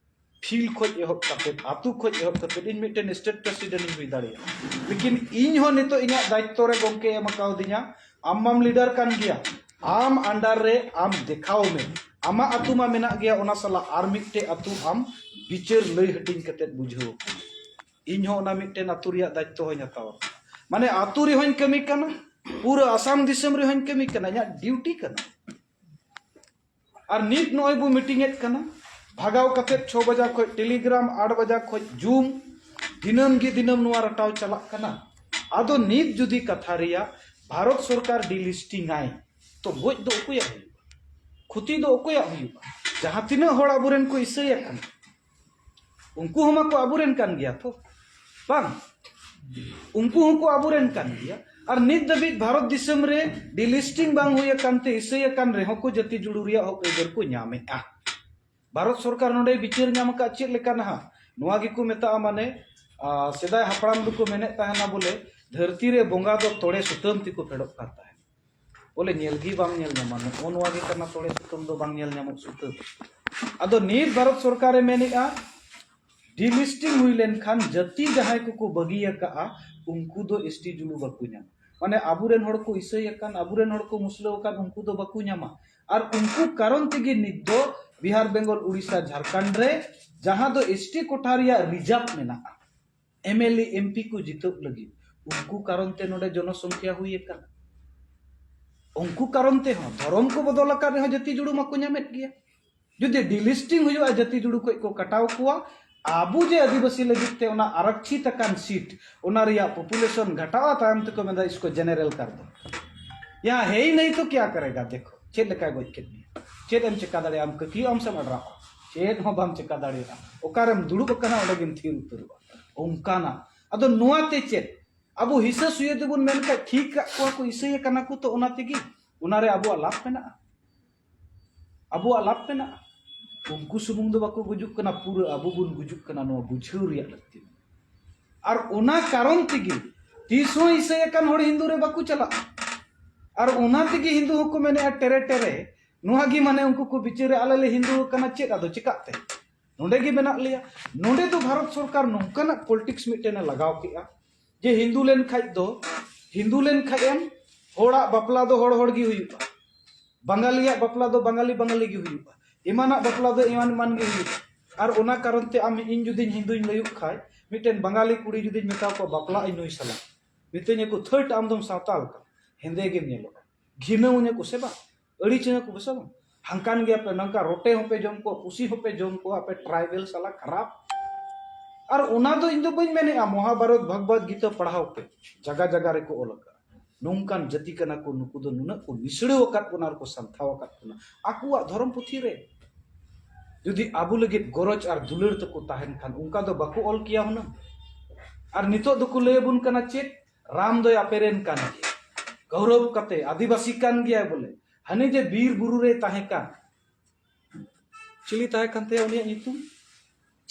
ᱯᱷᱤᱞᱰ ᱠᱷᱚᱡ ᱮᱦᱚᱵ ᱠᱟᱛᱮ, ᱟᱹᱛᱩ ᱠᱷᱚᱡ ᱮᱦᱚᱵ ᱠᱟᱛᱮ, ᱤᱧ ᱢᱤᱫᱴᱮᱱ ᱥᱴᱮᱴ ᱯᱨᱮᱥᱤᱰᱮᱱᱴ ᱤᱧ ᱦᱩᱭ ᱫᱟᱲᱮᱭᱟᱜᱼᱟ᱾ ᱞᱮᱠᱤᱱ ᱤᱧ ᱦᱚᱸ ᱱᱤᱛᱚᱜ ᱤᱧᱟᱹᱜ ᱫᱟᱭᱤᱛᱛᱚ ᱨᱮ ᱜᱚᱢᱠᱮ ᱮᱢ ᱟᱠᱟᱣᱫᱤᱧᱟ, ᱟᱢ ᱢᱟᱢ ᱞᱤᱰᱟᱨ ᱠᱟᱱ ᱜᱮᱭᱟ, ᱟᱢ ᱟᱱᱰᱟᱨ ᱨᱮ ᱟᱢ ᱫᱮᱠᱷᱟᱣ ᱢᱮ, ᱟᱢᱟᱜ ᱟᱹᱛᱩ ᱢᱟ ᱢᱮᱱᱟᱜ ᱜᱮᱭᱟ, ᱚᱱᱟ ᱥᱟᱞᱟᱜ ᱟᱨ ᱢᱤᱫᱴᱮᱡ ᱟᱹᱛᱩ ᱟᱢ ᱵᱤᱪᱟᱹᱨ ᱞᱟᱹᱭ ᱦᱟᱹᱴᱤᱧ ᱠᱟᱛᱮ ᱵᱩᱡᱷᱟᱹᱣ ᱟᱠᱚ ᱢᱮ᱾ ᱤᱧ ᱦᱚᱸ ᱚᱱᱟ ᱢᱤᱫᱴᱮᱱ ᱟᱹᱛᱩ ᱨᱮᱭᱟᱜ ᱫᱟᱭᱤᱛᱛᱚ ᱦᱚᱸᱧ ᱦᱟᱛᱟᱣᱟ᱾ ᱢᱟᱱᱮ ᱟᱹᱛᱩ ᱨᱮᱦᱚᱸᱧ ᱠᱟᱹᱢᱤ ᱠᱟᱱᱟ, ᱯᱩᱨᱟᱹ ᱟᱥᱟᱢ ᱫᱤᱥᱚᱢ ᱨᱮᱦᱚᱸᱧ ᱠᱟᱹᱢᱤ ᱠᱟᱱᱟ, ᱤᱧᱟᱹᱜ ᱰᱤᱭᱩᱴᱤ ᱠᱟᱱᱟ᱾ ᱟᱨ ᱱᱤᱛ ᱱᱚᱜᱼᱚᱭ ᱵᱚ ᱢᱤᱴᱤᱝ ᱮᱫ ᱠᱟᱱᱟ, ᱵᱷᱟᱜᱟᱣ ᱠᱟᱛᱮ ᱪᱷᱚ ᱵᱟᱡᱟ ᱠᱷᱚᱡ ᱴᱮᱞᱤᱜᱨᱟᱢ, ᱟᱴ ᱵᱟᱡᱟ ᱠᱷᱚᱡ ᱡᱩᱢ, ᱫᱤᱱᱟᱹᱢ ᱜᱮ ᱫᱤᱱᱟᱹᱢ ᱱᱚᱣᱟ ᱨᱟᱴᱟᱣ ᱪᱟᱞᱟᱜ ᱠᱟᱱᱟ᱾ ᱟᱫᱚ ᱱᱤᱛ ᱡᱩᱫᱤ ᱠᱟᱛᱷᱟ ᱨᱮᱭᱟᱜ ᱵᱷᱟᱨᱚᱛ ᱥᱚᱨᱠᱟᱨ delisting ᱟᱭ, ᱛᱚ ᱜᱚᱡ ᱫᱚ ᱚᱠᱚᱭᱟᱜ ᱦᱩᱭᱩᱜᱼᱟ? ᱠᱷᱚᱛᱤ ᱫᱚ ᱚᱠᱚᱭᱟᱜ ᱦᱩᱭᱩᱜᱼᱟ? ᱡᱟᱦᱟᱸ ᱛᱤᱱᱟᱹᱜ ᱦᱚᱲ ᱟᱵᱚᱨᱮᱱ ᱠᱚ ᱤᱥᱟᱹᱭ ᱟᱠᱟᱱᱟ, ᱩᱱᱠᱩ ᱦᱚᱸ ᱢᱟᱠᱚ ᱟᱵᱚᱨᱮᱱ ᱠᱟᱱ ᱜᱮᱭᱟ ᱛᱚ, ᱵᱟᱝ? ᱩᱱᱠᱩ ᱦᱚᱸᱠᱚ ᱟᱵᱚᱨᱮᱱ ᱠᱟᱱ ᱜᱮᱭᱟ᱾ ᱟᱨ ᱱᱤᱛ ᱫᱷᱟᱹᱵᱤᱡ ᱵᱷᱟᱨᱚᱛ ᱫᱤᱥᱚᱢ ᱨᱮ delisting ᱵᱟᱝ ᱦᱩᱭ ᱟᱠᱟᱱ ᱛᱮ ᱤᱥᱟᱹᱭ ᱟᱠᱟᱱ ᱨᱮᱦᱚᱸ ᱠᱚ ᱡᱟᱹᱛᱤ ᱡᱩᱲᱩ ᱨᱮᱭᱟᱜ ᱦᱚᱠ ᱟᱹᱭᱫᱟᱹᱨ ᱠᱚ ᱧᱟᱢᱮᱫᱼᱟ᱾ ᱵᱷᱟᱨᱚᱛ ᱥᱚᱨᱠᱟᱨ ᱱᱚᱰᱮ ᱵᱤᱪᱟᱹᱨ ᱧᱟᱢ ᱟᱠᱟᱫ ᱪᱮᱫ ᱞᱮᱠᱟ ᱱᱟᱦᱟᱜ? ᱱᱚᱣᱟ ᱜᱮᱠᱚ ᱢᱮᱛᱟᱜᱼᱟ, ᱢᱟᱱᱮ, ᱟ, ᱥᱮᱫᱟᱭ ᱦᱟᱯᱲᱟᱢ ᱫᱚᱠᱚ ᱢᱮᱱᱮᱫ ᱛᱟᱦᱮᱱᱟ ᱵᱚᱞᱮ, ᱫᱷᱟᱹᱨᱛᱤ ᱨᱮ ᱵᱚᱸᱜᱟ ᱫᱚ ᱛᱚᱲᱮ ᱥᱩᱛᱟᱹᱢ ᱛᱮᱠᱚ ᱯᱷᱮᱰᱚᱜ ᱠᱟᱱ ᱛᱟᱦᱮᱱᱟ᱾ ᱵᱚᱞᱮ, ᱧᱮᱞ ᱜᱮ ᱵᱟᱝ ᱧᱮᱞ ᱧᱟᱢᱟ᱾ ᱱᱚᱜᱼᱚ ᱱᱚᱣᱟ ᱜᱮ ᱠᱟᱱᱟ ᱛᱚᱲᱮ ᱥᱩᱛᱟᱹᱢ ᱫᱚ, ᱵᱟᱝ ᱧᱮᱞ ᱧᱟᱢᱚᱜ ᱥᱩᱛᱟᱹᱢ᱾ ᱟᱫᱚ ᱱᱤᱛ ᱵᱷᱟᱨᱚᱛ ᱥᱚᱨᱠᱟᱨᱮ ᱢᱮᱱᱮᱫᱼᱟ, delisting ᱦᱩᱭ ᱞᱮᱱᱠᱷᱟᱱ ᱡᱟᱹᱛᱤ ᱡᱟᱦᱟᱸᱭ ᱠᱚᱠᱚ ᱵᱟᱹᱜᱤ ᱟᱠᱟᱜᱼᱟ, ᱩᱱᱠᱩ ᱫᱚ ST ᱡᱩᱞᱩ ᱵᱟᱠᱚ ᱧᱟᱢᱟ᱾ ᱢᱟᱱᱮ, ᱟᱵᱚᱨᱮᱱ ᱦᱚᱲ ᱠᱚ ᱤᱥᱟᱹᱭ ᱟᱠᱟᱱ, ᱟᱵᱚᱨᱮᱱ ᱦᱚᱲ ᱠᱚ ᱢᱩᱥᱞᱟᱹᱣ ᱟᱠᱟᱱ, ᱩᱱᱠᱩ ᱫᱚ ᱵᱟᱠᱚ ᱧᱟᱢᱟ᱾ ᱟᱨ ᱩᱱᱠᱩ ᱠᱟᱨᱚᱱ ᱛᱮᱜᱮ ᱱᱤᱛ ᱫᱚ ᱵᱤᱦᱟᱨ, ᱵᱮᱝᱜᱚᱞ, ᱩᱲᱤᱥᱥᱟ, ᱡᱷᱟᱲᱠᱷᱚᱸᱰ ᱨᱮ ᱡᱟᱦᱟᱸ ᱫᱚ ST ᱠᱳᱴᱟ ᱨᱮᱭᱟᱜ reserve ᱢᱮᱱᱟᱜᱼᱟ, MLA, MP ᱠᱚ ᱡᱤᱛᱟᱹᱜ ᱞᱟᱹᱜᱤᱫ, ᱩᱱᱠᱩ ᱠᱟᱨᱚᱱ ᱛᱮ ᱱᱚᱰᱮ ᱡᱚᱱᱚᱥᱚᱝᱠᱷᱭᱟ ᱦᱩᱭ ᱟᱠᱟᱱᱟ᱾ ᱩᱱᱠᱩ ᱠᱟᱨᱚᱱ ᱛᱮᱦᱚᱸ ᱫᱷᱚᱨᱚᱢ ᱠᱚ ᱵᱚᱫᱚᱞ ᱟᱠᱟᱫ ᱨᱮᱦᱚᱸ ᱡᱟᱹᱛᱤ ᱡᱩᱲᱩ ᱢᱟᱠᱚ ᱧᱟᱢᱮᱫ ᱜᱮᱭᱟ᱾ ᱡᱩᱫᱤ delisting ᱦᱩᱭᱩᱜᱼᱟ, ᱡᱟᱹᱛᱤ ᱡᱩᱲᱩ ᱠᱷᱚᱡ ᱠᱚ ᱠᱟᱴᱟᱣ ᱠᱚᱣᱟ, ᱟᱵᱚ ᱡᱮ ᱟᱹᱫᱤᱵᱟᱹᱥᱤ ᱞᱟᱹᱜᱤᱫ ᱛᱮ ᱚᱱᱟ ᱟᱨᱚᱠᱠᱷᱤᱛ ᱟᱠᱟᱱ seat, ᱚᱱᱟ ᱨᱮᱭᱟᱜ population ᱜᱷᱟᱴᱟᱣᱟ, ᱛᱟᱭᱚᱢ ᱛᱮᱠᱚ ᱢᱮᱱᱫᱟ, "ᱤᱥᱠᱚ general ᱠᱟᱨ ᱫᱚ, ᱭᱟ ᱦᱮ ᱦᱤ ᱱᱟᱦᱤ ᱛᱚ ᱠᱭᱟ ᱠᱟᱨᱮᱜᱟ?" ᱫᱮᱠᱷᱚ, ᱪᱮᱫ ᱞᱮᱠᱟᱭ ᱜᱚᱡ ᱠᱮᱫ ᱢᱮᱭᱟ? ᱪᱮᱫ ᱮᱢ ᱪᱮᱠᱟ ᱫᱟᱲᱮᱭᱟᱜᱼᱟ? ᱟᱢ ᱠᱟᱹᱠᱤᱭᱟᱜ ᱟᱢ ᱥᱮᱢ ᱟᱰᱨᱟᱜᱼᱟ? ᱪᱮᱫ ᱦᱚᱸ ᱵᱟᱢ ᱪᱮᱠᱟ ᱫᱟᱲᱮᱭᱟᱜᱼᱟ᱾ ᱚᱠᱟᱨᱮᱢ ᱫᱩᱲᱩᱵ ᱟᱠᱟᱱᱟ, ᱚᱸᱰᱮ ᱜᱮᱢ ᱛᱷᱤᱨ ᱩᱛᱟᱹᱨᱚᱜᱼᱟ᱾ ᱚᱱᱠᱟᱱᱟᱜ᱾ ᱟᱫᱚ ᱱᱚᱣᱟ ᱛᱮ ᱪᱮᱫ? ᱟᱵᱚ ᱦᱤᱥᱟᱹ ᱥᱩᱭᱟᱹ ᱛᱮᱵᱚᱱ ᱢᱮᱱ ᱠᱷᱟᱡ ᱴᱷᱤᱠ ᱠᱟᱜ ᱠᱚᱣᱟ ᱠᱚ, ᱤᱥᱟᱹᱭ ᱟᱠᱟᱱᱟ ᱠᱚ, ᱛᱚ ᱚᱱᱟ ᱛᱮᱜᱮ, ᱚᱱᱟᱨᱮ ᱟᱵᱚᱣᱟᱜ ᱞᱟᱵᱷ ᱢᱮᱱᱟᱜᱼᱟ? ᱟᱵᱚᱣᱟᱜ ᱞᱟᱵᱷ ᱢᱮᱱᱟᱜᱼᱟ? ᱩᱱᱠᱩ ᱥᱩᱢᱩᱝ ᱫᱚ ᱵᱟᱠᱚ ᱜᱩᱡᱩᱜ ᱠᱟᱱᱟ, ᱯᱩᱨᱟᱹ ᱟᱵᱚ ᱵᱚᱱ ᱜᱩᱡᱩᱜ ᱠᱟᱱᱟ, ᱱᱚᱣᱟ ᱵᱩᱡᱷᱟᱹᱣ ᱨᱮᱭᱟᱜ ᱞᱟᱹᱠᱛᱤ ᱢᱮᱱᱟᱜᱼᱟ᱾ ᱟᱨ ᱚᱱᱟ ᱠᱟᱨᱚᱱ ᱛᱮᱜᱮ ᱛᱤᱥ ᱦᱚᱸ ᱤᱥᱟᱹᱭ ᱟᱠᱟᱱ ᱦᱚᱲ ᱦᱤᱱᱫᱩ ᱨᱮ ᱵᱟᱠᱚ ᱪᱟᱞᱟᱜᱼᱟ᱾ ᱟᱨ ᱚᱱᱟ ᱛᱮᱜᱮ ᱦᱤᱱᱫᱩ ᱦᱚᱸᱠᱚ ᱢᱮᱱᱮᱫᱼᱟ, "ᱴᱮᱨᱮ ᱴᱮᱨᱮ, ᱱᱚᱣᱟ ᱜᱮ ᱢᱟᱱᱮ ᱩᱱᱠᱩ ᱠᱚ ᱵᱤᱪᱟᱹᱨᱟ, ᱟᱞᱮ ᱞᱮ ᱦᱤᱱᱫᱩ ᱟᱠᱟᱱᱟ, ᱪᱮᱫ ᱟᱫᱚ ᱪᱮᱠᱟᱜ ᱛᱮ?" ᱱᱚᱰᱮ ᱜᱮ ᱢᱮᱱᱟᱜ ᱞᱮᱭᱟ᱾ ᱱᱚᱰᱮ ᱫᱚ ᱵᱷᱟᱨᱚᱛ ᱥᱚᱨᱠᱟᱨ ᱱᱚᱝᱠᱟᱱᱟᱜ politics ᱢᱤᱫᱴᱮᱱ ᱮ ᱞᱟᱜᱟᱣ ᱠᱮᱜᱼᱟ ᱡᱮ ᱦᱤᱱᱫᱩ ᱞᱮᱱ ᱠᱷᱟᱡ ᱫᱚ, ᱦᱤᱱᱫᱩ ᱞᱮᱱ ᱠᱷᱟᱡ ᱮᱢ, ᱦᱚᱲᱟᱜ ᱵᱟᱯᱞᱟ ᱫᱚ ᱦᱚᱲ ᱦᱚᱲ ᱜᱮ ᱦᱩᱭᱩᱜᱼᱟ, ᱵᱟᱝᱜᱟᱞᱤᱭᱟᱜ ᱵᱟᱯᱞᱟ ᱫᱚ ᱵᱟᱝᱜᱟᱞᱤ ᱵᱟᱝᱜᱟᱞᱤ ᱜᱮ ᱦᱩᱭᱩᱜᱼᱟ, ᱮᱢᱟᱱᱟᱜ ᱵᱟᱯᱞᱟ ᱫᱚ ᱮᱢᱟᱱ ᱮᱢᱟᱱ ᱜᱮ ᱦᱩᱭᱩᱜᱼᱟ᱾ ᱟᱨ ᱚᱱᱟ ᱠᱟᱨᱚᱱ ᱛᱮ ᱟᱢ, ᱤᱧ ᱡᱩᱫᱤᱧ ᱦᱤᱱᱫᱩᱧ ᱞᱟᱹᱭᱩᱜ ᱠᱷᱟᱡ, ᱢᱤᱫᱴᱮᱱ ᱵᱟᱝᱜᱟᱞᱤ ᱠᱩᱲᱤ ᱡᱩᱫᱤᱧ ᱢᱮᱛᱟ ᱠᱚᱣᱟ, "ᱵᱟᱯᱞᱟᱜ ᱟᱹᱧ ᱱᱩᱭ ᱥᱟᱞᱟᱜ", ᱢᱤᱛᱟᱹᱧ ᱟᱠᱚ, "ᱛᱷᱟᱹᱴ, ᱟᱢ ᱫᱚᱢ ᱥᱟᱶᱛᱟᱞ ᱠᱟᱱᱟ, ᱦᱮᱸᱫᱮ ᱜᱮᱢ ᱧᱮᱞᱚᱜᱼᱟ", ᱜᱷᱤᱱᱟᱹᱣ ᱟᱹᱧᱟ ᱠᱚ ᱥᱮ ᱵᱟᱝ, ᱟᱹᱲᱤᱥ ᱟᱹᱧᱟ ᱠᱚ ᱥᱮ ᱵᱟᱝ? ᱦᱟᱝᱠᱟᱱ ᱜᱮᱭᱟ ᱯᱮ, ᱱᱚᱝᱠᱟ ᱨᱚᱴᱮ ᱦᱚᱸᱯᱮ ᱡᱚᱢ ᱠᱚᱣᱟ, ᱯᱩᱥᱤ ᱦᱚᱸᱯᱮ ᱡᱚᱢ ᱠᱚᱣᱟ, ᱟᱯᱮ tribal ᱥᱟᱞᱟ ᱠᱷᱟᱨᱟᱯ᱾ ᱟᱨ ᱚᱱᱟ ᱫᱚ ᱤᱧ ᱫᱚ ᱵᱟᱹᱧ ᱢᱮᱱᱮᱜᱼᱟ, ᱢᱚᱦᱟᱵᱟᱨᱚᱛ ᱵᱷᱟᱜᱽᱵᱚᱛ ᱜᱤᱛᱟᱹ ᱯᱟᱲᱦᱟᱣ ᱯᱮ, ᱡᱟᱜᱟ ᱡᱟᱜᱟ ᱨᱮᱠᱚ ᱚᱞ ᱟᱠᱟᱫᱼᱟ᱾ ᱱᱚᱝᱠᱟᱱ ᱡᱟᱹᱛᱤ ᱠᱟᱱᱟ ᱠᱚ ᱱᱩᱠᱩ ᱫᱚ, ᱱᱩᱱᱟᱹᱜ ᱠᱚ ᱱᱤᱥᱲᱟᱹᱣ ᱟᱠᱟᱫ ᱵᱚᱱᱟ ᱟᱨ ᱠᱚ ᱥᱟᱱᱛᱷᱟᱣ ᱟᱠᱟᱫ ᱵᱚᱱᱟ ᱟᱠᱚᱣᱟᱜ ᱫᱷᱚᱨᱚᱢ ᱯᱩᱛᱷᱤ ᱨᱮ᱾ ᱡᱩᱫᱤ ᱟᱵᱚ ᱞᱟᱹᱜᱤᱫ ᱜᱚᱨᱚᱡᱽ ᱟᱨ ᱫᱩᱞᱟᱹᱲ ᱛᱟᱠᱚ ᱛᱟᱦᱮᱱ ᱠᱷᱟᱱ, ᱚᱱᱠᱟ ᱫᱚ ᱵᱟᱠᱚ ᱚᱞ ᱠᱮᱭᱟ ᱦᱩᱱᱟᱹᱝ᱾ ᱟᱨ ᱱᱤᱛᱚᱜ ᱫᱚᱠᱚ ᱞᱟᱹᱭ ᱟᱵᱚᱱ ᱠᱟᱱᱟ ᱪᱮᱫ? ᱨᱟᱢ ᱫᱚᱭ ᱟᱯᱮᱨᱮᱱ ᱠᱟᱱ ᱜᱮᱭᱟ, ᱜᱚᱨᱚᱵᱽ ᱠᱟᱛᱮ ᱟᱹᱫᱤᱵᱟᱹᱥᱤ ᱠᱟᱱ ᱜᱮᱭᱟᱭ ᱵᱚᱞᱮ, ᱦᱟᱹᱱᱤ ᱡᱮ ᱵᱤᱨ ᱵᱩᱨᱩ ᱨᱮᱭ ᱛᱟᱦᱮᱸ ᱠᱟᱱ, ᱪᱤᱞᱤ ᱛᱟᱦᱮᱸ ᱠᱟᱱ ᱛᱟᱭᱟ ᱩᱱᱤᱭᱟᱜ ᱧᱩᱛᱩᱢ?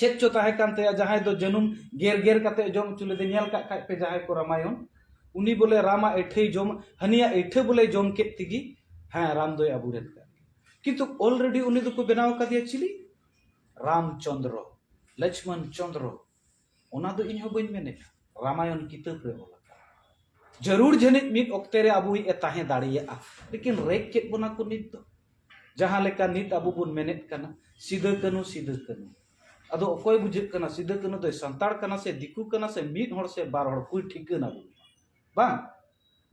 ᱪᱮᱫ ᱪᱚ ᱛᱟᱦᱮᱸ ᱠᱟᱱ ᱛᱟᱭᱟ, ᱡᱟᱦᱟᱸᱭ ᱫᱚ ᱡᱟᱹᱱᱩᱢ ᱜᱮᱨ ᱜᱮᱨ ᱠᱟᱛᱮ ᱡᱚᱢ ᱦᱚᱪᱚ ᱞᱮᱫᱮ᱾ ᱧᱮᱞ ᱠᱟᱜ ᱠᱷᱟᱡ ᱯᱮ ᱡᱟᱦᱟᱸᱭ ᱠᱚ ᱨᱟᱢᱟᱭᱚᱱ, ᱩᱱᱤ ᱵᱚᱞᱮ ᱨᱟᱢᱟᱜ ᱟᱹᱭᱴᱷᱟᱹᱭ ᱡᱚᱢ, ᱦᱟᱹᱱᱤᱭᱟᱜ ᱟᱹᱭᱴᱷᱟᱹ ᱵᱚᱞᱮ ᱡᱚᱢ ᱠᱮᱫ ᱛᱮᱜᱮ, ᱦᱮᱸ, ᱨᱟᱢ ᱫᱚᱭ ᱟᱵᱚᱨᱮᱱ ᱠᱟᱱ᱾ ᱠᱤᱱᱛᱩ already ᱩᱱᱤ ᱫᱚᱠᱚ ᱵᱮᱱᱟᱣ ᱠᱟᱫᱮᱭᱟ ᱪᱤᱞᱤ? ᱨᱟᱢ ᱪᱚᱸᱫᱽᱨᱚ, ᱞᱚᱪᱷᱢᱚᱱ ᱪᱚᱸᱫᱽᱨᱚ᱾ ᱚᱱᱟ ᱫᱚ ᱤᱧ ᱦᱚᱸ ᱵᱟᱹᱧ ᱢᱮᱱᱮᱫᱼᱟ, ᱨᱟᱢᱟᱭᱚᱱ ᱠᱤᱛᱟᱹᱵ ᱨᱮ ᱚᱞ ᱟᱠᱟᱱᱟ᱾ ᱡᱟᱹᱨᱩᱲ ᱡᱟᱹᱱᱤᱡ ᱢᱤᱫ ᱚᱠᱛᱮ ᱨᱮ ᱟᱵᱚᱭᱤᱡ ᱮ ᱛᱟᱦᱮᱸ ᱫᱟᱲᱮᱭᱟᱜᱼᱟ, ᱞᱮᱠᱤᱱ ᱨᱮᱡ ᱠᱮᱫ ᱵᱚᱱᱟ ᱠᱚ ᱱᱤᱛ ᱫᱚ᱾ ᱡᱟᱦᱟᱸ ᱞᱮᱠᱟ ᱱᱤᱛ ᱟᱵᱚ ᱵᱚᱱ ᱢᱮᱱᱮᱫ ᱠᱟᱱᱟ, ᱥᱤᱫᱟᱹ ᱠᱟᱹᱱᱦᱩ, ᱥᱤᱫᱟᱹ ᱠᱟᱹᱱᱦᱩ᱾ ᱟᱫᱚ ᱚᱠᱚᱭ ᱵᱩᱡᱷᱟᱹᱜ ᱠᱟᱱᱟ ᱥᱤᱫᱟᱹ ᱠᱟᱹᱱᱦᱩ ᱫᱚᱭ ᱥᱟᱱᱛᱟᱲ ᱠᱟᱱᱟ ᱥᱮ ᱫᱤᱠᱩ ᱠᱟᱱᱟ ᱥᱮ ᱢᱤᱫ ᱦᱚᱲ ᱥᱮ ᱵᱟᱨ ᱦᱚᱲ, ᱠᱚᱭ ᱴᱷᱤᱠᱟᱹᱱᱟ ᱵᱟᱹᱱᱩᱜᱼᱟ᱾ ᱵᱟᱝ,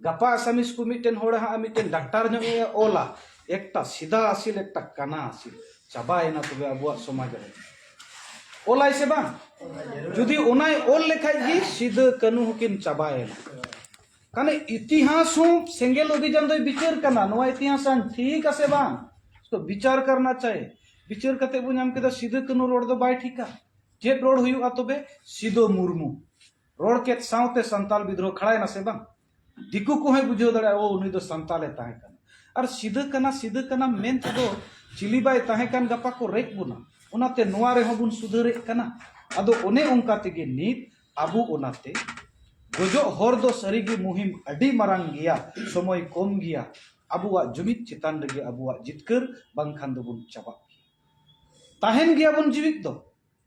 ᱜᱟᱯᱟ ᱟᱥᱟᱢᱤᱥ ᱠᱚ ᱢᱤᱫᱴᱮᱱ ᱦᱚᱲ ᱦᱟᱸᱜ ᱢᱤᱫᱴᱮᱱ ᱰᱟᱠᱛᱟᱨ ᱧᱚᱜ ᱮ ᱚᱞᱟ, ᱮᱠᱴᱟ ᱥᱤᱫᱟ ᱟᱥᱤᱞ ᱮᱠᱴᱟ ᱠᱟᱱᱟ ᱟᱥᱤᱞ, ᱪᱟᱵᱟᱭᱮᱱᱟ ᱛᱚᱵᱮ ᱟᱵᱚᱣᱟᱜ ᱥᱚᱢᱟᱡᱽ ᱨᱮ᱾ ᱚᱞᱟᱭ ᱥᱮ ᱵᱟᱝ? ᱡᱩᱫᱤ ᱚᱱᱟᱭ ᱚᱞ ᱞᱮᱠᱷᱟᱡ ᱜᱮ ᱥᱤᱫᱟᱹ ᱠᱟᱹᱱᱦᱩ ᱦᱚᱸᱠᱤᱱ ᱪᱟᱵᱟᱭᱮᱱᱟ᱾ ᱠᱟᱱᱮ ᱤᱛᱤᱦᱟᱥ ᱦᱚᱸ ᱥᱮᱸᱜᱮᱞ ᱚᱵᱷᱤᱡᱟᱱ ᱫᱚᱭ ᱵᱤᱪᱟᱹᱨ ᱠᱟᱱᱟ, ᱱᱚᱣᱟ ᱤᱛᱤᱦᱟᱥ ᱟᱱ ᱴᱷᱤᱠ ᱟᱥᱮ ᱵᱟᱝ? ᱛᱚ ᱵᱤᱪᱟᱨ ᱠᱟᱨᱱᱟ ᱪᱟᱭᱮ᱾ ᱵᱤᱪᱟᱹᱨ ᱠᱟᱛᱮ ᱵᱚ ᱧᱟᱢ ᱠᱮᱫᱟ ᱥᱤᱫᱟᱹ ᱠᱟᱹᱱᱦᱩ ᱨᱚᱲ ᱫᱚ ᱵᱟᱭ ᱴᱷᱤᱠᱟ᱾ ᱪᱮᱫ ᱨᱚᱲ ᱦᱩᱭᱩᱜᱼᱟ ᱛᱚᱵᱮ? ᱥᱤᱫᱚ ᱢᱩᱨᱢᱩ᱾ ᱨᱚᱲ ᱠᱮᱫ ᱥᱟᱶᱛᱮ ᱥᱟᱱᱛᱟᱞ ᱵᱤᱫᱽᱨᱳᱦᱚ ᱠᱷᱟᱲᱟᱭᱮᱱᱟ ᱥᱮ ᱵᱟᱝ? ᱫᱤᱠᱩ ᱠᱚᱦᱚᱸᱭ ᱵᱩᱡᱷᱟᱹᱣ ᱫᱟᱲᱮᱭᱟᱜᱼᱟ, ᱳ, ᱩᱱᱤ ᱫᱚ ᱥᱟᱱᱛᱟᱞᱮ ᱛᱟᱦᱮᱸ ᱠᱟᱱᱟ᱾ ᱟᱨ ᱥᱤᱫᱟᱹ ᱠᱟᱱᱟ, ᱥᱤᱫᱟᱹ ᱠᱟᱱᱟ ᱢᱮᱱ ᱛᱮᱫᱚ ᱪᱤᱞᱤ ᱵᱟᱭ ᱛᱟᱦᱮᱸ ᱠᱟᱱ, ᱜᱟᱯᱟ ᱠᱚ ᱨᱮᱡ ᱵᱚᱱᱟ᱾ ᱚᱱᱟᱛᱮ ᱱᱚᱣᱟ ᱨᱮᱦᱚᱸ ᱵᱚᱱ ᱥᱩᱫᱷᱟᱹᱨᱮᱫ ᱠᱟᱱᱟ᱾ ᱟᱫᱚ ᱚᱱᱮ ᱚᱱᱠᱟ ᱛᱮᱜᱮ ᱱᱤᱛ ᱟᱵᱚ ᱚᱱᱟᱛᱮ ᱜᱚᱡᱚᱜ ᱦᱚᱨ ᱫᱚ ᱥᱟᱹᱨᱤᱜᱮ ᱢᱩᱦᱤᱢ ᱟᱹᱰᱤ ᱢᱟᱨᱟᱝ ᱜᱮᱭᱟ, ᱥᱚᱢᱚᱭ ᱠᱚᱢ ᱜᱮᱭᱟ᱾ ᱟᱵᱚᱣᱟᱜ ᱡᱩᱢᱤᱫ ᱪᱮᱛᱟᱱ ᱨᱮᱜᱮ ᱟᱵᱚᱣᱟᱜ ᱡᱤᱛᱠᱟᱹᱨ, ᱵᱟᱝᱠᱷᱟᱱ ᱫᱚᱵᱚᱱ ᱪᱟᱵᱟᱜ ᱜᱮᱭᱟ᱾ ᱛᱟᱦᱮᱱ ᱜᱮᱭᱟᱵᱚᱱ ᱡᱤᱣᱤᱫ ᱫᱚ,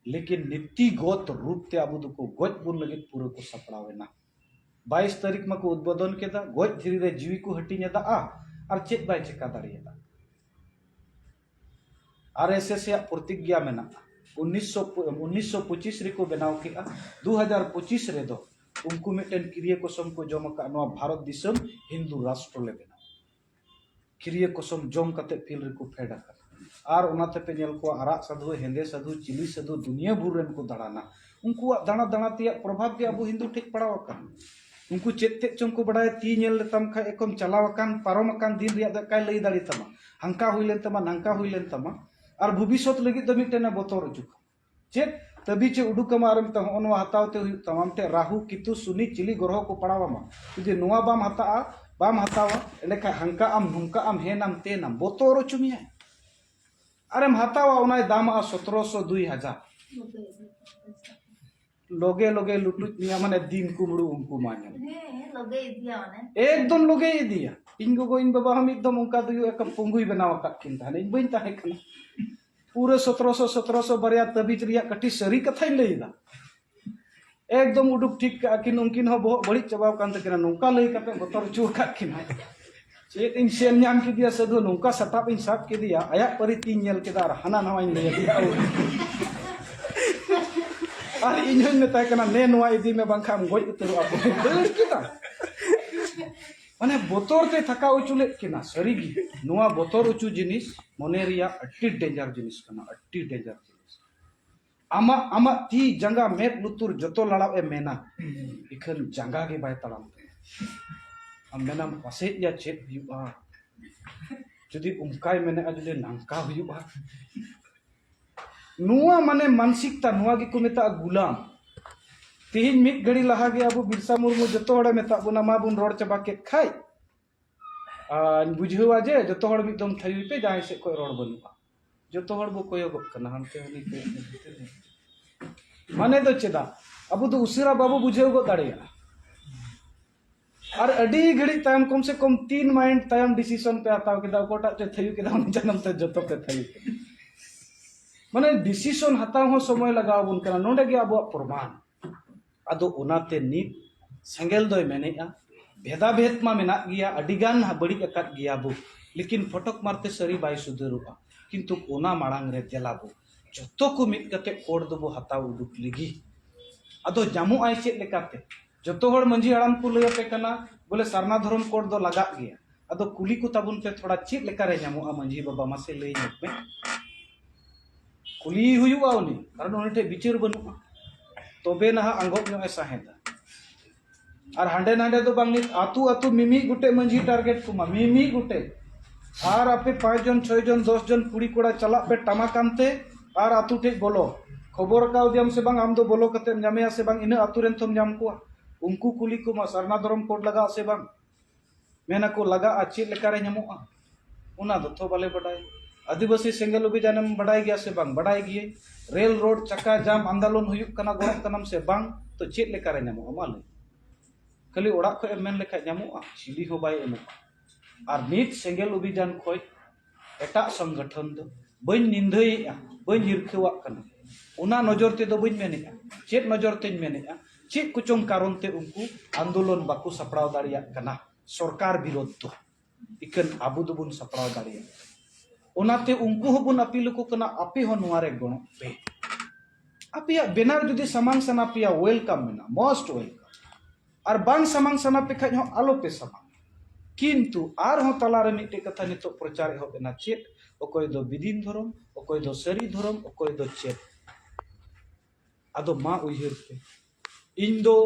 ᱞᱮᱠᱤᱱ ᱱᱤᱛᱤᱜᱚᱛ ᱨᱩᱯ ᱛᱮ ᱟᱵᱚ ᱫᱚᱠᱚ ᱜᱚᱡ ᱵᱚᱱ ᱞᱟᱹᱜᱤᱫ ᱯᱩᱨᱟᱹ ᱠᱚ ᱥᱟᱯᱲᱟᱣ ᱮᱱᱟ᱾ ᱵᱟᱭᱤᱥ ᱛᱟᱹᱨᱤᱠᱷ ᱢᱟᱠᱚ ᱩᱫᱵᱳᱫᱚᱱ ᱠᱮᱫᱟ, ᱜᱚᱡ ᱫᱷᱤᱨᱤ ᱨᱮ ᱡᱤᱣᱤ ᱠᱚ ᱦᱟᱹᱴᱤᱧ ᱮᱫᱟ, ᱟᱨ ᱪᱮᱫ ᱵᱟᱭ ᱪᱮᱠᱟ ᱫᱟᱲᱮᱭᱟᱫᱟ᱾ ᱟᱨ ᱮᱥ ᱮᱥ ᱨᱮᱭᱟᱜ ᱯᱨᱚᱛᱤᱜᱽᱜᱟ ᱢᱮᱱᱟᱜᱼᱟ, ᱩᱱᱤᱥᱥᱚ, ᱩᱱᱤᱥᱥᱚ ᱯᱚᱸᱪᱤᱥ ᱨᱮᱠᱚ ᱵᱮᱱᱟᱣ ᱠᱮᱫᱼᱟ᱾ ᱫᱩ ᱦᱟᱡᱟᱨ ᱯᱚᱸᱪᱤᱥ ᱨᱮᱫᱚ ᱩᱱᱠᱩ ᱢᱤᱫᱴᱮᱱ ᱠᱤᱨᱤᱭᱟᱹ ᱠᱚᱥᱚᱢ ᱠᱚ ᱡᱚᱢ ᱟᱠᱟᱫ, ᱱᱚᱣᱟ ᱵᱷᱟᱨᱚᱛ ᱫᱤᱥᱚᱢ ᱦᱤᱱᱫᱩ ᱨᱟᱥᱴᱨᱚ ᱞᱮ ᱵᱮᱱᱟᱣᱟ᱾ ᱠᱤᱨᱤᱭᱟᱹ ᱠᱚᱥᱚᱢ ᱡᱚᱢ ᱠᱟᱛᱮ ᱯᱷᱤᱞ ᱨᱮᱠᱚ ᱯᱷᱮᱰ ᱟᱠᱟᱱᱟ᱾ ᱟᱨ ᱚᱱᱟ ᱛᱮᱯᱮ ᱧᱮᱞ ᱠᱚᱣᱟ ᱟᱨᱟᱜ ᱥᱟᱹᱫᱷᱩ, ᱦᱮᱸᱫᱮ ᱥᱟᱹᱫᱷᱩ, ᱪᱤᱞᱤ ᱥᱟᱹᱫᱷᱩ ᱫᱩᱱᱤᱭᱟᱹ ᱵᱷᱩᱨ ᱨᱮᱱ ᱠᱚ ᱫᱟᱬᱟᱱᱟ᱾ ᱩᱱᱠᱩᱣᱟᱜ ᱫᱟᱬᱟ ᱫᱟᱬᱟ ᱛᱮᱭᱟᱜ ᱯᱨᱚᱵᱷᱟᱵᱽ ᱜᱮ ᱟᱵᱚ ᱦᱤᱱᱫᱩ ᱴᱷᱮᱡ ᱯᱟᱲᱟᱣ ᱟᱠᱟᱱ᱾ ᱩᱱᱠᱩ ᱪᱮᱫ ᱛᱮᱫ ᱪᱚᱝ ᱠᱚ ᱵᱟᱲᱟᱭᱟ, ᱛᱤ ᱧᱮᱞ ᱞᱮᱛᱟᱢ ᱠᱷᱟᱡ ᱮᱠᱷᱚᱱ ᱪᱟᱞᱟᱣ ᱟᱠᱟᱱ, ᱯᱟᱨᱚᱢ ᱟᱠᱟᱱ ᱫᱤᱱ ᱨᱮᱭᱟᱜ ᱫᱚ ᱚᱠᱟᱭ ᱞᱟᱹᱭ ᱫᱟᱲᱮ ᱛᱟᱢᱟ? ᱦᱟᱝᱠᱟ ᱦᱩᱭ ᱞᱮᱱ ᱛᱟᱢᱟ, ᱱᱟᱝᱠᱟ ᱦᱩᱭ ᱞᱮᱱ ᱛᱟᱢᱟ᱾ ᱟᱨ ᱵᱷᱚᱵᱤᱥᱥᱚᱛ ᱞᱟᱹᱜᱤᱫ ᱫᱚ ᱢᱤᱫᱴᱮᱱ ᱮ ᱵᱚᱛᱚᱨ ᱦᱚᱪᱚ ᱠᱟᱢᱟ᱾ ᱪᱮᱫ ᱛᱟᱹᱵᱤᱡ ᱮ ᱩᱰᱩᱠ ᱟᱢᱟ ᱟᱨ ᱢᱮᱛᱟᱢᱟ, "ᱦᱚᱸᱜᱼᱚ ᱱᱚᱣᱟ ᱦᱟᱛᱟᱣ ᱛᱮ ᱦᱩᱭᱩᱜ ᱛᱟᱢᱟ", ᱟᱢ ᱴᱷᱮᱱ ᱨᱟᱦᱩ, ᱠᱮᱛᱩ, ᱥᱩᱱᱤ, ᱪᱤᱞᱤ ᱜᱨᱚᱦᱚ ᱠᱚ ᱯᱟᱲᱟᱣ ᱟᱢᱟ᱾ ᱡᱩᱫᱤ ᱱᱚᱣᱟ ᱵᱟᱢ ᱦᱟᱛᱟᱜᱼᱟ, ᱵᱟᱢ ᱦᱟᱛᱟᱣᱟ, ᱮᱸᱰᱮᱠᱷᱟᱱ ᱦᱟᱝᱠᱟ ᱟᱢ, ᱱᱚᱝᱠᱟ ᱟᱢ, ᱦᱮᱱᱟᱢ, ᱛᱮᱱᱟᱢ, ᱵᱚᱛᱚᱨ ᱦᱚᱪᱚ ᱢᱮᱭᱟᱭ᱾ ᱟᱨᱮᱢ ᱦᱟᱛᱟᱣᱟ, ᱚᱱᱟᱭ ᱫᱟᱢᱟᱜᱼᱟ ᱥᱚᱛᱨᱚᱥᱚ, ᱫᱩᱭ ᱦᱟᱡᱟᱨ᱾ ᱞᱚᱜᱮ ᱞᱚᱜᱮ ᱞᱩᱴᱩᱡ ᱢᱮᱭᱟ, ᱢᱟᱱᱮ ᱫᱤᱱ ᱠᱩᱢᱲᱩ ᱩᱱᱠᱩ ᱢᱟ ᱧᱮᱞ᱾ ᱦᱮᱸ, ᱞᱚᱜᱮ ᱤᱫᱤᱭᱟ ᱢᱟᱱᱮ᱾ ᱮᱠᱫᱚᱢ ᱞᱚᱜᱮ ᱤᱫᱤᱭᱟ᱾ ᱤᱧ ᱜᱚᱜᱚ ᱤᱧ ᱵᱟᱵᱟ ᱦᱚᱸ ᱢᱤᱫ ᱫᱚᱢ ᱚᱱᱠᱟ ᱫᱚ ᱮᱠᱫᱚᱢ ᱯᱩᱸᱜᱩᱭ ᱵᱮᱱᱟᱣ ᱟᱠᱟᱫ ᱠᱤᱱ ᱛᱟᱦᱮᱱᱟ, ᱤᱧ ᱵᱟᱹᱧ ᱛᱟᱦᱮᱸ ᱠᱟᱱᱟ᱾ ᱯᱩᱨᱟᱹ ᱥᱚᱛᱨᱚᱥᱚ, ᱥᱚᱛᱨᱚᱥᱚ ᱵᱟᱨᱭᱟ ᱛᱟᱹᱵᱤᱡ ᱨᱮᱭᱟᱜ ᱠᱟᱹᱴᱤᱡ ᱥᱟᱹᱨᱤ ᱠᱟᱛᱷᱟᱧ ᱞᱟᱹᱭ ᱮᱫᱟ᱾ ᱮᱠᱫᱚᱢ ᱩᱰᱩᱠ ᱴᱷᱤᱠ ᱠᱟᱜᱼᱟ ᱠᱤᱱ, ᱩᱱᱠᱤᱱ ᱦᱚᱸ ᱵᱚᱦᱚᱜ ᱵᱟᱹᱲᱤᱡ ᱪᱟᱵᱟᱣ ᱠᱟᱱ ᱛᱟᱹᱠᱤᱱᱟ, ᱱᱚᱝᱠᱟ ᱞᱟᱹᱭ ᱠᱟᱛᱮ ᱵᱚᱛᱚᱨ ᱦᱚᱪᱚ ᱟᱠᱟᱫ ᱠᱤᱱᱟ᱾ ᱪᱮᱫ ᱤᱧ ᱥᱮᱱ ᱧᱟᱢ ᱠᱮᱫᱮᱭᱟ ᱥᱟᱹᱫᱷᱩ, ᱱᱚᱝᱠᱟ ᱥᱟᱴᱟᱯ ᱤᱧ ᱥᱟᱵ ᱠᱮᱫᱮᱭᱟ, ᱟᱭᱟᱜ ᱯᱟᱹᱨᱤ ᱛᱤᱧ ᱧᱮᱞ ᱠᱮᱫᱟ ᱟᱨ ᱦᱟᱱᱟ ᱱᱟᱣᱟᱧ ᱞᱟᱹᱭ ᱟᱫᱮᱭᱟ᱾ ᱟᱨ ᱤᱧ ᱦᱚᱧ ᱢᱮᱛᱟᱭ ᱠᱟᱱᱟ, "ᱱᱮ ᱱᱚᱣᱟ ᱤᱫᱤ ᱢᱮ, ᱵᱟᱝᱠᱷᱟᱱ ᱮᱢ ᱜᱚᱡ ᱩᱛᱟᱹᱨᱚᱜᱼᱟ", ᱵᱚᱞᱮ ᱫᱟᱹᱲ ᱠᱮᱫᱟ᱾ ᱢᱟᱱᱮ ᱵᱚᱛᱚᱨ ᱛᱮ ᱛᱷᱟᱠᱟᱣ ᱦᱚᱪᱚ ᱞᱮᱫ ᱠᱤᱱᱟ᱾ ᱥᱟᱹᱨᱤᱜᱮ ᱱᱚᱣᱟ ᱵᱚᱛᱚᱨ ᱦᱚᱪᱚ ᱡᱤᱱᱤᱥ ᱢᱚᱱᱮ ᱨᱮᱭᱟᱜ ᱟᱹᱰᱤ ᱰᱮᱧᱡᱟᱨ ᱡᱤᱱᱤᱥ ᱠᱟᱱᱟ, ᱟᱹᱰᱤ ᱰᱮᱧᱡᱟᱨ ᱡᱤᱱᱤᱥ᱾ ᱟᱢᱟᱜ, ᱟᱢᱟᱜ ᱛᱤ ᱡᱟᱸᱜᱟ ᱢᱮᱫ ᱞᱩᱛᱩᱨ ᱡᱚᱛᱚ ᱞᱟᱲᱟᱣ ᱮ ᱢᱮᱱᱟ, ᱤᱠᱷᱟᱹᱱ ᱡᱟᱸᱜᱟ ᱜᱮ ᱵᱟᱭ ᱛᱟᱲᱟᱢ ᱛᱟᱢᱟ᱾ ᱟᱢ ᱢᱮᱱᱟᱢ, "ᱯᱟᱥᱮᱡ ᱭᱟ ᱪᱮᱫ ᱦᱩᱭᱩᱜᱼᱟ, ᱡᱩᱫᱤ ᱚᱱᱠᱟᱭ ᱢᱮᱱᱮᱜᱼᱟ, ᱡᱩᱫᱤ ᱱᱟᱝᱠᱟ ᱦᱩᱭᱩᱜᱼᱟ?" ᱱᱚᱣᱟ ᱢᱟᱱᱮ ᱢᱟᱱᱥᱤᱠᱛᱟ, ᱱᱚᱣᱟ ᱜᱮᱠᱚ ᱢᱮᱛᱟᱜᱼᱟ ᱜᱩᱞᱟᱢ᱾ ᱛᱤᱦᱤᱧ ᱢᱤᱫ ᱜᱷᱟᱹᱲᱤ ᱞᱟᱦᱟ ᱜᱮ ᱟᱵᱚ ᱵᱤᱨᱥᱟ ᱢᱩᱨᱢᱩ ᱡᱚᱛᱚ ᱦᱚᱲᱮ ᱢᱮᱛᱟᱜ ᱵᱚᱱᱟ, ᱢᱟ ᱵᱚᱱ ᱨᱚᱲ ᱪᱟᱵᱟ ᱠᱮᱫ ᱠᱷᱟᱡ, ᱟᱨ ᱵᱩᱡᱷᱟᱹᱣᱟ ᱡᱮ ᱡᱚᱛᱚ ᱦᱚᱲ ᱢᱤᱫ ᱫᱚᱢ ᱛᱷᱟᱭᱚᱭ ᱯᱮ, ᱡᱟᱦᱟᱸᱭ ᱥᱮᱫ ᱠᱷᱚᱱ ᱨᱚᱲ ᱵᱟᱹᱱᱩᱜᱼᱟ᱾ ᱡᱚᱛᱚ ᱦᱚᱲ ᱵᱚ ᱠᱚᱭᱚᱜᱚᱜ ᱠᱟᱱᱟ, ᱦᱟᱱᱛᱮ ᱦᱟᱹᱱᱤ ᱠᱚᱭᱚᱜ ᱠᱟᱱᱟ, ᱦᱟᱱᱛᱮ ᱦᱟᱹᱱᱤ᱾ ᱢᱟᱱᱮ ᱫᱚ ᱪᱮᱫᱟᱜ? ᱟᱵᱚ ᱫᱚ ᱩᱥᱟᱹᱨᱟ ᱵᱟᱵᱚ ᱵᱩᱡᱷᱟᱹᱣ ᱜᱚᱫ ᱫᱟᱲᱮᱭᱟᱜᱼᱟ᱾ ᱟᱨ ᱟᱹᱰᱤ ᱜᱷᱟᱹᱲᱤᱡ ᱛᱟᱭᱚᱢ, ᱠᱚᱢ ᱥᱮ ᱠᱚᱢ ᱛᱤᱱ ᱢᱟᱭᱤᱱᱰ ᱛᱟᱭᱚᱢ ᱰᱤᱥᱤᱥᱚᱱ ᱯᱮ ᱦᱟᱛᱟᱣ ᱠᱮᱫᱟ, ᱚᱠᱚᱭᱴᱟᱜ ᱪᱚ ᱛᱷᱟᱭᱚ ᱠᱮᱫᱟ, ᱩᱱᱤ ᱡᱟᱱᱟᱢ ᱛᱮ ᱡᱚᱛᱚ ᱯᱮ ᱛᱷᱟᱭᱚ ᱠᱮᱫᱟ᱾ ᱢᱟᱱᱮ ᱰᱤᱥᱤᱥᱚᱱ ᱦᱟᱛᱟᱣ ᱦᱚᱸ ᱥᱚᱢᱚᱭ ᱞᱟᱜᱟᱣ ᱟᱵᱚᱱ ᱠᱟᱱᱟ᱾ ᱱᱚᱰᱮ ᱜᱮ ᱟᱵᱚᱣᱟᱜ ᱯᱨᱚᱢᱟᱱ᱾ ᱟᱫᱚ ᱚᱱᱟᱛᱮ ᱱᱤᱛ ᱥᱮᱸᱜᱮᱞ ᱫᱚᱭ ᱢᱮᱱᱮᱜᱼᱟ, ᱵᱷᱮᱫᱟᱵᱷᱮᱫ ᱢᱟ ᱢᱮᱱᱟᱜ ᱜᱮᱭᱟ, ᱟᱹᱰᱤ ᱜᱟᱱ ᱵᱟᱹᱲᱤᱡ ᱟᱠᱟᱫ ᱜᱮᱭᱟ ᱵᱚ, ᱞᱮᱠᱤᱱ ᱯᱷᱚᱴᱚᱠ ᱢᱟᱨᱛᱮ ᱥᱟᱹᱨᱤ ᱵᱟᱭ ᱥᱩᱫᱷᱟᱹᱨᱚᱜᱼᱟ᱾ ᱠᱤᱱᱛᱩ ᱚᱱᱟ ᱢᱟᱲᱟᱝ ᱨᱮ ᱫᱮᱞᱟ ᱵᱚ ᱡᱚᱛᱚ ᱠᱚ ᱢᱤᱫ ᱠᱟᱛᱮ ᱠᱳᱰ ᱫᱚᱵᱚ ᱦᱟᱛᱟᱣ ᱩᱰᱩᱠ ᱞᱮᱜᱮ᱾ ᱟᱫᱚ ᱧᱟᱢᱚᱜ ᱟᱭ ᱪᱮᱫ ᱞᱮᱠᱟᱛᱮ? ᱡᱚᱛᱚ ᱦᱚᱲ ᱢᱟᱹᱡᱷᱤ ᱦᱟᱲᱟᱢ ᱠᱚ ᱞᱟᱹᱭ ᱟᱯᱮ ᱠᱟᱱᱟ, ᱵᱚᱞᱮ ᱥᱟᱨᱱᱟ ᱫᱷᱚᱨᱚᱢ ᱠᱳᱰ ᱫᱚ ᱞᱟᱜᱟᱜ ᱜᱮᱭᱟ᱾ ᱟᱫᱚ ᱠᱩᱞᱤ ᱠᱚ ᱛᱟᱵᱚᱱ ᱯᱮ ᱛᱷᱚᱲᱟ, ᱪᱮᱫ ᱞᱮᱠᱟᱨᱮ ᱧᱟᱢᱚᱜᱼᱟ ᱢᱟᱹᱡᱷᱤ ᱵᱟᱵᱟ? ᱢᱟᱥᱮ ᱞᱟᱹᱭ ᱧᱚᱜ ᱢᱮ᱾ ᱠᱩᱞᱤ ᱦᱩᱭᱩᱜᱼᱟ ᱩᱱᱤ, ᱠᱟᱨᱚᱱ ᱩᱱᱤ ᱴᱷᱮᱱ ᱵᱤᱪᱟᱹᱨ ᱵᱟᱹᱱᱩᱜᱼᱟ᱾ ᱛᱚᱵᱮ ᱱᱟᱦᱟᱜ ᱟᱸᱜᱚᱵ ᱧᱚᱜ ᱮ ᱥᱟᱦᱮᱸᱫᱟ᱾ ᱟᱨ ᱦᱟᱸᱰᱮ ᱱᱟᱸᱰᱮ ᱫᱚ ᱵᱟᱝ, ᱱᱤᱛ ᱟᱹᱛᱩ ᱟᱹᱛᱩ ᱢᱤᱢᱤᱫ ᱜᱚᱴᱮᱡ ᱢᱟᱹᱡᱷᱤ ᱴᱟᱨᱜᱮᱴ ᱠᱚᱢᱟ, ᱢᱤᱢᱤᱫ ᱜᱚᱴᱮᱡ᱾ ᱟᱨ ᱟᱯᱮ ᱯᱟᱸᱪ ᱡᱚᱱ, ᱪᱷᱚᱭ ᱡᱚᱱ, ᱫᱚᱥ ᱡᱚᱱ ᱠᱩᱲᱤ ᱠᱚᱲᱟ ᱪᱟᱞᱟᱜ ᱯᱮ ᱴᱟᱢᱟᱠ ᱟᱱᱛᱮ ᱟᱨ ᱟᱹᱛᱩ ᱴᱷᱮᱡ ᱵᱚᱞᱚ᱾ ᱠᱷᱚᱵᱚᱨ ᱠᱟᱣᱫᱮᱭᱟᱢ ᱥᱮ ᱵᱟᱝ? ᱟᱢ ᱫᱚ ᱵᱚᱞᱚ ᱠᱟᱛᱮᱢ ᱧᱟᱢᱮᱭᱟ ᱥᱮ ᱵᱟᱝ? ᱤᱱᱟᱹ ᱟᱹᱛᱩ ᱨᱮᱱ ᱛᱷᱚᱢ ᱧᱟᱢ ᱠᱚᱣᱟ᱾ ᱩᱱᱠᱩ ᱠᱩᱞᱤ ᱠᱚᱢᱟ, ᱥᱟᱨᱱᱟ ᱫᱷᱚᱨᱚᱢ ᱠᱳᱰ ᱞᱟᱜᱟᱜᱼᱟ ᱥᱮ ᱵᱟᱝ? ᱢᱮᱱᱟᱠᱚ ᱞᱟᱜᱟᱜᱼᱟ, ᱪᱮᱫ ᱞᱮᱠᱟᱨᱮ ᱧᱟᱢᱚᱜᱼᱟ? ᱚᱱᱟ ᱫᱚ ᱛᱷᱚ ᱵᱟᱞᱮ ᱵᱟᱰᱟᱭ᱾ ᱟᱹᱫᱤᱵᱟᱹᱥᱤ ᱥᱮᱸᱜᱮᱞ ᱚᱵᱷᱤᱡᱟᱱᱮᱢ ᱵᱟᱰᱟᱭ ᱜᱮᱭᱟ ᱥᱮ ᱵᱟᱝ? ᱵᱟᱰᱟᱭ ᱜᱮᱭᱟᱹᱧ᱾ ᱨᱮᱞ ᱨᱳᱰ ᱪᱟᱠᱟ ᱡᱟᱢ ᱟᱱᱫᱳᱞᱚᱱ ᱦᱩᱭᱩᱜ ᱠᱟᱱᱟ, ᱜᱚᱲᱚᱜ ᱠᱟᱱᱟᱢ ᱥᱮ ᱵᱟᱝ? ᱛᱚ ᱪᱮᱫ ᱞᱮᱠᱟᱨᱮ ᱧᱟᱢᱚᱜᱼᱟ, ᱢᱟ ᱞᱟᱹᱭ? ᱠᱷᱟᱹᱞᱤ ᱚᱲᱟᱜ ᱠᱷᱚᱡ ᱮᱢ ᱢᱮᱱ ᱞᱮᱠᱷᱟᱡ ᱧᱟᱢᱚᱜᱼᱟ? ᱪᱤᱞᱤ ᱦᱚᱸ ᱵᱟᱭ ᱮᱢᱚᱜᱼᱟ᱾ ᱟᱨ ᱱᱤᱛ ᱥᱮᱸᱜᱮᱞ ᱚᱵᱷᱤᱡᱟᱱ ᱠᱷᱚᱡ ᱮᱴᱟᱜ ᱥᱚᱝᱜᱚᱴᱷᱚᱱ ᱫᱚ ᱵᱟᱹᱧ ᱱᱤᱱᱫᱷᱟᱹᱭᱮᱜᱼᱟ, ᱵᱟᱹᱧ ᱦᱤᱨᱠᱷᱟᱹᱣᱟᱜ ᱠᱟᱱᱟ᱾ ᱚᱱᱟ ᱱᱚᱡᱚᱨ ᱛᱮᱫᱚ ᱵᱟᱹᱧ ᱢᱮᱱᱮᱜᱼᱟ᱾ ᱪᱮᱫ ᱱᱚᱡᱚᱨ ᱛᱮᱧ ᱢᱮᱱᱮᱜᱼᱟ? ᱪᱮᱫ ᱠᱚᱪᱚᱝ ᱠᱟᱨᱚᱱ ᱛᱮ ᱩᱱᱠᱩ ᱟᱱᱫᱳᱞᱚᱱ ᱵᱟᱠᱚ ᱥᱟᱯᱲᱟᱣ ᱫᱟᱲᱮᱭᱟᱜ ᱠᱟᱱᱟ ᱥᱚᱨᱠᱟᱨ ᱵᱤᱨᱳᱫᱷ ᱫᱚ᱾ ᱤᱠᱷᱟᱹᱱ ᱟᱵᱚ ᱫᱚᱵᱚᱱ ᱥᱟᱯᱲᱟᱣ ᱫᱟᱲᱮᱭᱟᱜ ᱠᱟᱱᱟ᱾ ᱚᱱᱟᱛᱮ ᱩᱱᱠᱩ ᱦᱚᱸᱵᱚᱱ ᱟᱹᱯᱤᱞ ᱟᱠᱚ ᱠᱟᱱᱟ, ᱟᱯᱮ ᱦᱚᱸ ᱱᱚᱣᱟ ᱨᱮ ᱜᱚᱲᱚᱜ ᱯᱮ᱾ ᱟᱯᱮᱭᱟᱜ ᱵᱮᱱᱟᱨ ᱡᱩᱫᱤ ᱥᱟᱢᱟᱝ ᱥᱟᱱᱟ ᱯᱮᱭᱟ, ᱳᱭᱮᱞᱠᱟᱢ ᱢᱮᱱᱟᱜᱼᱟ, ᱢᱳᱥᱴ ᱳᱭᱮᱞᱠᱟᱢ᱾ ᱟᱨ ᱵᱟᱝ ᱥᱟᱢᱟᱝ ᱥᱟᱱᱟ ᱯᱮ ᱠᱷᱟᱡ ᱦᱚᱸ ᱟᱞᱚ ᱯᱮ ᱥᱟᱢᱟᱝ᱾ ᱠᱤᱱᱛᱩ ᱟᱨᱦᱚᱸ ᱛᱟᱞᱟᱨᱮ ᱢᱤᱫᱴᱮᱡ ᱠᱟᱛᱷᱟ ᱱᱤᱛᱚᱜ ᱯᱨᱚᱪᱟᱨ ᱮᱦᱚᱵ ᱮᱱᱟ, ᱪᱮᱫ? ᱚᱠᱚᱭ ᱫᱚ ᱵᱤᱫᱤᱱ ᱫᱷᱚᱨᱚᱢ, ᱚᱠᱚᱭ ᱫᱚ ᱥᱟᱹᱨᱤ ᱫᱷᱚᱨᱚᱢ, ᱚᱠᱚᱭ ᱫᱚ ᱪᱮᱫ? ᱟᱫᱚ ᱢᱟ ᱩᱭᱦᱟᱹᱨ ᱯᱮ, ᱤᱧ ᱫᱚ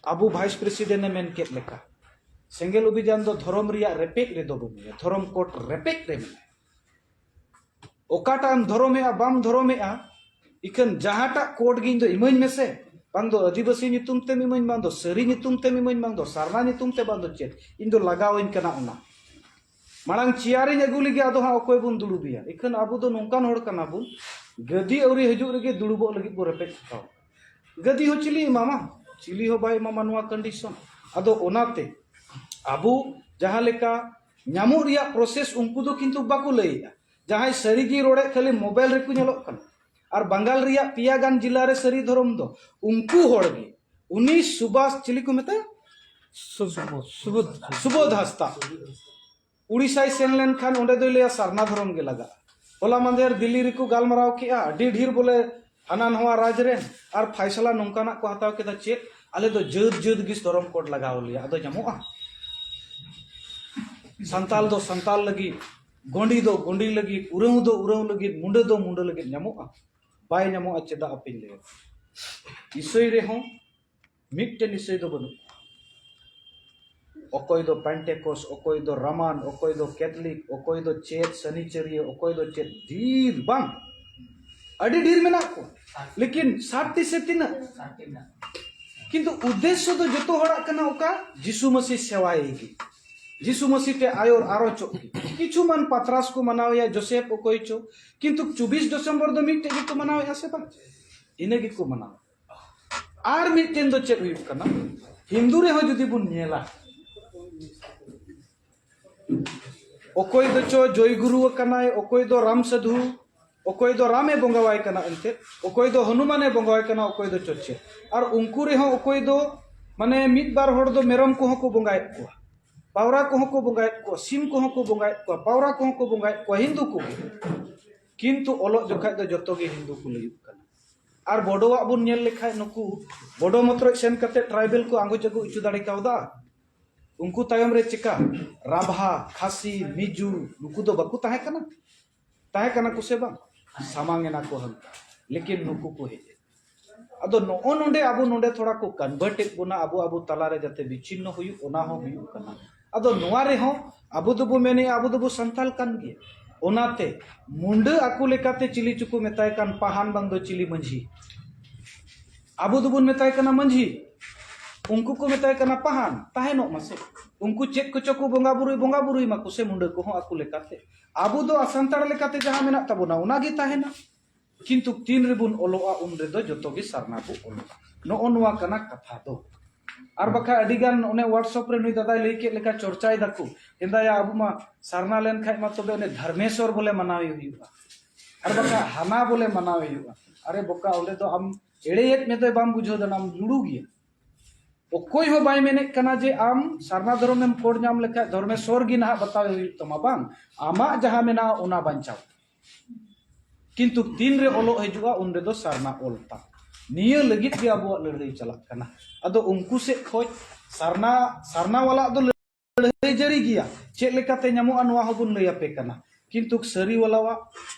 ᱟᱵᱚ ᱵᱷᱟᱭᱤᱥ ᱯᱨᱮᱥᱤᱰᱮᱱᱴ ᱮ ᱢᱮᱱ ᱠᱮᱫ ᱞᱮᱠᱟ, ᱥᱮᱸᱜᱮᱞ ᱚᱵᱷᱤᱡᱟᱱ ᱫᱚ ᱫᱷᱚᱨᱚᱢ ᱨᱮᱭᱟᱜ ᱨᱮᱯᱮᱡ ᱨᱮᱫᱚ ᱵᱟᱹᱱᱩᱭᱟ, ᱫᱷᱚᱨᱚᱢ ᱠᱳᱰ ᱨᱮᱯᱮᱡ ᱨᱮ ᱢᱮᱱᱟᱭᱟ᱾ ᱚᱠᱟᱴᱟᱜ ᱮᱢ ᱫᱷᱚᱨᱚᱢᱮᱜᱼᱟ, ᱵᱟᱢ ᱫᱷᱚᱨᱚᱢᱮᱜᱼᱟ, ᱤᱠᱷᱟᱹᱱ ᱡᱟᱦᱟᱸᱴᱟᱜ ᱠᱳᱰ ᱜᱮ ᱤᱧ ᱫᱚ ᱤᱢᱟᱹᱧ ᱢᱮᱥᱮ, ᱵᱟᱝ ᱫᱚ ᱟᱹᱫᱤᱵᱟᱹᱥᱤ ᱧᱩᱛᱩᱢ ᱛᱮᱢ ᱤᱢᱟᱹᱧ, ᱵᱟᱝ ᱫᱚ ᱥᱟᱹᱨᱤ ᱧᱩᱛᱩᱢ ᱛᱮᱢ ᱤᱢᱟᱹᱧ, ᱵᱟᱝ ᱫᱚ ᱥᱟᱨᱱᱟ ᱧᱩᱛᱩᱢ ᱛᱮ, ᱵᱟᱝ ᱫᱚ ᱪᱮᱫ, ᱤᱧ ᱫᱚ ᱞᱟᱜᱟᱣᱟᱹᱧ ᱠᱟᱱᱟ ᱚᱱᱟ᱾ ᱢᱟᱲᱟᱝ ᱪᱮᱭᱟᱨᱤᱧ ᱟᱹᱜᱩ ᱞᱮᱜᱮ, ᱟᱫᱚ ᱦᱟᱸᱜ ᱚᱠᱚᱭ ᱵᱚᱱ ᱫᱩᱲᱩᱵᱮᱭᱟ? ᱤᱠᱷᱟᱹᱱ ᱟᱵᱚ ᱫᱚ ᱱᱚᱝᱠᱟᱱ ᱦᱚᱲ ᱠᱟᱱᱟ ᱵᱚᱱ, ᱜᱟᱹᱫᱤ ᱟᱹᱣᱨᱤ ᱦᱤᱡᱩᱜ ᱨᱮᱜᱮ ᱫᱩᱲᱩᱵᱚᱜ ᱞᱟᱹᱜᱤᱫ ᱵᱚ ᱨᱮᱯᱮᱡ ᱦᱟᱛᱟᱣᱟ᱾ ᱜᱟᱹᱫᱤ ᱦᱚᱸ ᱪᱤᱞᱤ ᱮᱢᱟᱢᱟ? ᱪᱤᱞᱤ ᱦᱚᱸ ᱵᱟᱭ ᱮᱢᱟᱢᱟ ᱱᱚᱣᱟ ᱠᱚᱱᱰᱤᱥᱚᱱ᱾ ᱟᱫᱚ ᱚᱱᱟᱛᱮ ᱟᱵᱚ ᱡᱟᱦᱟᱸ ᱞᱮᱠᱟ ᱧᱟᱢᱚᱜ ᱨᱮᱭᱟᱜ ᱯᱨᱚᱥᱮᱥ ᱩᱱᱠᱩ ᱫᱚ ᱠᱤᱱᱛᱩ ᱵᱟᱠᱚ ᱞᱟᱹᱭᱮᱜᱼᱟ᱾ ᱡᱟᱦᱟᱸᱭ ᱥᱟᱹᱨᱤᱜᱮ ᱨᱚᱲᱮᱫ ᱠᱷᱟᱹᱞᱤ ᱢᱳᱵᱟᱭᱤᱞ ᱨᱮᱠᱚ ᱧᱮᱞᱚᱜ ᱠᱟᱱᱟ᱾ ᱟᱨ ᱵᱟᱝᱜᱟᱞ ᱨᱮᱭᱟᱜ ᱯᱮᱭᱟ ᱜᱟᱱ ᱡᱤᱞᱟ ᱨᱮ ᱥᱟᱹᱨᱤ ᱫᱷᱚᱨᱚᱢ ᱫᱚ ᱩᱱᱠᱩ ᱦᱚᱲ ᱜᱮ᱾ ᱩᱱᱤ ᱥᱩᱵᱷᱟᱥ, ᱪᱤᱞᱤ ᱠᱚ ᱢᱮᱛᱟᱭᱟ? ᱥᱩᱵᱳᱫᱷ᱾ ᱥᱩᱵᱳᱫᱷ ᱦᱟᱸᱥᱫᱟ᱾ ᱩᱲᱤᱥᱥᱟᱭ ᱥᱮᱱ ᱞᱮᱱᱠᱷᱟᱱ ᱚᱸᱰᱮ ᱫᱚᱭ ᱞᱟᱹᱭᱟ ᱥᱟᱨᱱᱟ ᱫᱷᱚᱨᱚᱢ ᱜᱮ ᱞᱟᱜᱟᱜᱼᱟ᱾ ᱦᱚᱞᱟ ᱢᱟᱫᱷᱮᱨ ᱫᱤᱞᱞᱤ ᱨᱮᱠᱚ ᱜᱟᱞᱢᱟᱨᱟᱣ ᱠᱮᱜᱼᱟ, ᱟᱹᱰᱤ ᱰᱷᱮᱨ ᱵᱚᱞᱮ ᱦᱟᱱᱟ ᱱᱚᱣᱟ ᱨᱟᱡᱽ ᱨᱮᱱ, ᱟᱨ ᱯᱷᱟᱭᱥᱟᱞᱟ ᱱᱚᱝᱠᱟᱱᱟᱜ ᱠᱚ ᱦᱟᱛᱟᱣ ᱠᱮᱫᱟ, ᱪᱮᱫ ᱟᱞᱮ ᱫᱚ ᱡᱟᱹᱛ ᱡᱟᱹᱛ ᱜᱮ ᱫᱷᱚᱨᱚᱢ ᱠᱳᱰ ᱞᱟᱜᱟᱣ ᱞᱮᱭᱟ, ᱟᱫᱚ ᱧᱟᱢᱚᱜᱼᱟ? ᱥᱟᱱᱛᱟᱞ ᱫᱚ ᱥᱟᱱᱛᱟᱞ ᱞᱟᱹᱜᱤᱫ, ᱜᱚᱸᱰᱤ ᱫᱚ ᱜᱚᱸᱰᱤ ᱞᱟᱹᱜᱤᱫ, ᱩᱨᱟᱹᱣ ᱫᱚ ᱩᱨᱟᱹᱣ ᱞᱟᱹᱜᱤᱫ, ᱢᱩᱸᱰᱟᱹ ᱫᱚ ᱢᱩᱸᱰᱟᱹ ᱞᱟᱹᱜᱤᱫ ᱧᱟᱢᱚᱜᱼᱟ? ᱵᱟᱭ ᱧᱟᱢᱚᱜᱼᱟ᱾ ᱪᱮᱫᱟᱜ ᱟᱯᱮᱧ ᱞᱟᱹᱭᱟ? ᱤᱥᱟᱹᱭ ᱨᱮᱦᱚᱸ ᱢᱤᱫᱴᱮᱱ ᱤᱥᱟᱹᱭ ᱫᱚ ᱵᱟᱹᱱᱩᱜ ᱠᱚᱣᱟ᱾ ᱚᱠᱚᱭ ᱫᱚ ᱯᱮᱱᱴᱮᱠᱚᱥ, ᱚᱠᱚᱭ ᱫᱚ ᱨᱟᱢᱟᱱ, ᱚᱠᱚᱭ ᱫᱚ ᱠᱮᱛᱷᱞᱤᱠ, ᱚᱠᱚᱭ ᱫᱚ ᱪᱮᱫ ᱥᱟᱱᱤᱪᱟᱹᱨᱤᱭᱟᱹ, ᱚᱠᱚᱭ ᱫᱚ ᱪᱮᱫ ᱰᱷᱮᱨ ᱵᱟᱝ, ᱟᱹᱰᱤ ᱰᱷᱮᱨ ᱢᱮᱱᱟᱜ ᱠᱚ, ᱞᱮᱠᱤᱱ ᱥᱟᱛᱴᱤ ᱥᱮ ᱛᱤᱱᱟᱹᱜ? ᱠᱤᱱᱛᱩ ᱩᱫᱽᱫᱮᱥᱥᱚ ᱫᱚ ᱡᱚᱛᱚ ᱦᱚᱲᱟᱜ ᱠᱟᱱᱟ ᱚᱠᱟ? ᱡᱤᱥᱩ ᱢᱟᱹᱥᱤ ᱥᱮᱣᱟᱭᱮ ᱜᱮ, ᱡᱤᱥᱩ ᱢᱟᱹᱥᱤ ᱴᱷᱮᱡ ᱟᱭᱚᱨ ᱟᱨᱚᱪᱚᱜ ᱜᱮ᱾ ᱠᱤᱪᱷᱩ ᱢᱟᱱ ᱯᱟᱛᱨᱟᱥ ᱠᱚ ᱢᱟᱱᱟᱣᱮᱭᱟ, ᱡᱳᱥᱮᱯ ᱚᱠᱚᱭ ᱪᱚ, ᱠᱤᱱᱛᱩ ᱪᱚᱵᱵᱤᱥ ᱰᱤᱥᱮᱢᱵᱚᱨ ᱫᱚ ᱢᱤᱫᱴᱮᱡ ᱜᱮᱠᱚ ᱢᱟᱱᱟᱣᱮᱫᱼᱟ ᱥᱮ ᱵᱟᱝ? ᱤᱱᱟᱹ ᱜᱮᱠᱚ ᱢᱟᱱᱟᱣᱟ᱾ ᱟᱨ ᱢᱤᱫᱴᱮᱱ ᱫᱚ ᱪᱮᱫ ᱦᱩᱭᱩᱜ ᱠᱟᱱᱟ? ᱦᱤᱱᱫᱩ ᱨᱮᱦᱚᱸ ᱡᱩᱫᱤ ᱵᱚᱱ ᱧᱮᱞᱟ, ᱚᱠᱚᱭ ᱫᱚ ᱪᱚ ᱡᱚᱭ ᱜᱩᱨᱩ ᱟᱠᱟᱱᱟᱭ, ᱚᱠᱚᱭ ᱫᱚ ᱨᱟᱢ ᱥᱟᱫᱷᱩ, ᱚᱠᱚᱭ ᱫᱚ ᱨᱟᱢᱮ ᱵᱚᱸᱜᱟᱣᱟᱭ ᱠᱟᱱᱟ ᱮᱱᱛᱮᱫ, ᱚᱠᱚᱭ ᱫᱚ ᱦᱚᱱᱩᱢᱟᱱᱮ ᱵᱚᱸᱜᱟᱣᱟᱭ ᱠᱟᱱᱟ, ᱚᱠᱚᱭ ᱫᱚ ᱪᱚ ᱪᱮᱫ᱾ ᱟᱨ ᱩᱱᱠᱩ ᱨᱮᱦᱚᱸ ᱚᱠᱚᱭ ᱫᱚ, ᱢᱟᱱᱮ, ᱢᱤᱫ ᱵᱟᱨ ᱦᱚᱲ ᱫᱚ ᱢᱮᱨᱚᱢ ᱠᱚᱦᱚᱸ ᱠᱚ ᱵᱚᱸᱜᱟᱭᱮᱫ ᱠᱚᱣᱟ, ᱯᱟᱣᱨᱟ ᱠᱚᱦᱚᱸ ᱠᱚ ᱵᱚᱸᱜᱟᱭᱮᱫ ᱠᱚᱣᱟ, ᱥᱤᱢ ᱠᱚᱦᱚᱸ ᱠᱚ ᱵᱚᱸᱜᱟᱭᱮᱫ ᱠᱚᱣᱟ, ᱯᱟᱣᱨᱟ ᱠᱚᱦᱚᱸ ᱠᱚ ᱵᱚᱸᱜᱟᱭᱮᱫ ᱠᱚᱣᱟ, ᱦᱤᱱᱫᱩ ᱠᱚᱜᱮ᱾ ᱠᱤᱱᱛᱩ ᱚᱞᱚᱜ ᱡᱚᱠᱷᱟᱡ ᱫᱚ ᱡᱚᱛᱚ ᱜᱮ ᱦᱤᱱᱫᱩ ᱠᱚ ᱞᱟᱹᱭᱩᱜ ᱠᱟᱱᱟ᱾ ᱟᱨ ᱵᱚᱰᱚᱣᱟᱜ ᱵᱚᱱ ᱧᱮᱞ ᱞᱮᱠᱷᱟᱡ, ᱱᱩᱠᱩ ᱵᱚᱰᱚ ᱢᱚᱛᱨᱚᱡ ᱥᱮᱱ ᱠᱟᱛᱮ ᱴᱨᱟᱭᱵᱮᱞ ᱠᱚ ᱟᱸᱜᱚᱪ ᱟᱹᱜᱩ ᱦᱚᱪᱚ ᱫᱟᱲᱮ ᱠᱟᱣᱫᱟ? ᱩᱱᱠᱩ ᱛᱟᱭᱚᱢ ᱨᱮ ᱪᱮᱠᱟ? ᱨᱟᱵᱷᱟ, ᱠᱷᱟᱥᱤ, ᱢᱤᱡᱩ, ᱱᱩᱠᱩ ᱫᱚ ᱵᱟᱠᱚ ᱛᱟᱦᱮᱸ ᱠᱟᱱᱟ? ᱛᱟᱦᱮᱸ ᱠᱟᱱᱟ ᱠᱚ ᱥᱮ ᱵᱟᱝ? ᱥᱟᱢᱟᱝ ᱮᱱᱟ ᱠᱚ ᱦᱟᱱᱠᱟ, ᱞᱮᱠᱤᱱ ᱱᱩᱠᱩ ᱠᱚ ᱦᱮᱡ ᱮᱱᱟ᱾ ᱟᱫᱚ ᱱᱚᱜᱼᱚ ᱱᱚᱰᱮ ᱟᱵᱚ ᱱᱚᱰᱮ ᱛᱷᱚᱲᱟ ᱠᱚ ᱠᱚᱱᱵᱷᱟᱨᱴ ᱮᱫ ᱵᱚᱱᱟ, ᱟᱵᱚ ᱟᱵᱚ ᱛᱟᱞᱟᱨᱮ ᱡᱟᱛᱮ ᱵᱤᱪᱷᱤᱱᱱᱚ ᱦᱩᱭᱩᱜ, ᱚᱱᱟ ᱦᱚᱸ ᱦᱩᱭᱩᱜ ᱠᱟᱱᱟ᱾ ᱟᱫᱚ ᱱᱚᱣᱟ ᱨᱮᱦᱚᱸ ᱟᱵᱚ ᱫᱚᱵᱚ ᱢᱮᱱᱮᱜᱼᱟ, ᱟᱵᱚ ᱫᱚᱵᱚ ᱥᱟᱱᱛᱟᱞ ᱠᱟᱱ ᱜᱮᱭᱟ᱾ ᱚᱱᱟᱛᱮ ᱢᱩᱱᱰᱟᱹ ᱟᱠᱚ ᱞᱮᱠᱟᱛᱮ ᱪᱤᱞᱤ ᱪᱚᱠᱚ ᱢᱮᱛᱟᱭ ᱠᱟᱱ, ᱯᱟᱦᱟᱱ ᱵᱟᱝ ᱫᱚ ᱪᱤᱞᱤ ᱢᱟᱹᱡᱷᱤ, ᱟᱵᱚ ᱫᱚᱵᱚᱱ ᱢᱮᱛᱟᱭ ᱠᱟᱱᱟ ᱢᱟᱹᱡᱷᱤ, ᱩᱱᱠᱩ ᱠᱚ ᱢᱮᱛᱟᱭ ᱠᱟᱱᱟ ᱯᱟᱦᱟᱱ᱾ ᱛᱟᱦᱮᱱᱚᱜ ᱢᱟᱥᱮ, ᱩᱱᱠᱩ ᱪᱮᱫ ᱠᱚᱪᱚ ᱠᱚ ᱵᱚᱸᱜᱟ ᱵᱩᱨᱩᱭ, ᱵᱚᱸᱜᱟ ᱵᱩᱨᱩᱭ ᱢᱟᱠᱚ ᱥᱮ ᱢᱩᱱᱰᱟᱹ ᱠᱚᱦᱚᱸ ᱟᱠᱚ ᱞᱮᱠᱟᱛᱮ᱾ ᱟᱵᱚ ᱫᱚ ᱥᱟᱱᱛᱟᱲ ᱞᱮᱠᱟᱛᱮ ᱡᱟᱦᱟᱸ ᱢᱮᱱᱟᱜ ᱛᱟᱵᱚᱱᱟ, ᱚᱱᱟᱜᱮ ᱛᱟᱦᱮᱱᱟ᱾ ᱠᱤᱱᱛᱩ ᱛᱤᱱ ᱨᱮᱵᱚᱱ ᱚᱞᱚᱜᱼᱟ, ᱩᱱ ᱨᱮᱫᱚ ᱡᱚᱛᱚ ᱜᱮ ᱥᱟᱨᱱᱟ ᱵᱚ ᱚᱞᱚᱜᱼᱟ᱾ ᱱᱚᱜᱼᱚ ᱱᱚᱣᱟ ᱠᱟᱱᱟ ᱠᱟᱛᱷᱟ ᱫᱚ᱾ ᱟᱨ ᱵᱟᱠᱷᱟᱡ ᱟᱹᱰᱤ ᱜᱟᱱ ᱚᱱᱮ WhatsApp ᱨᱮ ᱱᱩᱭ ᱫᱟᱫᱟᱭ ᱞᱟᱹᱭ ᱠᱮᱫ ᱞᱮᱠᱟ ᱪᱚᱨᱪᱟᱭ ᱫᱟᱠᱚ, ᱦᱮᱸᱫᱟᱭᱟ, ᱟᱵᱚ ᱢᱟ ᱥᱟᱨᱱᱟ ᱞᱮᱱ ᱠᱷᱟᱡ ᱢᱟ ᱛᱚᱵᱮ ᱚᱱᱮ ᱫᱷᱚᱨᱢᱮᱥᱚᱨ ᱵᱚᱞᱮ ᱢᱟᱱᱟᱣᱮ ᱦᱩᱭᱩᱜᱼᱟ, ᱟᱨ ᱵᱟᱠᱷᱟᱡ ᱦᱟᱱᱟ ᱵᱚᱞᱮ ᱢᱟᱱᱟᱣᱮ ᱦᱩᱭᱩᱜᱼᱟ᱾ ᱟᱨᱮ ᱵᱚᱠᱟ, ᱚᱸᱰᱮ ᱫᱚ ᱟᱢ ᱮᱲᱮᱭᱮᱫ ᱢᱮ ᱫᱚᱭ ᱵᱟᱢ ᱵᱩᱡᱷᱟᱹᱣ ᱫᱟ, ᱟᱢ ᱞᱩᱲᱩ ᱜᱮᱭᱟ᱾ ᱚᱠᱚᱭ ᱦᱚᱸ ᱵᱟᱭ ᱢᱮᱱᱮᱫ ᱠᱟᱱᱟ ᱡᱮ ᱟᱢ ᱥᱟᱨᱱᱟ ᱫᱷᱚᱨᱚᱢᱮᱢ ᱠᱳᱰ ᱧᱟᱢ ᱞᱮᱠᱷᱟᱡ ᱫᱷᱚᱨᱢᱮᱥᱚᱨ ᱜᱮ ᱱᱟᱦᱟᱜ ᱵᱟᱛᱟᱣ ᱦᱩᱭᱩᱜ ᱛᱟᱢᱟ, ᱵᱟᱝ, ᱟᱢᱟᱜ ᱡᱟᱦᱟᱸ ᱢᱮᱱᱟᱜᱼᱟ ᱚᱱᱟ ᱵᱟᱧᱪᱟᱣ᱾ ᱠᱤᱱᱛᱩ ᱛᱤᱱ ᱨᱮ ᱚᱞᱚᱜ ᱦᱤᱡᱩᱜᱼᱟ, ᱩᱱ ᱨᱮᱫᱚ ᱥᱟᱨᱱᱟ ᱚᱞ ᱛᱟᱢ᱾ ᱱᱤᱭᱟᱹ ᱞᱟᱹᱜᱤᱫ ᱜᱮ ᱟᱵᱚᱣᱟᱜ ᱞᱟᱹᱲᱦᱟᱹᱭ ᱪᱟᱞᱟᱜ ᱠᱟᱱᱟ᱾ ᱟᱫᱚ ᱩᱱᱠᱩ ᱥᱮᱫ ᱠᱷᱚᱡ ᱥᱟᱨᱱᱟ, ᱥᱟᱨᱱᱟ ᱣᱟᱞᱟ ᱫᱚ ᱞᱟᱹᱲᱦᱟᱹᱭ ᱡᱟᱹᱨᱤ ᱜᱮᱭᱟ, ᱪᱮᱫ ᱞᱮᱠᱟᱛᱮ ᱧᱟᱢᱚᱜᱼᱟ ᱱᱚᱣᱟ ᱦᱚᱸᱵᱚᱱ ᱞᱟᱹᱭ ᱟᱯᱮ ᱠᱟᱱᱟ᱾ ᱠᱤᱱᱛᱩ ᱥᱟᱹᱨᱤ ᱣᱟᱞᱟᱣᱟᱜ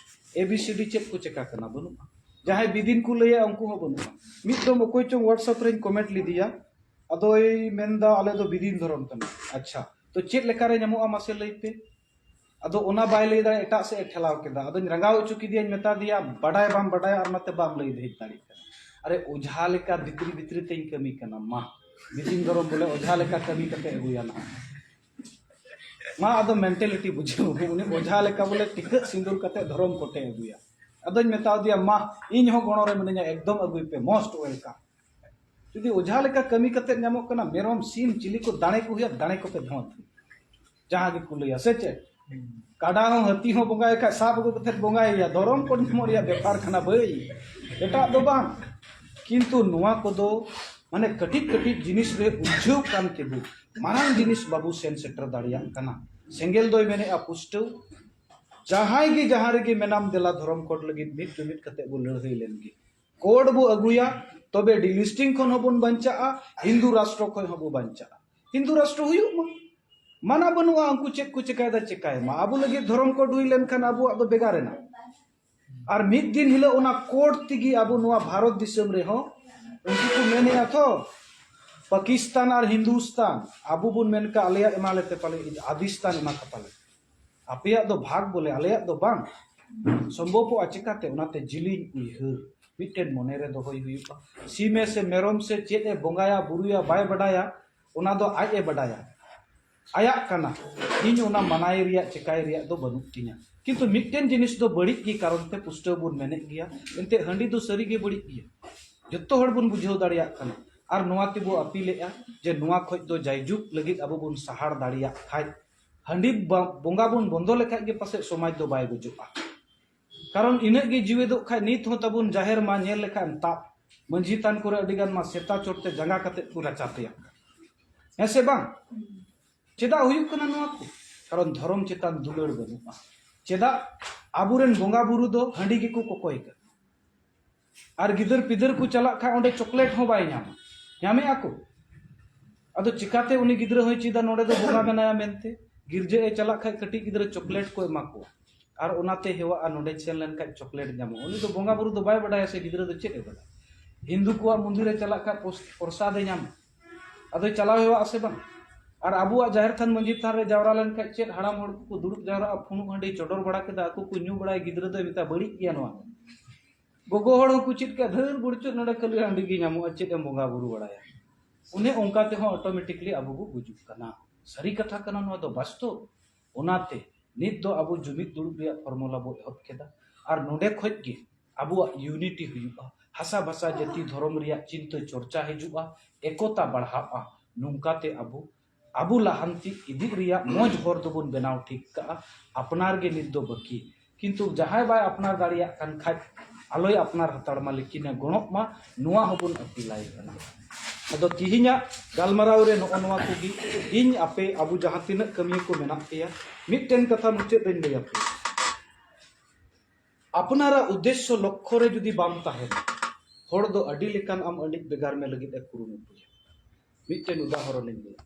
ABCD ᱪᱮᱫ ᱠᱚ ᱪᱮᱠᱟ ᱠᱟᱱᱟ? ᱵᱟᱹᱱᱩᱜᱼᱟ᱾ ᱡᱟᱦᱟᱸᱭ ᱵᱤᱫᱤᱱ ᱠᱚ ᱞᱟᱹᱭᱟ, ᱩᱱᱠᱩ ᱦᱚᱸ ᱵᱟᱹᱱᱩᱜᱼᱟ᱾ ᱢᱤᱫ ᱫᱚᱢ ᱚᱠᱚᱭ ᱪᱚᱝ WhatsApp ᱨᱮᱧ comment ᱞᱮᱫᱮᱭᱟ, ᱟᱫᱚᱭ ᱢᱮᱱᱫᱟ, "ᱟᱞᱮ ᱫᱚ ᱵᱤᱫᱤᱱ ᱫᱷᱚᱨᱚᱢ ᱠᱟᱱᱟ᱾" ᱟᱪᱪᱷᱟ, ᱛᱚ ᱪᱮᱫ ᱞᱮᱠᱟᱨᱮ ᱧᱟᱢᱚᱜᱼᱟ, ᱢᱟᱥᱮ ᱞᱟᱹᱭ ᱯᱮ? ᱟᱫᱚ ᱚᱱᱟ ᱵᱟᱭ ᱞᱟᱹᱭ ᱫᱟᱲᱮᱭᱟᱜᱼᱟ, ᱮᱴᱟᱜ ᱥᱮᱫ ᱮ ᱴᱷᱮᱞᱟᱣ ᱠᱮᱫᱟ᱾ ᱟᱫᱚᱧ ᱨᱟᱸᱜᱟᱣ ᱦᱚᱪᱚ ᱠᱮᱫᱮᱭᱟᱧ, ᱢᱮᱛᱟ ᱫᱮᱭᱟ, "ᱵᱟᱰᱟᱭ ᱵᱟᱢ ᱵᱟᱰᱟᱭᱟ ᱟᱨ ᱱᱚᱛᱮ ᱵᱟᱢ ᱞᱟᱹᱭ ᱫᱷᱮᱡ ᱫᱟᱲᱮᱭᱟᱜ ᱠᱟᱱᱟ᱾ ᱟᱨᱮ, ᱚᱡᱷᱟ ᱞᱮᱠᱟ ᱵᱷᱤᱛᱨᱤ ᱵᱷᱤᱛᱨᱤ ᱛᱮᱧ ᱠᱟᱹᱢᱤ ᱠᱟᱱᱟ, ᱢᱟ, ᱵᱤᱫᱤᱱ ᱫᱷᱚᱨᱚᱢ ᱵᱚᱞᱮ ᱚᱡᱷᱟ ᱞᱮᱠᱟ ᱠᱟᱹᱢᱤ ᱠᱟᱛᱮ ᱟᱹᱜᱩᱭᱟ ᱱᱟᱦᱟᱜ᱾" ᱢᱟ, ᱟᱫᱚ mentality ᱵᱩᱡᱷᱟᱹᱣ ᱢᱮ, ᱩᱱᱤ ᱚᱡᱷᱟ ᱞᱮᱠᱟ ᱵᱚᱞᱮ ᱴᱤᱠᱟᱹᱜ ᱥᱤᱸᱫᱩᱨ ᱠᱟᱛᱮ ᱫᱷᱚᱨᱚᱢ ᱠᱚᱴᱮ ᱟᱹᱜᱩᱭᱟ᱾ ᱟᱫᱚᱧ ᱢᱮᱛᱟ ᱫᱮᱭᱟ, "ᱢᱟ, ᱤᱧ ᱦᱚᱸ ᱜᱚᱲᱚ ᱨᱮ ᱢᱤᱱᱟᱹᱧᱟ, ᱮᱠᱫᱚᱢ ᱟᱹᱜᱩᱭ ᱯᱮ, most welcome᱾" ᱡᱩᱫᱤ ᱚᱡᱷᱟ ᱞᱮᱠᱟ ᱠᱟᱹᱢᱤ ᱠᱟᱛᱮ ᱧᱟᱢᱚᱜ ᱠᱟᱱᱟ, ᱢᱮᱨᱚᱢ, ᱥᱤᱢ, ᱪᱤᱞᱤ ᱠᱚ ᱫᱟᱲᱮ ᱠᱚ ᱦᱩᱭᱩᱜᱼᱟ, ᱫᱟᱲᱮ ᱠᱚᱯᱮ ᱫᱷᱚᱸᱫ, ᱡᱟᱦᱟᱸ ᱜᱮᱠᱚ ᱞᱟᱹᱭᱟ, ᱥᱮ ᱪᱮᱫ? ᱠᱟᱰᱟ ᱦᱚᱸ, ᱦᱟᱹᱛᱤ ᱦᱚᱸ ᱵᱚᱸᱜᱟᱭ ᱠᱷᱟᱡ ᱥᱟᱵ ᱟᱹᱜᱩ ᱠᱟᱛᱮ ᱵᱚᱸᱜᱟᱭᱮᱭᱟ, ᱫᱷᱚᱨᱚᱢ ᱠᱚ ᱧᱟᱢᱚᱜ ᱨᱮᱭᱟᱜ ᱵᱮᱯᱟᱨ ᱠᱟᱱᱟ ᱵᱷᱟᱹᱭ, ᱮᱴᱟᱜ ᱫᱚ ᱵᱟᱝ᱾ ᱠᱤᱱᱛᱩ ᱱᱚᱣᱟ ᱠᱚᱫᱚ ᱢᱟᱱᱮ ᱠᱟᱹᱴᱤᱡ ᱠᱟᱹᱴᱤᱡ ᱡᱤᱱᱤᱥ ᱨᱮ ᱩᱞᱡᱷᱟᱹᱣ ᱠᱟᱱ ᱛᱮᱵᱚ ᱢᱟᱨᱟᱝ ᱡᱤᱱᱤᱥ ᱵᱟᱵᱚ ᱥᱮᱱ ᱥᱮᱴᱮᱨ ᱫᱟᱲᱮᱭᱟᱜ ᱠᱟᱱᱟ᱾ ᱥᱮᱸᱜᱮᱞ ᱫᱚᱭ ᱢᱮᱱᱮᱜᱼᱟ ᱯᱩᱥᱴᱟᱹᱣ, ᱡᱟᱦᱟᱸᱭ ᱜᱮ ᱡᱟᱦᱟᱸ ᱨᱮᱜᱮ ᱢᱮᱱᱟᱢ, ᱫᱮᱞᱟ ᱫᱷᱚᱨᱚᱢ ᱠᱳᱰ ᱞᱟᱹᱜᱤᱫ ᱢᱤᱫ ᱡᱩᱢᱤᱫ ᱠᱟᱛᱮ ᱵᱚ ᱞᱟᱹᱲᱦᱟᱹᱭ ᱞᱮᱱ ᱜᱮ᱾ ᱠᱳᱰ ᱵᱚ ᱟᱹᱜᱩᱭᱟ, ᱛᱚᱵᱮ delisting ᱠᱷᱚᱱ ᱦᱚᱸᱵᱚᱱ ᱵᱟᱧᱪᱟᱜᱼᱟ, ᱦᱤᱱᱫᱩ ᱨᱟᱥᱴᱨᱚ ᱠᱷᱚᱱ ᱦᱚᱸᱵᱚ ᱵᱟᱧᱪᱟᱜᱼᱟ᱾ ᱦᱤᱱᱫᱩ ᱨᱟᱥᱴᱨᱚ ᱦᱩᱭᱩᱜ ᱢᱟ, ᱢᱟᱱᱟ ᱵᱟᱹᱱᱩᱜᱼᱟ, ᱩᱱᱠᱩ ᱪᱮᱫ ᱠᱚ ᱪᱮᱠᱟᱭᱮᱫᱟ ᱪᱮᱠᱟᱭ ᱢᱟ, ᱟᱵᱚ ᱞᱟᱹᱜᱤᱫ ᱫᱷᱚᱨᱚᱢ ᱠᱳᱰ ᱦᱩᱭ ᱞᱮᱱᱠᱷᱟᱱ ᱟᱵᱚᱣᱟᱜ ᱫᱚ ᱵᱷᱮᱜᱟᱨ ᱮᱱᱟ᱾ ᱟᱨ ᱢᱤᱫ ᱫᱤᱱ ᱦᱤᱞᱳᱜ ᱚᱱᱟ ᱠᱳᱰ ᱛᱮᱜᱮ ᱟᱵᱚ ᱱᱚᱣᱟ ᱵᱷᱟᱨᱚᱛ ᱫᱤᱥᱚᱢ ᱨᱮᱦᱚᱸ, ᱩᱱᱠᱩ ᱠᱚ ᱢᱮᱱᱮᱜᱼᱟ ᱛᱚ, ᱯᱟᱠᱤᱥᱛᱟᱱ ᱟᱨ ᱦᱤᱱᱫᱩᱥᱛᱟᱱ, ᱟᱵᱚ ᱵᱚᱱ ᱢᱮᱱ ᱠᱟᱜ ᱟᱞᱮᱭᱟᱜ ᱮᱢᱟ ᱞᱮᱯᱮ ᱯᱟᱞᱮ, ᱟᱫᱤᱥᱛᱟᱱ ᱮᱢᱟ ᱠᱚ ᱯᱟᱞᱮ, ᱟᱯᱮᱭᱟᱜ ᱫᱚ ᱵᱷᱟᱜᱽ ᱵᱚᱞᱮ, ᱟᱞᱮᱭᱟᱜ ᱫᱚ ᱵᱟᱝ᱾ ᱥᱚᱢᱵᱷᱚᱵᱚᱜᱼᱟ ᱪᱮᱠᱟᱛᱮ? ᱚᱱᱟᱛᱮ ᱡᱤᱞᱤᱧ ᱩᱭᱦᱟᱹᱨ ᱢᱤᱫᱴᱮᱱ ᱢᱚᱱᱮᱨᱮ ᱫᱚᱦᱚᱭ ᱦᱩᱭᱩᱜᱼᱟ᱾ ᱥᱤᱢᱮ ᱥᱮ ᱢᱮᱨᱚᱢ ᱥᱮ ᱪᱮᱫ ᱮ ᱵᱚᱸᱜᱟᱭᱟ ᱵᱩᱨᱩᱭᱟ ᱵᱟᱭ ᱵᱟᱰᱟᱭᱟ, ᱚᱱᱟ ᱫᱚ ᱟᱡ ᱮ ᱵᱟᱰᱟᱭᱟ, ᱟᱭᱟᱜ ᱠᱟᱱᱟ᱾ ᱤᱧ ᱚᱱᱟ ᱢᱟᱱᱟᱭ ᱨᱮᱭᱟᱜ ᱪᱮᱠᱟᱭ ᱨᱮᱭᱟᱜ ᱫᱚ ᱵᱟᱹᱱᱩᱜ ᱛᱤᱧᱟ᱾ ᱠᱤᱱᱛᱩ ᱢᱤᱫᱴᱮᱱ ᱡᱤᱱᱤᱥ ᱫᱚ ᱵᱟᱹᱲᱤᱡ ᱜᱮ ᱠᱟᱨᱚᱱ ᱛᱮ ᱯᱩᱥᱴᱟᱹᱣ ᱵᱚᱱ ᱢᱮᱱᱮᱫ ᱜᱮᱭᱟ, ᱮᱱᱛᱮ ᱦᱟᱺᱰᱤ ᱫᱚ ᱥᱟᱹᱨᱤ ᱜᱮ ᱵᱟᱹᱲᱤᱡ ᱜᱮᱭᱟ, ᱡᱚᱛᱚ ᱦᱚᱲ ᱵᱚᱱ ᱵᱩᱡᱷᱟᱹᱣ ᱫᱟᱲᱮᱭᱟᱜ ᱠᱟᱱᱟ᱾ ᱟᱨ ᱱᱚᱣᱟ ᱛᱮᱵᱚ ᱟᱹᱯᱤᱞᱮᱜᱼᱟ ᱡᱮ ᱱᱚᱣᱟ ᱠᱷᱚᱡ ᱫᱚ ᱡᱟᱭᱡᱩᱜᱽ ᱞᱟᱹᱜᱤᱫ ᱟᱵᱚ ᱵᱚᱱ ᱥᱟᱦᱟᱲ ᱫᱟᱲᱮᱭᱟᱜ ᱠᱷᱟᱡ, ᱦᱟᱺᱰᱤ ᱵᱟ-, ᱵᱚᱸᱜᱟ ᱵᱚᱱ ᱵᱚᱱᱫᱚ ᱞᱮᱠᱷᱟᱡ ᱜᱮ ᱯᱟᱥᱮᱡ ᱥᱚᱢᱟᱡᱽ ᱫᱚ ᱵᱟᱭ ᱜᱩᱡᱩᱜᱼᱟ᱾ ᱠᱟᱨᱚᱱ ᱤᱱᱟᱹᱜ ᱜᱮ ᱡᱤᱣᱮᱫᱚᱜ ᱠᱷᱟᱡ ᱱᱤᱛ ᱦᱚᱸ ᱛᱟᱵᱚᱱ ᱡᱟᱦᱮᱨ ᱢᱟ ᱧᱮᱞ ᱞᱮᱠᱷᱟᱡ ᱮᱢ ᱛᱟᱵ, ᱢᱟᱹᱡᱷᱤ ᱛᱷᱟᱱ ᱠᱚᱨᱮ ᱟᱹᱰᱤ ᱜᱟᱱ ᱢᱟ ᱥᱮᱛᱟ ᱪᱚᱴ ᱛᱮ ᱡᱟᱸᱜᱟ ᱠᱟᱛᱮ ᱠᱚ ᱨᱟᱪᱟ ᱛᱮᱭᱟᱜ ᱠᱟᱱᱟ᱾ ᱦᱮᱸ ᱥᱮ ᱵᱟᱝ? ᱪᱮᱫᱟᱜ ᱦᱩᱭᱩᱜ ᱠᱟᱱᱟ ᱱᱚᱣᱟ ᱠᱚ? ᱠᱟᱨᱚᱱ ᱫᱷᱚᱨᱚᱢ ᱪᱮᱛᱟᱱ ᱫᱩᱞᱟᱹᱲ ᱵᱟᱹᱱᱩᱜᱼᱟ᱾ ᱪᱮᱫᱟᱜ? ᱟᱵᱚᱨᱮᱱ ᱵᱚᱸᱜᱟ ᱵᱩᱨᱩ ᱫᱚ ᱦᱟᱺᱰᱤ ᱜᱮᱠᱚ ᱠᱚᱠᱚᱭ ᱠᱟᱱᱟ᱾ ᱟᱨ ᱜᱤᱫᱟᱹᱨ ᱯᱤᱫᱟᱹᱨ ᱠᱚ ᱪᱟᱞᱟᱜ ᱠᱷᱟᱡ ᱚᱸᱰᱮ ᱪᱚᱠᱞᱮᱴ ᱦᱚᱸ ᱵᱟᱭ ᱧᱟᱢᱟ, ᱧᱟᱢᱮᱜᱼᱟ ᱠᱚ᱾ ᱟᱫᱚ ᱪᱤᱠᱟᱛᱮ ᱩᱱᱤ ᱜᱤᱫᱽᱨᱟᱹ ᱦᱚᱸᱭ ᱪᱮᱫᱟ ᱱᱚᱰᱮ ᱫᱚ ᱵᱚᱸᱜᱟ ᱢᱮᱱᱟᱭᱟ ᱢᱮᱱᱛᱮ? ᱜᱤᱨᱡᱟᱹ ᱮ ᱪᱟᱞᱟᱜ ᱠᱷᱟᱡ ᱠᱟᱹᱴᱤᱡ ᱜᱤᱫᱽᱨᱟᱹ ᱪᱚᱠᱞᱮᱴ ᱠᱚ ᱮᱢᱟ ᱠᱚᱣᱟ᱾ ᱟᱨ ᱚᱱᱟᱛᱮ ᱦᱮᱣᱟᱜᱼᱟ, ᱱᱚᱰᱮ ᱥᱮᱱ ᱞᱮᱱᱠᱷᱟᱱ ᱪᱚᱠᱞᱮᱴ ᱧᱟᱢᱚᱜᱼᱟ᱾ ᱩᱱᱤ ᱫᱚ ᱵᱚᱸᱜᱟ ᱵᱩᱨᱩ ᱫᱚ ᱵᱟᱭ ᱵᱟᱰᱟᱭᱟ ᱥᱮ ᱜᱤᱫᱽᱨᱟᱹ ᱫᱚ ᱪᱮᱫ ᱮ ᱵᱟᱰᱟᱭᱟ? ᱦᱤᱱᱫᱩ ᱠᱚᱣᱟᱜ ᱢᱚᱱᱫᱤᱨ ᱮ ᱪᱟᱞᱟᱜ ᱠᱷᱟᱱ ᱯᱨᱚᱥ- ᱯᱨᱚᱥᱟᱫ ᱮ ᱧᱟᱢᱟ, ᱟᱫᱚᱭ ᱪᱟᱞᱟᱣ ᱦᱮᱣᱟᱜᱼᱟ ᱥᱮ ᱵᱟᱝ? ᱟᱨ ᱟᱵᱚᱣᱟᱜ ᱡᱟᱦᱮᱨ ᱛᱷᱟᱱ ᱢᱟᱹᱡᱷᱤ ᱛᱷᱟᱱ ᱨᱮ ᱡᱟᱣᱨᱟ ᱞᱮᱱᱠᱷᱟᱱ ᱪᱮᱫ ᱦᱟᱲᱟᱢ ᱦᱚᱲ ᱠᱚᱠᱚ ᱫᱩᱲᱩᱵ ᱡᱟᱣᱨᱟᱜᱼᱟ, ᱯᱷᱩᱱᱩᱜ ᱦᱟᱺᱰᱤ ᱪᱚᱰᱚᱨ ᱵᱟᱲᱟ ᱠᱮᱫᱟ, ᱟᱠᱚ ᱠᱚ ᱧᱩ ᱵᱟᱲᱟᱭᱟ, ᱜᱤᱫᱽᱨᱟᱹ ᱫᱚᱭ ᱢᱮᱛᱟ ᱵᱟᱹᱲᱤᱡ ᱜᱮᱭᱟ ᱱᱚᱣᱟ ᱫᱚ᱾ ᱜᱚᱜᱚ ᱦᱚᱲ ᱦᱚᱸᱠᱚ ᱪᱮᱫ ᱠᱟᱜ, ᱫᱷᱟᱹᱨ ᱵᱩᱲᱪᱩᱫ ᱱᱚᱰᱮ ᱠᱷᱟᱹᱞᱤ ᱦᱟᱺᱰᱤ ᱜᱮ ᱧᱟᱢᱚᱜᱼᱟ, ᱪᱮᱫ ᱮᱢ ᱵᱚᱸᱜᱟ ᱵᱩᱨᱩ ᱵᱟᱲᱟᱭᱟ? ᱚᱱᱮ ᱚᱱᱠᱟ ᱛᱮᱦᱚᱸ ᱚᱴᱳᱢᱮᱴᱤᱠᱞᱤ ᱟᱵᱚ ᱵᱚ ᱜᱩᱡᱩᱜ ᱠᱟᱱᱟ᱾ ᱥᱟᱹᱨᱤ ᱠᱟᱛᱷᱟ ᱠᱟᱱᱟ ᱱᱚᱣᱟ ᱫᱚ, ᱵᱟᱥᱛᱚᱵ᱾ ᱚᱱᱟᱛᱮ ᱱᱤᱛ ᱫᱚ ᱟᱵᱚ ᱡᱩᱢᱤᱫ ᱫᱩᱲᱩᱵ ᱨᱮᱭᱟᱜ ᱯᱷᱚᱨᱢᱩᱞᱟ ᱵᱚ ᱮᱦᱚᱵ ᱠᱮᱫᱟ᱾ ᱟᱨ ᱱᱚᱰᱮ ᱠᱷᱚᱡ ᱜᱮ ᱟᱵᱚᱣᱟᱜ ᱤᱭᱩᱱᱤᱴᱤ ᱦᱩᱭᱩᱜᱼᱟ, ᱦᱟᱥᱟ ᱵᱷᱟᱥᱟ ᱡᱟᱹᱛᱤ ᱫᱷᱚᱨᱚᱢ ᱨᱮᱭᱟᱜ ᱪᱤᱱᱛᱟᱹ ᱪᱚᱨᱪᱟ ᱦᱤᱡᱩᱜᱼᱟ, ᱮᱠᱚᱛᱟ ᱵᱟᱲᱦᱟᱜᱼᱟ᱾ ᱱᱚᱝᱠᱟᱛᱮ ᱟᱵᱚ ᱟᱵᱚ ᱞᱟᱦᱟᱱᱛᱤ ᱤᱫᱤᱜ ᱨᱮᱭᱟᱜ ᱢᱚᱡᱽ ᱦᱚᱨ ᱫᱚᱵᱚᱱ ᱵᱮᱱᱟᱣ ᱴᱷᱤᱠ ᱠᱟᱜᱼᱟ᱾ ᱟᱯᱱᱟᱨ ᱜᱮ ᱱᱤᱛ ᱫᱚ ᱵᱟᱹᱠᱤ, ᱠᱤᱱᱛᱩ ᱡᱟᱦᱟᱸᱭ ᱵᱟᱭ ᱟᱯᱱᱟᱨ ᱫᱟᱲᱮᱭᱟᱜ ᱠᱟᱱ ᱠᱷᱟᱡ ᱟᱞᱚᱭ ᱟᱯᱱᱟᱨ ᱦᱟᱛᱟᱲ ᱢᱟ, ᱞᱮᱠᱤᱱᱮ ᱜᱚᱲᱚᱜ ᱢᱟ, ᱱᱚᱣᱟ ᱦᱚᱸᱵᱚᱱ ᱟᱹᱯᱤᱞᱟᱭ ᱠᱟᱱᱟ᱾ ᱟᱫᱚ ᱛᱤᱦᱤᱧᱟᱜ ᱜᱟᱞᱢᱟᱨᱟᱣ ᱨᱮ ᱱᱚᱜᱼᱚ ᱱᱚᱣᱟ ᱠᱚᱜᱮ ᱤᱧ ᱟᱯᱮ ᱟᱵᱚ ᱡᱟᱦᱟᱸ ᱛᱤᱱᱟᱹᱜ ᱠᱟᱹᱢᱤᱭᱟᱹ ᱠᱚ ᱢᱮᱱᱟᱜ ᱯᱮᱭᱟ, ᱢᱤᱫᱴᱮᱱ ᱠᱟᱛᱷᱟ ᱢᱩᱪᱟᱹᱫ ᱨᱮᱧ ᱞᱟᱹᱭ ᱟᱯᱮᱭᱟ, ᱟᱯᱱᱟᱨᱟᱜ ᱩᱫᱽᱫᱮᱥᱥᱚ ᱞᱚᱠᱠᱷᱚ ᱨᱮ ᱡᱩᱫᱤ ᱵᱟᱢ ᱛᱟᱦᱮᱱᱟ, ᱦᱚᱲ ᱫᱚ ᱟᱹᱰᱤ ᱞᱮᱠᱟᱱ ᱟᱢ ᱟᱹᱰᱤ ᱵᱮᱜᱟᱨ ᱢᱮ ᱞᱟᱹᱜᱤᱫ ᱮ ᱠᱩᱨᱩᱢᱩᱴᱩᱭᱟ᱾ ᱢᱤᱫᱴᱮᱱ ᱩᱫᱟᱦᱚᱨᱚᱱ ᱤᱧ ᱞᱟᱹᱭᱟ᱾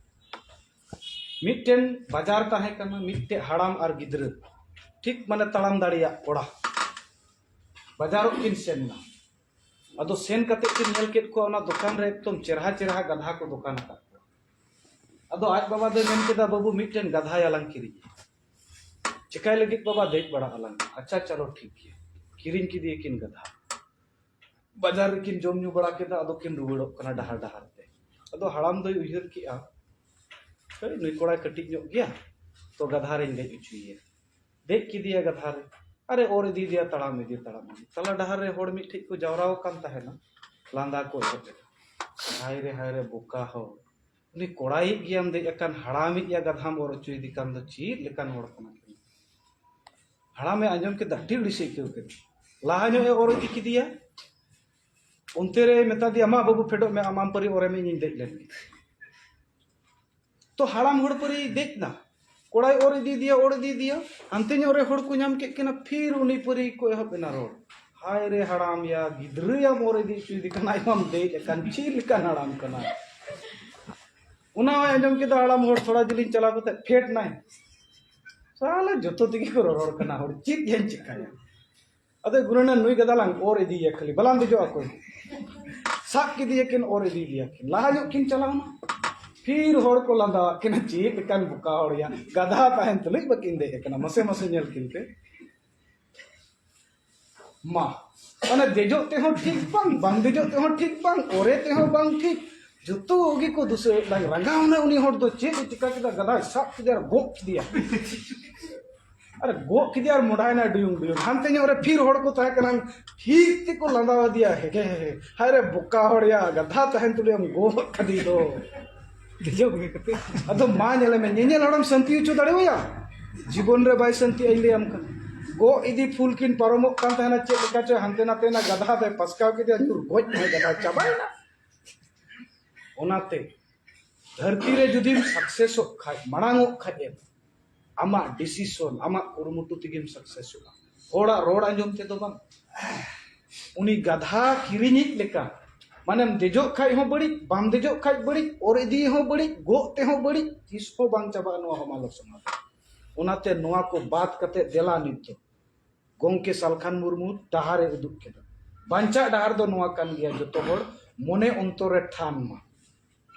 ᱢᱤᱫᱴᱮᱱ ᱵᱟᱡᱟᱨ ᱛᱟᱦᱮᱸ ᱠᱟᱱᱟ, ᱢᱤᱫᱴᱮᱱ ᱦᱟᱲᱟᱢ ᱟᱨ ᱜᱤᱫᱽᱨᱟᱹ, ᱴᱷᱤᱠ ᱢᱟᱱᱮ ᱛᱟᱲᱟᱢ ᱫᱟᱲᱮᱭᱟᱜ ᱠᱚᱲᱟ, ᱵᱟᱡᱟᱨᱚᱜ ᱠᱤᱱ ᱥᱮᱱ ᱮᱱᱟ᱾ ᱟᱫᱚ ᱥᱮᱱ ᱠᱟᱛᱮ ᱠᱤᱱ ᱧᱮᱞ ᱠᱮᱫ ᱠᱚᱣᱟ ᱚᱱᱟ ᱫᱚᱠᱟᱱ ᱨᱮ ᱮᱠᱫᱚᱢ ᱪᱮᱨᱦᱟ ᱪᱮᱨᱦᱟ ᱜᱟᱫᱷᱟ ᱠᱚ ᱫᱚᱠᱟᱱ ᱟᱠᱟᱫ ᱠᱚᱣᱟ᱾ ᱟᱫᱚ ᱟᱡ ᱵᱟᱵᱟ ᱫᱚᱭ ᱢᱮᱱ ᱠᱮᱫᱟ, "ᱵᱟᱹᱵᱩ, ᱢᱤᱫᱴᱮᱱ ᱜᱟᱫᱷᱟ ᱭᱟᱞᱟᱝ ᱠᱤᱨᱤᱧ᱾ ᱪᱮᱠᱟᱭ ᱞᱟᱹᱜᱤᱫ ᱵᱟᱵᱟ? ᱫᱮᱡ ᱵᱟᱲᱟᱜ ᱟᱞᱟᱝ᱾" "ᱟᱪᱪᱷᱟ, ᱪᱚᱞᱚ ᱴᱷᱤᱠ ᱜᱮᱭᱟ᱾" ᱠᱤᱨᱤᱧ ᱠᱮᱫᱮᱭᱟᱠᱤᱱ ᱜᱟᱫᱷᱟ᱾ ᱵᱟᱡᱟᱨ ᱨᱮᱠᱤᱱ ᱡᱚᱢ ᱧᱩ ᱵᱟᱲᱟ ᱠᱮᱫᱟ, ᱟᱫᱚ ᱠᱤᱱ ᱨᱩᱣᱟᱹᱲᱚᱜ ᱠᱟᱱᱟ ᱰᱟᱦᱟᱨ ᱰᱟᱦᱟᱨ ᱛᱮ᱾ ᱟᱫᱚ ᱦᱟᱲᱟᱢ ᱫᱚᱭ ᱩᱭᱦᱟᱹᱨ ᱠᱮᱜᱼᱟ, "ᱦᱟᱹᱭ, ᱱᱩᱭ ᱠᱚᱲᱟᱭ ᱠᱟᱹᱴᱤᱡ ᱧᱚᱜ ᱜᱮᱭᱟ, ᱛᱚ ᱜᱟᱫᱷᱟ ᱨᱮᱧ ᱫᱮᱡ ᱦᱚᱪᱚᱭᱮᱭᱟ᱾" ᱫᱮᱡ ᱠᱮᱫᱮᱭᱟ ᱜᱟᱫᱷᱟ ᱨᱮ, ᱟᱨᱮ ᱚᱨ ᱤᱫᱤᱭᱮᱫᱮᱭᱟ ᱛᱟᱲᱟᱢ ᱤᱫᱤ ᱛᱟᱲᱟᱢ ᱤᱫᱤ᱾ ᱛᱟᱞᱟ ᱰᱟᱦᱟᱨ ᱨᱮ ᱦᱚᱲ ᱢᱤᱫᱴᱷᱮᱡ ᱠᱚ ᱡᱟᱣᱨᱟ ᱟᱠᱟᱱ ᱛᱟᱦᱮᱱᱟ, ᱞᱟᱸᱫᱟ ᱠᱚ ᱮᱦᱚᱵ ᱮᱫᱟ, "ᱦᱟᱭ ᱨᱮ, ᱦᱟᱭ ᱨᱮ, ᱵᱚᱠᱟ ᱦᱚᱲ, ᱩᱱᱤ ᱠᱚᱲᱟᱭᱤᱡ ᱜᱮᱭᱟᱢ ᱫᱮᱡ ᱟᱠᱟᱱ, ᱦᱟᱲᱟᱢᱤᱡ ᱭᱟ ᱜᱟᱫᱷᱟᱢ ᱚᱨ ᱦᱚᱪᱚᱭᱮᱫᱮ ᱠᱟᱱ ᱫᱚ, ᱪᱮᱫ ᱞᱮᱠᱟᱱ ᱦᱚᱲ ᱠᱟᱱᱟ ᱠᱤᱱ?" ᱦᱟᱲᱟᱢᱮ ᱟᱸᱡᱚᱢ ᱠᱮᱫᱟ, ᱟᱹᱰᱤ ᱟᱹᱲᱤᱥᱮ ᱟᱹᱭᱠᱟᱹᱣ ᱠᱮᱫᱟ᱾ ᱞᱟᱦᱟ ᱧᱚᱜ ᱮ ᱚᱨ ᱤᱫᱤ ᱠᱮᱫᱮᱭᱟ, ᱚᱱᱛᱮ ᱨᱮ ᱢᱮᱛᱟ ᱫᱮᱭᱟ, "ᱢᱟ ᱵᱟᱹᱵᱩ, ᱯᱷᱮᱰᱚᱜ ᱢᱮ, ᱟᱢ ᱟᱢ ᱯᱟᱹᱨᱤ ᱚᱨᱮ ᱢᱮ, ᱤᱧᱤᱧ ᱫᱮᱡ ᱞᱮᱱ ᱜᱮ᱾" ᱛᱚ ᱦᱟᱲᱟᱢ ᱦᱚᱲ ᱯᱟᱹᱨᱤ ᱫᱮᱡ ᱮᱱᱟ, ᱠᱚᱲᱟᱭ ᱚᱨ ᱤᱫᱤᱭᱮᱫᱮᱭᱟ, ᱚᱨ ᱤᱫᱤᱭᱮᱫᱮᱭᱟ, ᱦᱟᱱᱛᱮ ᱧᱚᱜ ᱨᱮ ᱦᱚᱲ ᱠᱚ ᱧᱟᱢ ᱠᱮᱫ ᱠᱤᱱᱟ, ᱯᱷᱤᱨ ᱩᱱᱤ ᱯᱟᱹᱨᱤ ᱠᱚ ᱮᱦᱚᱵ ᱮᱱᱟ ᱨᱚᱲ, "ᱦᱟᱭ ᱨᱮ ᱦᱟᱲᱟᱢ ᱭᱟ, ᱜᱤᱫᱽᱨᱟᱹᱭᱟᱢ ᱚᱨ ᱤᱫᱤ ᱦᱚᱪᱚᱭᱮᱫᱮ ᱠᱟᱱᱟ, ᱟᱭᱢᱟᱢ ᱫᱮᱡ ᱟᱠᱟᱱ, ᱪᱮᱫ ᱞᱮᱠᱟᱱ ᱦᱟᱲᱟᱢ ᱠᱟᱱᱟ?" ᱚᱱᱟ ᱦᱚᱸᱭ ᱟᱸᱡᱚᱢ ᱠᱮᱫᱟ ᱦᱟᱲᱟᱢ ᱦᱚᱲ, ᱛᱷᱚᱲᱟ ᱡᱤᱞᱤᱧ ᱪᱟᱞᱟᱣ ᱠᱟᱛᱮ ᱯᱷᱮᱰ ᱱᱟᱭ᱾ ᱥᱟᱞᱟ ᱡᱚᱛᱚ ᱛᱮᱜᱮ ᱠᱚ ᱨᱚᱨᱚᱲ ᱠᱟᱱᱟ ᱦᱚᱲ, ᱪᱮᱫ ᱭᱟᱧ ᱪᱤᱠᱟᱹᱭᱟ? ᱟᱫᱚ ᱜᱩᱱᱟᱹᱱᱟ ᱱᱩᱭ ᱜᱟᱫᱟ ᱞᱟᱝ ᱚᱨ ᱤᱫᱤᱭᱮᱭᱟ, ᱠᱷᱟᱹᱞᱤ ᱵᱟᱞᱟᱝ ᱫᱮᱡᱚᱜᱼᱟ ᱚᱠᱚᱭ᱾ ᱥᱟᱵ ᱠᱮᱫᱮᱭᱟᱠᱤᱱ, ᱚᱨ ᱤᱫᱤᱭᱮᱫᱮᱭᱟᱠᱤᱱ, ᱞᱟᱦᱟ ᱧᱚᱜ ᱠᱤᱱ ᱪᱟᱞᱟᱣᱱᱟ᱾ ᱯᱷᱤᱨ ᱦᱚᱲ ᱠᱚ ᱞᱟᱸᱫᱟᱣᱟᱜ ᱠᱤᱱᱟ, ᱪᱮᱫ ᱞᱮᱠᱟᱱ ᱵᱚᱠᱟ ᱦᱚᱲ ᱭᱟ, ᱜᱟᱫᱟ ᱛᱟᱦᱮᱱ ᱛᱩᱞᱩᱡ ᱵᱟᱹᱠᱤᱱ ᱫᱮᱡ ᱟᱠᱟᱱᱟ, ᱢᱟᱥᱮ ᱢᱟᱥᱮ ᱧᱮᱞ ᱠᱤᱱ ᱯᱮ᱾ ᱢᱟ, ᱚᱱᱟ ᱫᱮᱡᱚᱜ ᱛᱮᱦᱚᱸ ᱴᱷᱤᱠ ᱵᱟᱝ, ᱵᱟᱝ ᱫᱮᱡᱚᱜ ᱛᱮᱦᱚᱸ ᱴᱷᱤᱠ ᱵᱟᱝ, ᱚᱨᱮ ᱛᱮᱦᱚᱸ ᱵᱟᱝ ᱴᱷᱤᱠ, ᱡᱚᱛᱚ ᱜᱮᱠᱚ ᱫᱩᱥᱟᱹᱭᱮᱫ ᱞᱟᱝ᱾ ᱨᱟᱸᱜᱟᱣ ᱮᱱᱟ ᱩᱱᱤ ᱦᱚᱲ ᱫᱚ, ᱪᱮᱫ ᱮ ᱪᱤᱠᱟ ᱠᱮᱫᱟ, ᱜᱟᱫᱟᱭ ᱥᱟᱵ ᱠᱮᱫᱮᱭᱟ ᱟᱨ ᱜᱚᱜ ᱠᱮᱫᱮᱭᱟ᱾ ᱟᱨ ᱜᱚᱜ ᱠᱮᱫᱮᱭᱟ ᱟᱨ ᱢᱚᱰᱟᱭᱮᱱᱟ ᱰᱩᱭᱩᱝ ᱰᱩᱭᱩᱝ᱾ ᱦᱟᱱᱛᱮ ᱧᱚᱜ ᱨᱮ ᱯᱷᱤᱨ ᱦᱚᱲ ᱠᱚ ᱛᱟᱦᱮᱸ ᱠᱟᱱᱟ, ᱴᱷᱤᱠ ᱛᱮᱠᱚ ᱞᱟᱸᱫᱟ ᱟᱫᱮᱭᱟ, ᱦᱮ ᱦᱮ ᱦᱮ, ᱦᱟᱭ ᱨᱮ ᱵᱚᱠᱟ ᱦᱚᱲ ᱭᱟ, ᱜᱟᱫᱷᱟ ᱛᱟᱦᱮᱱ ᱛᱩᱞᱩᱡ ᱮᱢ ᱜᱚᱜ ᱠᱟᱫᱮ ᱫᱚ᱾ ᱫᱮᱡᱚᱜ ᱜᱮ ᱠᱟᱛᱮ᱾ ᱟᱫᱚ ᱢᱟ ᱧᱮᱞᱮ ᱢᱮ, ᱧᱮᱧᱮᱞ ᱦᱚᱲᱮᱢ ᱥᱟᱱᱛᱤ ᱦᱚᱪᱚ ᱫᱟᱲᱮᱣᱟᱭᱟ? ᱡᱤᱵᱚᱱ ᱨᱮ ᱵᱟᱭ ᱥᱟᱱᱛᱤᱜᱼᱟ, ᱤᱧ ᱞᱟᱹᱭᱟᱢ ᱠᱟᱱᱟ᱾ ᱜᱚᱜ ᱤᱫᱤ ᱯᱷᱩᱞ ᱠᱤᱱ ᱯᱟᱨᱚᱢᱚᱜ ᱠᱟᱱ ᱛᱟᱦᱮᱱᱟ, ᱪᱮᱫ ᱞᱮᱠᱟ ᱪᱚ ᱦᱟᱱᱛᱮ ᱱᱟᱛᱮ ᱮᱱᱟ, ᱜᱟᱫᱷᱟ ᱫᱚᱭ ᱯᱟᱥᱠᱟᱣ ᱠᱮᱫᱮᱭᱟ, ᱧᱩᱨ ᱜᱚᱡ ᱮᱱᱟᱭ, ᱜᱟᱫᱷᱟ ᱪᱟᱵᱟᱭᱮᱱᱟ᱾ ᱚᱱᱟᱛᱮ ᱫᱷᱟᱹᱨᱛᱤ ᱨᱮ ᱡᱩᱫᱤᱢ ᱥᱟᱠᱥᱮᱥᱚᱜ ᱠᱷᱟᱡ, ᱢᱟᱲᱟᱝᱚᱜ ᱠᱷᱟᱡ ᱮᱢ, ᱟᱢᱟᱜ ᱰᱤᱥᱤᱥᱚᱱ, ᱟᱢᱟᱜ ᱠᱩᱨᱩᱢᱩᱴᱩ ᱛᱮᱜᱮᱢ ᱥᱟᱠᱥᱮᱥᱚᱜᱼᱟ, ᱦᱚᱲᱟᱜ ᱨᱚᱲ ᱟᱸᱡᱚᱢ ᱛᱮᱫᱚ ᱵᱟᱝ᱾ ᱩᱱᱤ ᱜᱟᱫᱷᱟ ᱠᱤᱨᱤᱧᱤᱡ ᱞᱮᱠᱟ, ᱢᱟᱱᱮᱢ ᱫᱮᱡᱚᱜ ᱠᱷᱟᱡ ᱦᱚᱸ ᱵᱟᱹᱲᱤᱡ, ᱵᱟᱢ ᱫᱮᱡᱚᱜ ᱠᱷᱟᱡ ᱵᱟᱹᱲᱤᱡ, ᱚᱨ ᱤᱫᱤ ᱦᱚᱸ ᱵᱟᱹᱲᱤᱡ, ᱜᱚᱜ ᱛᱮᱦᱚᱸ ᱵᱟᱹᱲᱤᱡ, ᱛᱤᱥ ᱦᱚᱸ ᱵᱟᱝ ᱪᱟᱵᱟᱜᱼᱟ ᱱᱚᱣᱟ ᱦᱚᱢᱟᱞᱚ ᱥᱚᱢᱟᱡᱽ᱾ ᱚᱱᱟᱛᱮ ᱱᱚᱣᱟ ᱠᱚ ᱵᱟᱫ ᱠᱟᱛᱮ ᱫᱮᱞᱟ ᱱᱤᱛ ᱫᱚ ᱜᱚᱢᱠᱮ ᱥᱟᱞᱠᱷᱟᱱ ᱢᱩᱨᱢᱩ ᱰᱟᱦᱟᱨᱮ ᱩᱫᱩᱜ ᱠᱮᱫᱟ᱾ ᱵᱟᱧᱪᱟᱜ ᱰᱟᱦᱟᱨ ᱫᱚ ᱱᱚᱣᱟ ᱠᱟᱱ ᱜᱮᱭᱟ, ᱡᱚᱛᱚ ᱦᱚᱲ ᱢᱚᱱᱮ ᱚᱱᱛᱚᱨ ᱨᱮ ᱴᱷᱟᱱ ᱢᱟ᱾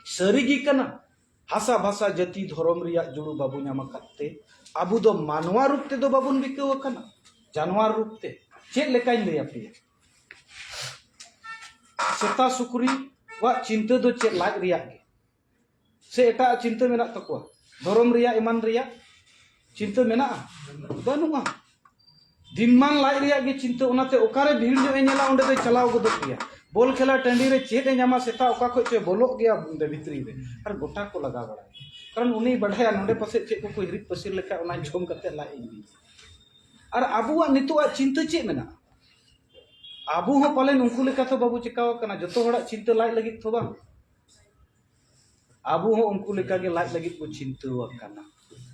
ᱥᱟᱹᱨᱤ ᱜᱮ ᱠᱟᱱᱟ, ᱦᱟᱥᱟ ᱵᱷᱟᱥᱟ ᱡᱟᱹᱛᱤ ᱫᱷᱚᱨᱚᱢ ᱨᱮᱭᱟᱜ ᱡᱩᱲᱩ ᱵᱟᱵᱚ ᱧᱟᱢ ᱟᱠᱟᱫ ᱛᱮ ᱟᱵᱚ ᱫᱚ ᱢᱟᱱᱣᱟ ᱨᱩᱯ ᱛᱮᱫᱚ ᱵᱟᱵᱚᱱ ᱵᱤᱠᱟᱹᱣ ᱟᱠᱟᱱᱟ, ᱡᱟᱱᱣᱟᱨ ᱨᱩᱯ ᱛᱮ᱾ ᱪᱮᱫ ᱞᱮᱠᱟᱧ ᱞᱟᱹᱭ ᱟᱯᱮᱭᱟ? ᱥᱮᱛᱟ ᱥᱩᱠᱨᱤᱣᱟᱜ ᱪᱤᱱᱛᱟᱹ ᱫᱚ ᱪᱮᱫ? ᱞᱟᱡ ᱨᱮᱭᱟᱜ ᱜᱮ᱾ ᱥᱮ ᱮᱴᱟᱜ ᱪᱤᱱᱛᱟᱹ ᱢᱮᱱᱟᱜ ᱛᱟᱠᱚᱣᱟ? ᱫᱷᱚᱨᱚᱢ ᱨᱮᱭᱟᱜ, ᱮᱢᱟᱱ ᱨᱮᱭᱟᱜ ᱪᱤᱱᱛᱟᱹ ᱢᱮᱱᱟᱜᱼᱟ? ᱵᱟᱹᱱᱩᱜᱼᱟ᱾ ᱫᱤᱱᱢᱟᱱ ᱞᱟᱡ ᱨᱮᱭᱟᱜ ᱜᱮ ᱪᱤᱱᱛᱟᱹ᱾ ᱚᱱᱟᱛᱮ ᱚᱠᱟᱨᱮ ᱵᱷᱤᱲ ᱧᱚᱜ ᱮ ᱧᱮᱞᱟ, ᱚᱸᱰᱮ ᱫᱚᱭ ᱪᱟᱞᱟᱣ ᱜᱚᱫᱚᱜ ᱜᱮᱭᱟ᱾ ᱵᱚᱞ ᱠᱷᱮᱞᱟ ᱴᱟᱺᱰᱤ ᱨᱮ ᱪᱮᱫ ᱮ ᱧᱟᱢᱟ, ᱥᱮᱛᱟ ᱚᱠᱟ ᱠᱷᱚᱡ ᱪᱚᱭ ᱵᱚᱞᱚᱜ ᱜᱮᱭᱟ ᱚᱸᱰᱮ ᱵᱷᱤᱛᱨᱤ ᱨᱮ, ᱟᱨ ᱜᱚᱴᱟ ᱠᱚ ᱞᱟᱜᱟ ᱵᱟᱲᱟᱭᱟ᱾ ᱠᱟᱨᱚᱱ ᱩᱱᱤᱭ ᱵᱟᱰᱟᱭᱟ ᱱᱚᱸᱰᱮ ᱯᱟᱥᱮᱡ ᱪᱮᱫ ᱠᱚᱠᱚ ᱦᱤᱨᱤᱡ ᱯᱟᱹᱥᱤᱨ ᱞᱮᱠᱷᱟᱡ ᱚᱱᱟ ᱡᱚᱢ ᱠᱟᱛᱮ ᱞᱟᱡ ᱤᱧ ᱵᱤᱭᱟ᱾ ᱟᱨ ᱟᱵᱚᱣᱟᱜ ᱱᱤᱛᱚᱜᱟᱜ ᱪᱤᱱᱛᱟᱹ ᱪᱮᱫ ᱢᱮᱱᱟᱜᱼᱟ? ᱟᱵᱚ ᱦᱚᱸ ᱯᱟᱞᱮᱱ ᱩᱱᱠᱩ ᱞᱮᱠᱟ ᱛᱚ ᱵᱟᱵᱚ ᱪᱤᱠᱟᱣ ᱟᱠᱟᱱᱟ, ᱡᱚᱛᱚ ᱦᱚᱲᱟᱜ ᱪᱤᱱᱛᱟᱹ ᱞᱟᱡ ᱞᱟᱹᱜᱤᱫ ᱛᱚ ᱵᱟᱝ᱾ ᱟᱵᱚ ᱦᱚᱸ ᱩᱱᱠᱩ ᱞᱮᱠᱟᱜᱮ ᱞᱟᱡ ᱞᱟᱹᱜᱤᱫ ᱵᱚ ᱪᱤᱱᱛᱟᱹ ᱟᱠᱟᱱᱟ᱾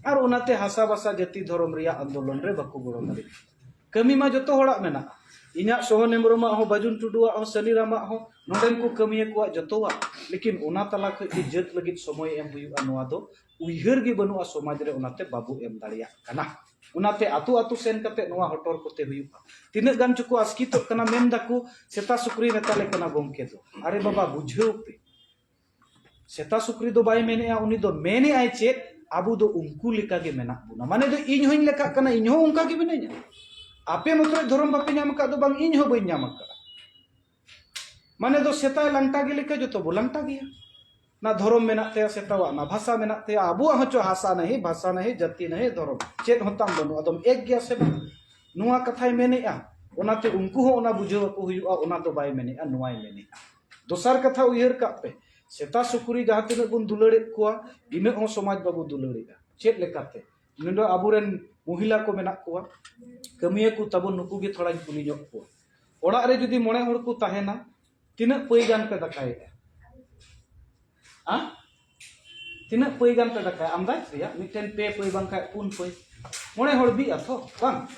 ᱟᱨ ᱚᱱᱟᱛᱮ ᱦᱟᱥᱟ ᱵᱷᱟᱥᱟ ᱡᱟᱹᱛᱤ ᱫᱷᱚᱨᱚᱢ ᱨᱮᱭᱟᱜ ᱟᱱᱫᱳᱞᱚᱱ ᱨᱮ ᱵᱟᱠᱚ ᱜᱚᱲᱚ ᱫᱟᱲᱮᱭᱟᱜ ᱠᱟᱱᱟ᱾ ᱠᱟᱹᱢᱤ ᱢᱟ ᱡᱚᱛᱚ ᱦᱚᱲᱟᱜ ᱢᱮᱱᱟᱜᱼᱟ, ᱤᱧᱟᱹᱜ ᱥᱚᱦᱚ ᱦᱮᱢᱵᱨᱚᱢᱟᱜ ᱦᱚᱸ, ᱵᱟᱹᱡᱩᱱ ᱴᱩᱰᱩᱣᱟᱜ ᱦᱚᱸ, ᱥᱟᱹᱱᱤ ᱨᱟᱢᱟᱜ ᱦᱚᱸ, ᱱᱚᱰᱮᱱ ᱠᱚ ᱠᱟᱹᱢᱤᱭᱟᱹ ᱠᱚᱣᱟᱜ ᱡᱚᱛᱚᱣᱟᱜ᱾ ᱞᱮᱠᱤᱱ ᱚᱱᱟ ᱛᱟᱞᱟ ᱠᱷᱚᱱ ᱜᱮ ᱡᱟᱹᱛ ᱞᱟᱹᱜᱤᱫ ᱥᱚᱢᱚᱭ ᱮᱢ ᱦᱩᱭᱩᱜᱼᱟ, ᱱᱚᱣᱟ ᱫᱚ ᱩᱭᱦᱟᱹᱨ ᱜᱮ ᱵᱟᱹᱱᱩᱜᱼᱟ ᱥᱚᱢᱟᱡᱽ ᱨᱮ, ᱚᱱᱟᱛᱮ ᱵᱟᱵᱚ ᱮᱢ ᱫᱟᱲᱮᱭᱟᱜ ᱠᱟᱱᱟ᱾ ᱚᱱᱟᱛᱮ ᱟᱛᱳ ᱟᱛᱳ ᱥᱮᱱ ᱠᱟᱛᱮ ᱱᱚᱣᱟ ᱦᱚᱴᱚᱨ ᱠᱚᱛᱮ ᱦᱩᱭᱩᱜᱼᱟ᱾ ᱛᱤᱱᱟᱹᱜ ᱜᱟᱱ ᱪᱚᱠᱚ ᱟᱥᱠᱤᱛᱚᱜ ᱠᱟᱱᱟ, ᱢᱮᱱ ᱫᱟᱠᱚ ᱥᱮᱛᱟ ᱥᱩᱠᱨᱤ ᱢᱮᱛᱟ ᱞᱮ ᱠᱟᱱᱟ ᱜᱚᱢᱠᱮ ᱫᱚ᱾ ᱟᱨᱮ ᱵᱟᱵᱟ, ᱵᱩᱡᱷᱟᱹᱣ ᱯᱮ, ᱥᱮᱛᱟ ᱥᱩᱠᱨᱤ ᱫᱚ ᱵᱟᱭ ᱢᱮᱱᱮᱜᱼᱟ, ᱩᱱᱤ ᱫᱚ ᱢᱮᱱᱮᱜᱼᱟᱭ ᱪᱮᱫ? ᱟᱵᱚ ᱫᱚ ᱩᱱᱠᱩ ᱞᱮᱠᱟ ᱜᱮ ᱢᱮᱱᱟᱜ ᱵᱚᱱᱟ᱾ ᱢᱟᱱᱮ ᱫᱚ ᱤᱧ ᱦᱚᱧ ᱞᱮᱠᱷᱟᱜ ᱠᱟᱱᱟ, ᱤᱧ ᱦᱚᱸ ᱚᱱᱠᱟ ᱜᱮ ᱢᱤᱱᱟᱹᱧᱟ᱾ ᱟᱯᱮ ᱢᱚᱛᱚᱡ ᱫᱷᱚᱨᱚᱢ ᱵᱟᱯᱮ ᱧᱟᱢ ᱟᱠᱟᱫ ᱫᱚ ᱵᱟᱝ, ᱤᱧ ᱦᱚᱸ ᱵᱟᱹᱧ ᱧᱟᱢ ᱟᱠᱟᱫᱼᱟ᱾ ᱢᱟᱱᱮ ᱫᱚ ᱥᱮᱛᱟᱭ ᱞᱟᱝᱴᱟ ᱜᱮ ᱞᱮᱠᱟ ᱡᱚᱛᱚ ᱵᱚ ᱞᱟᱝᱴᱟ ᱜᱮᱭᱟ᱾ ᱱᱟ ᱫᱷᱚᱨᱚᱢ ᱢᱮᱱᱟᱜ ᱛᱟᱭᱟ ᱥᱮᱛᱟᱣᱟᱜ, ᱱᱟ ᱵᱷᱟᱥᱟ ᱢᱮᱱᱟᱜ ᱛᱟᱭᱟ, ᱟᱵᱚᱣᱟᱜ ᱦᱚᱸ ᱪᱚ ᱦᱟᱥᱟ ᱱᱟᱹᱦᱤ, ᱵᱷᱟᱥᱟ ᱱᱟᱹᱦᱤ, ᱡᱟᱹᱛᱤ ᱱᱟᱹᱦᱤ, ᱫᱷᱚᱨᱚᱢ ᱪᱮᱫ ᱦᱚᱸ ᱛᱟᱢ ᱵᱟᱹᱱᱩᱜ, ᱟᱫᱚᱢ ᱮᱠ ᱜᱮᱭᱟ ᱥᱮ ᱵᱟᱝ? ᱱᱚᱣᱟ ᱠᱟᱛᱷᱟᱭ ᱢᱮᱱᱮᱜᱼᱟ, ᱚᱱᱟᱛᱮ ᱩᱱᱠᱩ ᱦᱚᱸ ᱚᱱᱟ ᱵᱩᱡᱷᱟᱹᱣ ᱟᱠᱚ ᱦᱩᱭᱩᱜᱼᱟ, ᱚᱱᱟ ᱫᱚ ᱵᱟᱭ ᱢᱮᱱᱮᱜᱼᱟ, ᱱᱚᱣᱟᱭ ᱢᱮᱱᱮᱜᱼᱟ᱾ ᱫᱚᱥᱟᱨ ᱠᱟᱛᱷᱟ ᱩᱭᱦᱟᱹᱨ ᱠᱟᱜ ᱯᱮ, ᱥᱮᱛᱟ ᱥᱩᱠᱨᱤ ᱡᱟᱦᱟᱸ ᱛᱤᱱᱟᱹᱜ ᱵᱚᱱ ᱫᱩᱞᱟᱹᱲᱮᱫ ᱠᱚᱣᱟ, ᱤᱱᱟᱹᱜ ᱦᱚᱸ ᱥᱚᱢᱟᱡᱽ ᱵᱟᱵᱚ ᱫᱩᱞᱟᱹᱲᱮᱜᱼᱟ᱾ ᱪᱮᱫ ᱞᱮᱠᱟᱛᱮ? ᱱᱚᱰᱮ ᱟᱵᱚᱨᱮᱱ ᱢᱚᱦᱤᱞᱟ ᱠᱚ ᱢᱮᱱᱟᱜ ᱠᱚᱣᱟ, ᱠᱟᱹᱢᱤᱭᱟᱹ ᱠᱚ ᱛᱟᱵᱚᱱ, ᱱᱩᱠᱩ ᱜᱮ ᱛᱷᱚᱲᱟᱧ ᱠᱩᱞᱤ ᱧᱚᱜ ᱠᱚᱣᱟ᱾ ᱚᱲᱟᱜ ᱨᱮ ᱡᱩᱫᱤ ᱢᱚᱬᱮ ᱦᱚᱲ ᱠᱚ ᱛᱟᱦᱮᱱᱟ, ᱛᱤᱱᱟᱹᱜ ᱯᱟᱹᱭ ᱜᱟᱱ ᱯᱮ ᱫᱟᱠᱟᱭᱮᱫᱼᱟ? ᱦᱮᱸ? ᱛᱤᱱᱟᱹᱜ ᱯᱟᱹᱭ ᱜᱟᱱ ᱯᱮ ᱫᱟᱠᱟᱭᱟ? ᱟᱱᱫᱟᱡᱽ ᱨᱮᱭᱟᱜ ᱢᱤᱫᱴᱮᱱ ᱯᱮ ᱯᱟᱹᱭ ᱵᱟᱝᱠᱷᱟᱡ ᱯᱩᱱ ᱯᱟᱹᱭ᱾ ᱢᱚᱬᱮ ᱦᱚᱲ ᱵᱤᱜᱼᱟ ᱛᱚ, ᱵᱟᱝ?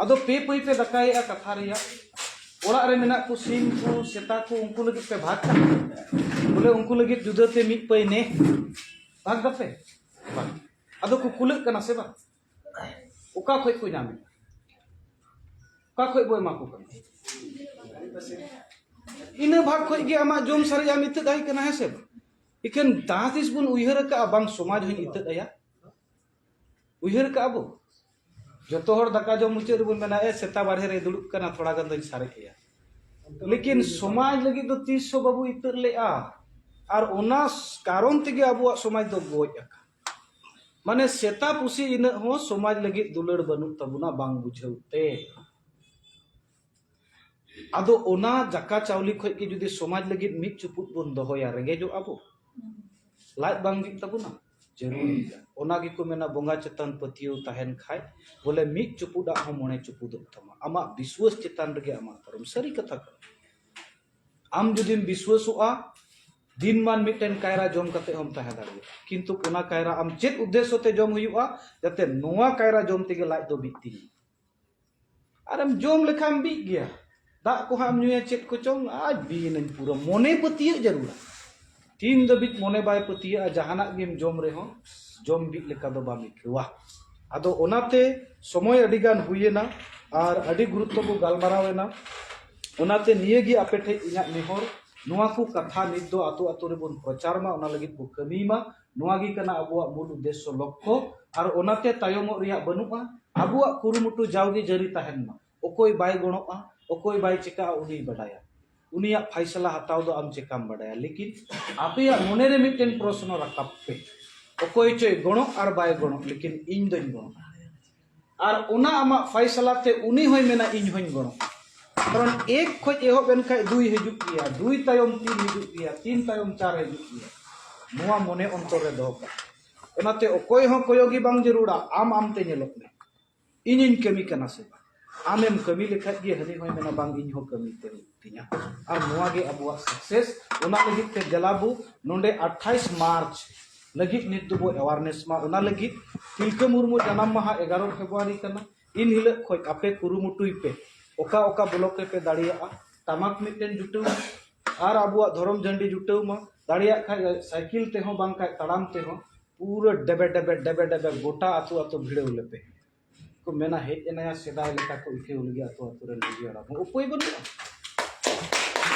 ᱟᱫᱚ ᱯᱮ ᱯᱟᱹᱭ ᱯᱮ ᱫᱟᱠᱟᱭᱮᱫᱼᱟ, ᱠᱟᱛᱷᱟ ᱨᱮᱭᱟᱜ ᱚᱲᱟᱜ ᱨᱮ ᱢᱮᱱᱟᱜ ᱠᱚ ᱥᱤᱢ ᱠᱚ, ᱥᱮᱛᱟ ᱠᱚ, ᱩᱱᱠᱩ ᱞᱟᱹᱜᱤᱫ ᱯᱮ ᱵᱷᱟᱜᱽ ᱠᱟᱜ? ᱵᱚᱞᱮ ᱩᱱᱠᱩ ᱞᱟᱹᱜᱤᱫ ᱡᱩᱫᱟᱹ ᱛᱮ ᱢᱤᱫ ᱯᱟᱹᱭ ᱱᱮ ᱵᱷᱟᱜᱽ ᱫᱟᱯᱮ? ᱵᱟᱝ᱾ ᱟᱫᱚ ᱠᱚ ᱠᱩᱞᱟᱹᱜ ᱠᱟᱱᱟ ᱥᱮ ᱵᱟᱝ? ᱚᱠᱟ ᱠᱷᱚᱡ ᱠᱚ ᱧᱟᱢᱮᱫᱼᱟ? ᱚᱠᱟ ᱠᱷᱚᱡ ᱵᱚ ᱮᱢᱟ ᱠᱚ ᱠᱟᱱᱟ? ᱤᱱᱟᱹ ᱵᱷᱟᱜᱽ ᱠᱷᱚᱡ ᱜᱮ ᱟᱢᱟᱜ ᱡᱚᱢ ᱥᱟᱨᱮᱡ ᱟᱢ ᱤᱛᱟᱹᱫ ᱟᱭ ᱠᱟᱱᱟ, ᱦᱮᱸ ᱥᱮ ᱵᱟᱝ? ᱤᱠᱷᱟᱹᱱ ᱡᱟᱦᱟᱸ ᱛᱤᱥ ᱵᱚᱱ ᱩᱭᱦᱟᱹᱨ ᱟᱠᱟᱫᱼᱟ ᱵᱟᱝ ᱥᱚᱢᱟᱡᱽ ᱦᱚᱧ ᱤᱛᱟᱹᱫ ᱟᱭᱟ? ᱩᱭᱦᱟᱹᱨ ᱠᱟᱜᱼᱟ ᱵᱚ? ᱡᱚᱛᱚ ᱦᱚᱲ ᱫᱟᱠᱟ ᱡᱚᱢ ᱢᱩᱪᱟᱹᱫ ᱨᱮᱵᱚᱱ ᱢᱮᱱᱟ, "ᱮ, ᱥᱮᱛᱟ ᱵᱟᱨᱦᱮ ᱨᱮ ᱫᱩᱲᱩᱵ ᱠᱟᱱᱟ, ᱛᱷᱚᱲᱟ ᱜᱟᱱ ᱫᱚᱧ ᱥᱟᱨᱮᱡ ᱟᱭᱟ᱾" ᱞᱮᱠᱤᱱ ᱥᱚᱢᱟᱡᱽ ᱞᱟᱹᱜᱤᱫ ᱫᱚ ᱛᱤᱥ ᱦᱚᱸ ᱵᱟᱵᱚ ᱤᱛᱟᱹᱫ ᱞᱮᱜᱼᱟ᱾ ᱟᱨ ᱚᱱᱟ ᱠᱟᱨᱚᱱ ᱛᱮᱜᱮ ᱟᱵᱚᱣᱟᱜ ᱥᱚᱢᱟᱡᱽ ᱫᱚ ᱜᱚᱡ ᱟᱠᱟᱱᱟ᱾ ᱢᱟᱱᱮ ᱥᱮᱛᱟ ᱯᱩᱥᱤ ᱤᱱᱟᱹᱜ ᱦᱚᱸ ᱥᱚᱢᱟᱡᱽ ᱞᱟᱹᱜᱤᱫ ᱫᱩᱞᱟᱹᱲ ᱵᱟᱹᱱᱩᱜ ᱛᱟᱵᱚᱱᱟ, ᱵᱟᱝ ᱵᱩᱡᱷᱟᱹᱣ ᱛᱮ᱾ ᱟᱫᱚ ᱚᱱᱟ ᱡᱟᱠᱟ ᱪᱟᱣᱞᱮ ᱠᱷᱚᱡ ᱜᱮ ᱡᱩᱫᱤ ᱥᱚᱢᱟᱡᱽ ᱞᱟᱹᱜᱤᱫ ᱢᱤᱫ ᱪᱩᱯᱩᱫ ᱵᱚᱱ ᱫᱚᱦᱚᱭᱟ, ᱨᱮᱸᱜᱮᱡᱚᱜ ᱟᱵᱚ, ᱞᱟᱡ ᱵᱟᱝ ᱵᱤᱜ ᱛᱟᱵᱚᱱᱟ, ᱡᱟᱹᱨᱩᱲ ᱜᱮᱭᱟ᱾ ᱚᱱᱟ ᱜᱮᱠᱚ ᱢᱮᱱᱟ, ᱵᱚᱸᱜᱟ ᱪᱮᱛᱟᱱ ᱯᱟᱹᱛᱭᱟᱹᱣ ᱛᱟᱦᱮᱱ ᱠᱷᱟᱡ ᱵᱚᱞᱮ ᱢᱤᱫ ᱪᱩᱯᱩᱫᱟᱜ ᱦᱚᱸ ᱢᱚᱬᱮ ᱪᱩᱯᱩᱫᱚᱜ ᱛᱟᱢᱟ᱾ ᱟᱢᱟᱜ ᱵᱤᱥᱣᱟᱹᱥ ᱪᱮᱛᱟᱱ ᱨᱮᱜᱮ ᱟᱢᱟᱜ ᱫᱷᱚᱨᱚᱢ᱾ ᱥᱟᱹᱨᱤ ᱠᱟᱛᱷᱟ ᱠᱟᱱᱟ᱾ ᱟᱢ ᱡᱩᱫᱤᱢ ᱵᱤᱥᱣᱟᱹᱥᱚᱜᱼᱟ, ᱫᱤᱱ ᱢᱟᱱ ᱢᱤᱫᱴᱮᱱ ᱠᱟᱭᱨᱟ ᱡᱚᱢ ᱠᱟᱛᱮ ᱦᱚᱸᱢ ᱛᱟᱦᱮᱸ ᱫᱟᱲᱮᱭᱟᱜᱼᱟ, ᱠᱤᱱᱛᱩ ᱚᱱᱟ ᱠᱟᱭᱨᱟ ᱟᱢ ᱪᱮᱫ ᱩᱫᱽᱫᱮᱥᱥᱚ ᱛᱮ ᱡᱚᱢ ᱦᱩᱭᱩᱜᱼᱟ? ᱡᱟᱛᱮ ᱱᱚᱣᱟ ᱠᱟᱭᱨᱟ ᱡᱚᱢ ᱛᱮᱜᱮ ᱞᱟᱡ ᱫᱚ ᱵᱤᱜ ᱛᱤᱧ᱾ ᱟᱨᱮᱢ ᱡᱚᱢ ᱞᱮᱠᱷᱟᱱ ᱵᱤᱜ ᱜᱮᱭᱟ᱾ ᱫᱟᱜ ᱠᱚ ᱦᱟᱸᱜ ᱮᱢ ᱧᱩᱭᱟ, ᱪᱮᱫ ᱠᱚᱪᱚᱝ, ᱟᱡ ᱵᱤᱭᱮᱱᱟᱹᱧ ᱯᱩᱨᱟᱹ᱾ ᱢᱚᱱᱮ ᱯᱟᱹᱛᱭᱟᱹᱜ ᱡᱟᱹᱨᱩᱲᱟ᱾ ᱛᱤᱱ ᱫᱷᱟᱹᱵᱤᱡ ᱢᱚᱱᱮ ᱵᱟᱭ ᱯᱟᱹᱛᱭᱟᱹᱜᱼᱟ, ᱡᱟᱦᱟᱱᱟᱜ ᱜᱮᱢ ᱡᱚᱢ ᱨᱮᱦᱚᱸ, ᱡᱚᱢ ᱵᱤᱜ ᱞᱮᱠᱟ ᱫᱚ ᱵᱟᱢ ᱟᱹᱭᱠᱟᱹᱣᱟ᱾ ᱟᱫᱚ ᱚᱱᱟᱛᱮ ᱥᱚᱢᱚᱭ ᱟᱹᱰᱤ ᱜᱟᱱ ᱦᱩᱭᱮᱱᱟ ᱟᱨ ᱟᱹᱰᱤ ᱜᱩᱨᱩᱛᱛᱚ ᱵᱚ ᱜᱟᱞᱢᱟᱨᱟᱣ ᱮᱱᱟ᱾ ᱚᱱᱟᱛᱮ ᱱᱤᱭᱟᱹ ᱜᱮ ᱟᱯᱮ ᱴᱷᱮᱡ ᱤᱧᱟᱹᱜ ᱱᱮᱦᱚᱨ, ᱱᱚᱣᱟ ᱠᱚ ᱠᱟᱛᱷᱟ ᱱᱤᱛ ᱫᱚ ᱟᱛᱳ ᱟᱛᱳ ᱨᱮᱵᱚᱱ ᱯᱨᱚᱪᱟᱨ ᱢᱟ, ᱚᱱᱟ ᱞᱟᱹᱜᱤᱫ ᱵᱚ ᱠᱟᱹᱢᱤ ᱢᱟ᱾ ᱱᱚᱣᱟ ᱜᱮ ᱠᱟᱱᱟ ᱟᱵᱚᱣᱟᱜ ᱢᱩᱞ ᱩᱫᱽᱫᱮᱥᱥᱚ ᱞᱚᱠᱠᱷᱚ᱾ ᱟᱨ ᱚᱱᱟᱛᱮ ᱛᱟᱭᱚᱢᱚᱜ ᱨᱮᱭᱟᱜ ᱵᱟᱹᱱᱩᱜᱼᱟ᱾ ᱟᱵᱚᱣᱟᱜ ᱠᱩᱨᱩᱢᱩᱴᱩ ᱡᱟᱣᱜᱮ ᱡᱟᱹᱨᱤ ᱛᱟᱦᱮᱱ ᱢᱟ᱾ ᱚᱠᱚᱭ ᱵᱟᱭ ᱜᱚᱲᱚᱜᱼᱟ, ᱚᱠᱚᱭ ᱵᱟᱭ ᱪᱮᱠᱟᱜᱼᱟ, ᱩᱱᱤᱭ ᱵᱟᱰᱟᱭᱟ᱾ ᱩᱱᱤᱭᱟᱜ ᱯᱷᱟᱭᱥᱟᱞᱟ ᱦᱟᱛᱟᱣ ᱫᱚ ᱟᱢ ᱪᱮᱠᱟᱢ ᱵᱟᱰᱟᱭᱟ? ᱞᱮᱠᱤᱱ ᱟᱯᱮᱭᱟᱜ ᱢᱚᱱᱮ ᱨᱮ ᱢᱤᱫᱴᱮᱱ ᱯᱨᱚᱥᱱᱚ ᱨᱟᱠᱟᱵ ᱯᱮ, ᱚᱠᱚᱭ ᱪᱚᱭ ᱜᱚᱲᱚᱜ ᱟᱨ ᱵᱟᱭ ᱜᱚᱲᱚᱜ, ᱞᱮᱠᱤᱱ ᱤᱧ ᱫᱚᱧ ᱜᱚᱲᱚᱜᱼᱟ᱾ ᱟᱨ ᱚᱱᱟ ᱟᱢᱟᱜ ᱯᱷᱟᱭᱥᱟᱞᱟ ᱛᱮ ᱩᱱᱤ ᱦᱚᱸᱭ ᱢᱮᱱᱟ, "ᱤᱧ ᱦᱚᱸᱧ ᱜᱚᱲᱚᱜᱼᱟ᱾" ᱠᱟᱨᱚᱱ ᱮᱠ ᱠᱷᱚᱡ ᱮᱦᱚᱵ ᱮᱱ ᱠᱷᱟᱡ ᱫᱩᱭ ᱦᱤᱡᱩᱜ ᱜᱮᱭᱟ, ᱫᱩᱭ ᱛᱟᱭᱚᱢ ᱛᱤᱱ ᱦᱤᱡᱩᱜ ᱜᱮᱭᱟ, ᱛᱤᱱ ᱛᱟᱭᱚᱢ ᱪᱟᱨ ᱦᱤᱡᱩᱜ ᱜᱮᱭᱟ᱾ ᱱᱚᱣᱟ ᱢᱚᱱᱮ ᱚᱱᱛᱚᱨ ᱨᱮ ᱫᱚᱦᱚ ᱠᱟᱜ᱾ ᱚᱱᱟᱛᱮ ᱚᱠᱚᱭ ᱦᱚᱸ ᱠᱚᱭᱚᱜ ᱜᱮ ᱵᱟᱝ ᱡᱟᱹᱨᱩᱲᱟ, ᱟᱢ ᱟᱢᱛᱮ ᱧᱮᱞᱚᱜ ᱢᱮ, ᱤᱧᱤᱧ ᱠᱟᱹᱢᱤ ᱠᱟᱱᱟ ᱥᱮ ᱵᱟᱝ, ᱟᱢᱮᱢ ᱠᱟᱹᱢᱤ ᱞᱮᱠᱷᱟᱡ ᱜᱮ ᱦᱟᱹᱱᱤ ᱦᱚᱸᱭ ᱢᱮᱱᱟ, "ᱵᱟᱝ, ᱤᱧ ᱦᱚᱸ ᱠᱟᱹᱢᱤ ᱛᱮ ᱦᱩᱭᱩᱜ ᱛᱤᱧᱟ᱾" ᱟᱨ ᱱᱚᱣᱟ ᱜᱮ ᱟᱵᱚᱣᱟᱜ ᱥᱟᱠᱥᱮᱥ᱾ ᱚᱱᱟ ᱞᱟᱹᱜᱤᱫ ᱛᱮ ᱫᱮᱞᱟ ᱵᱚ ᱱᱚᱰᱮ ᱟᱴᱷᱟᱭᱤᱥ ᱢᱟᱨᱪ ᱞᱟᱹᱜᱤᱫ ᱱᱤᱛ ᱫᱚᱵᱚ ᱮᱣᱟᱨᱱᱮᱥ ᱢᱟ᱾ ᱚᱱᱟ ᱞᱟᱹᱜᱤᱫ ᱛᱤᱞᱠᱟᱹ ᱢᱩᱨᱢᱩ ᱡᱟᱱᱟᱢ ᱢᱟᱦᱟ ᱮᱜᱟᱨᱚ ᱯᱷᱮᱵᱽᱨᱩᱣᱟᱨᱤ ᱠᱟᱱᱟ᱾ ᱤᱱ ᱦᱤᱞᱳᱜ ᱠᱷᱚᱡ ᱟᱯᱮ ᱠᱩᱨᱩᱢᱩᱴᱩᱭ ᱯᱮ, ᱚᱠᱟ ᱚᱠᱟ ᱵᱞᱚᱠ ᱨᱮᱯᱮ ᱫᱟᱲᱮᱭᱟᱜᱼᱟ, ᱴᱟᱢᱟᱠ ᱢᱤᱫᱴᱮᱱ ᱡᱩᱴᱟᱹᱣ ᱢᱟ ᱟᱨ ᱟᱵᱚᱣᱟᱜ ᱫᱷᱚᱨᱚᱢ ᱡᱷᱟᱹᱱᱰᱤ ᱡᱩᱴᱟᱹᱣ ᱢᱟ᱾ ᱫᱟᱲᱮᱭᱟᱜ ᱠᱷᱟᱡ ᱥᱟᱭᱠᱮᱞ ᱛᱮᱦᱚᱸ, ᱵᱟᱝᱠᱷᱟᱡ ᱛᱟᱲᱟᱢ ᱛᱮᱦᱚᱸ ᱯᱩᱨᱟᱹ ᱰᱮᱵᱮ ᱰᱮᱵᱮ ᱰᱮᱵᱮ ᱰᱮᱵᱮ ᱜᱚᱴᱟ ᱟᱹᱛᱩ ᱟᱹᱛᱩ ᱵᱷᱤᱲᱟᱹᱣ ᱞᱮᱯᱮ᱾ ᱠᱚ ᱢᱮᱱᱟ, ᱦᱮᱡ ᱮᱱᱟᱭᱟ ᱥᱮᱫᱟᱭ ᱞᱮᱠᱟ ᱠᱚ ᱟᱹᱭᱠᱟᱹᱣ ᱞᱟᱹᱜᱤᱫ ᱟᱹᱛᱩ ᱟᱹᱛᱩ ᱨᱮᱱ ᱢᱟᱹᱡᱷᱤ ᱦᱟᱲᱟᱢ ᱦᱚᱸ ᱩᱯᱟᱹᱭ ᱵᱟᱹᱱᱩᱜᱼᱟ᱾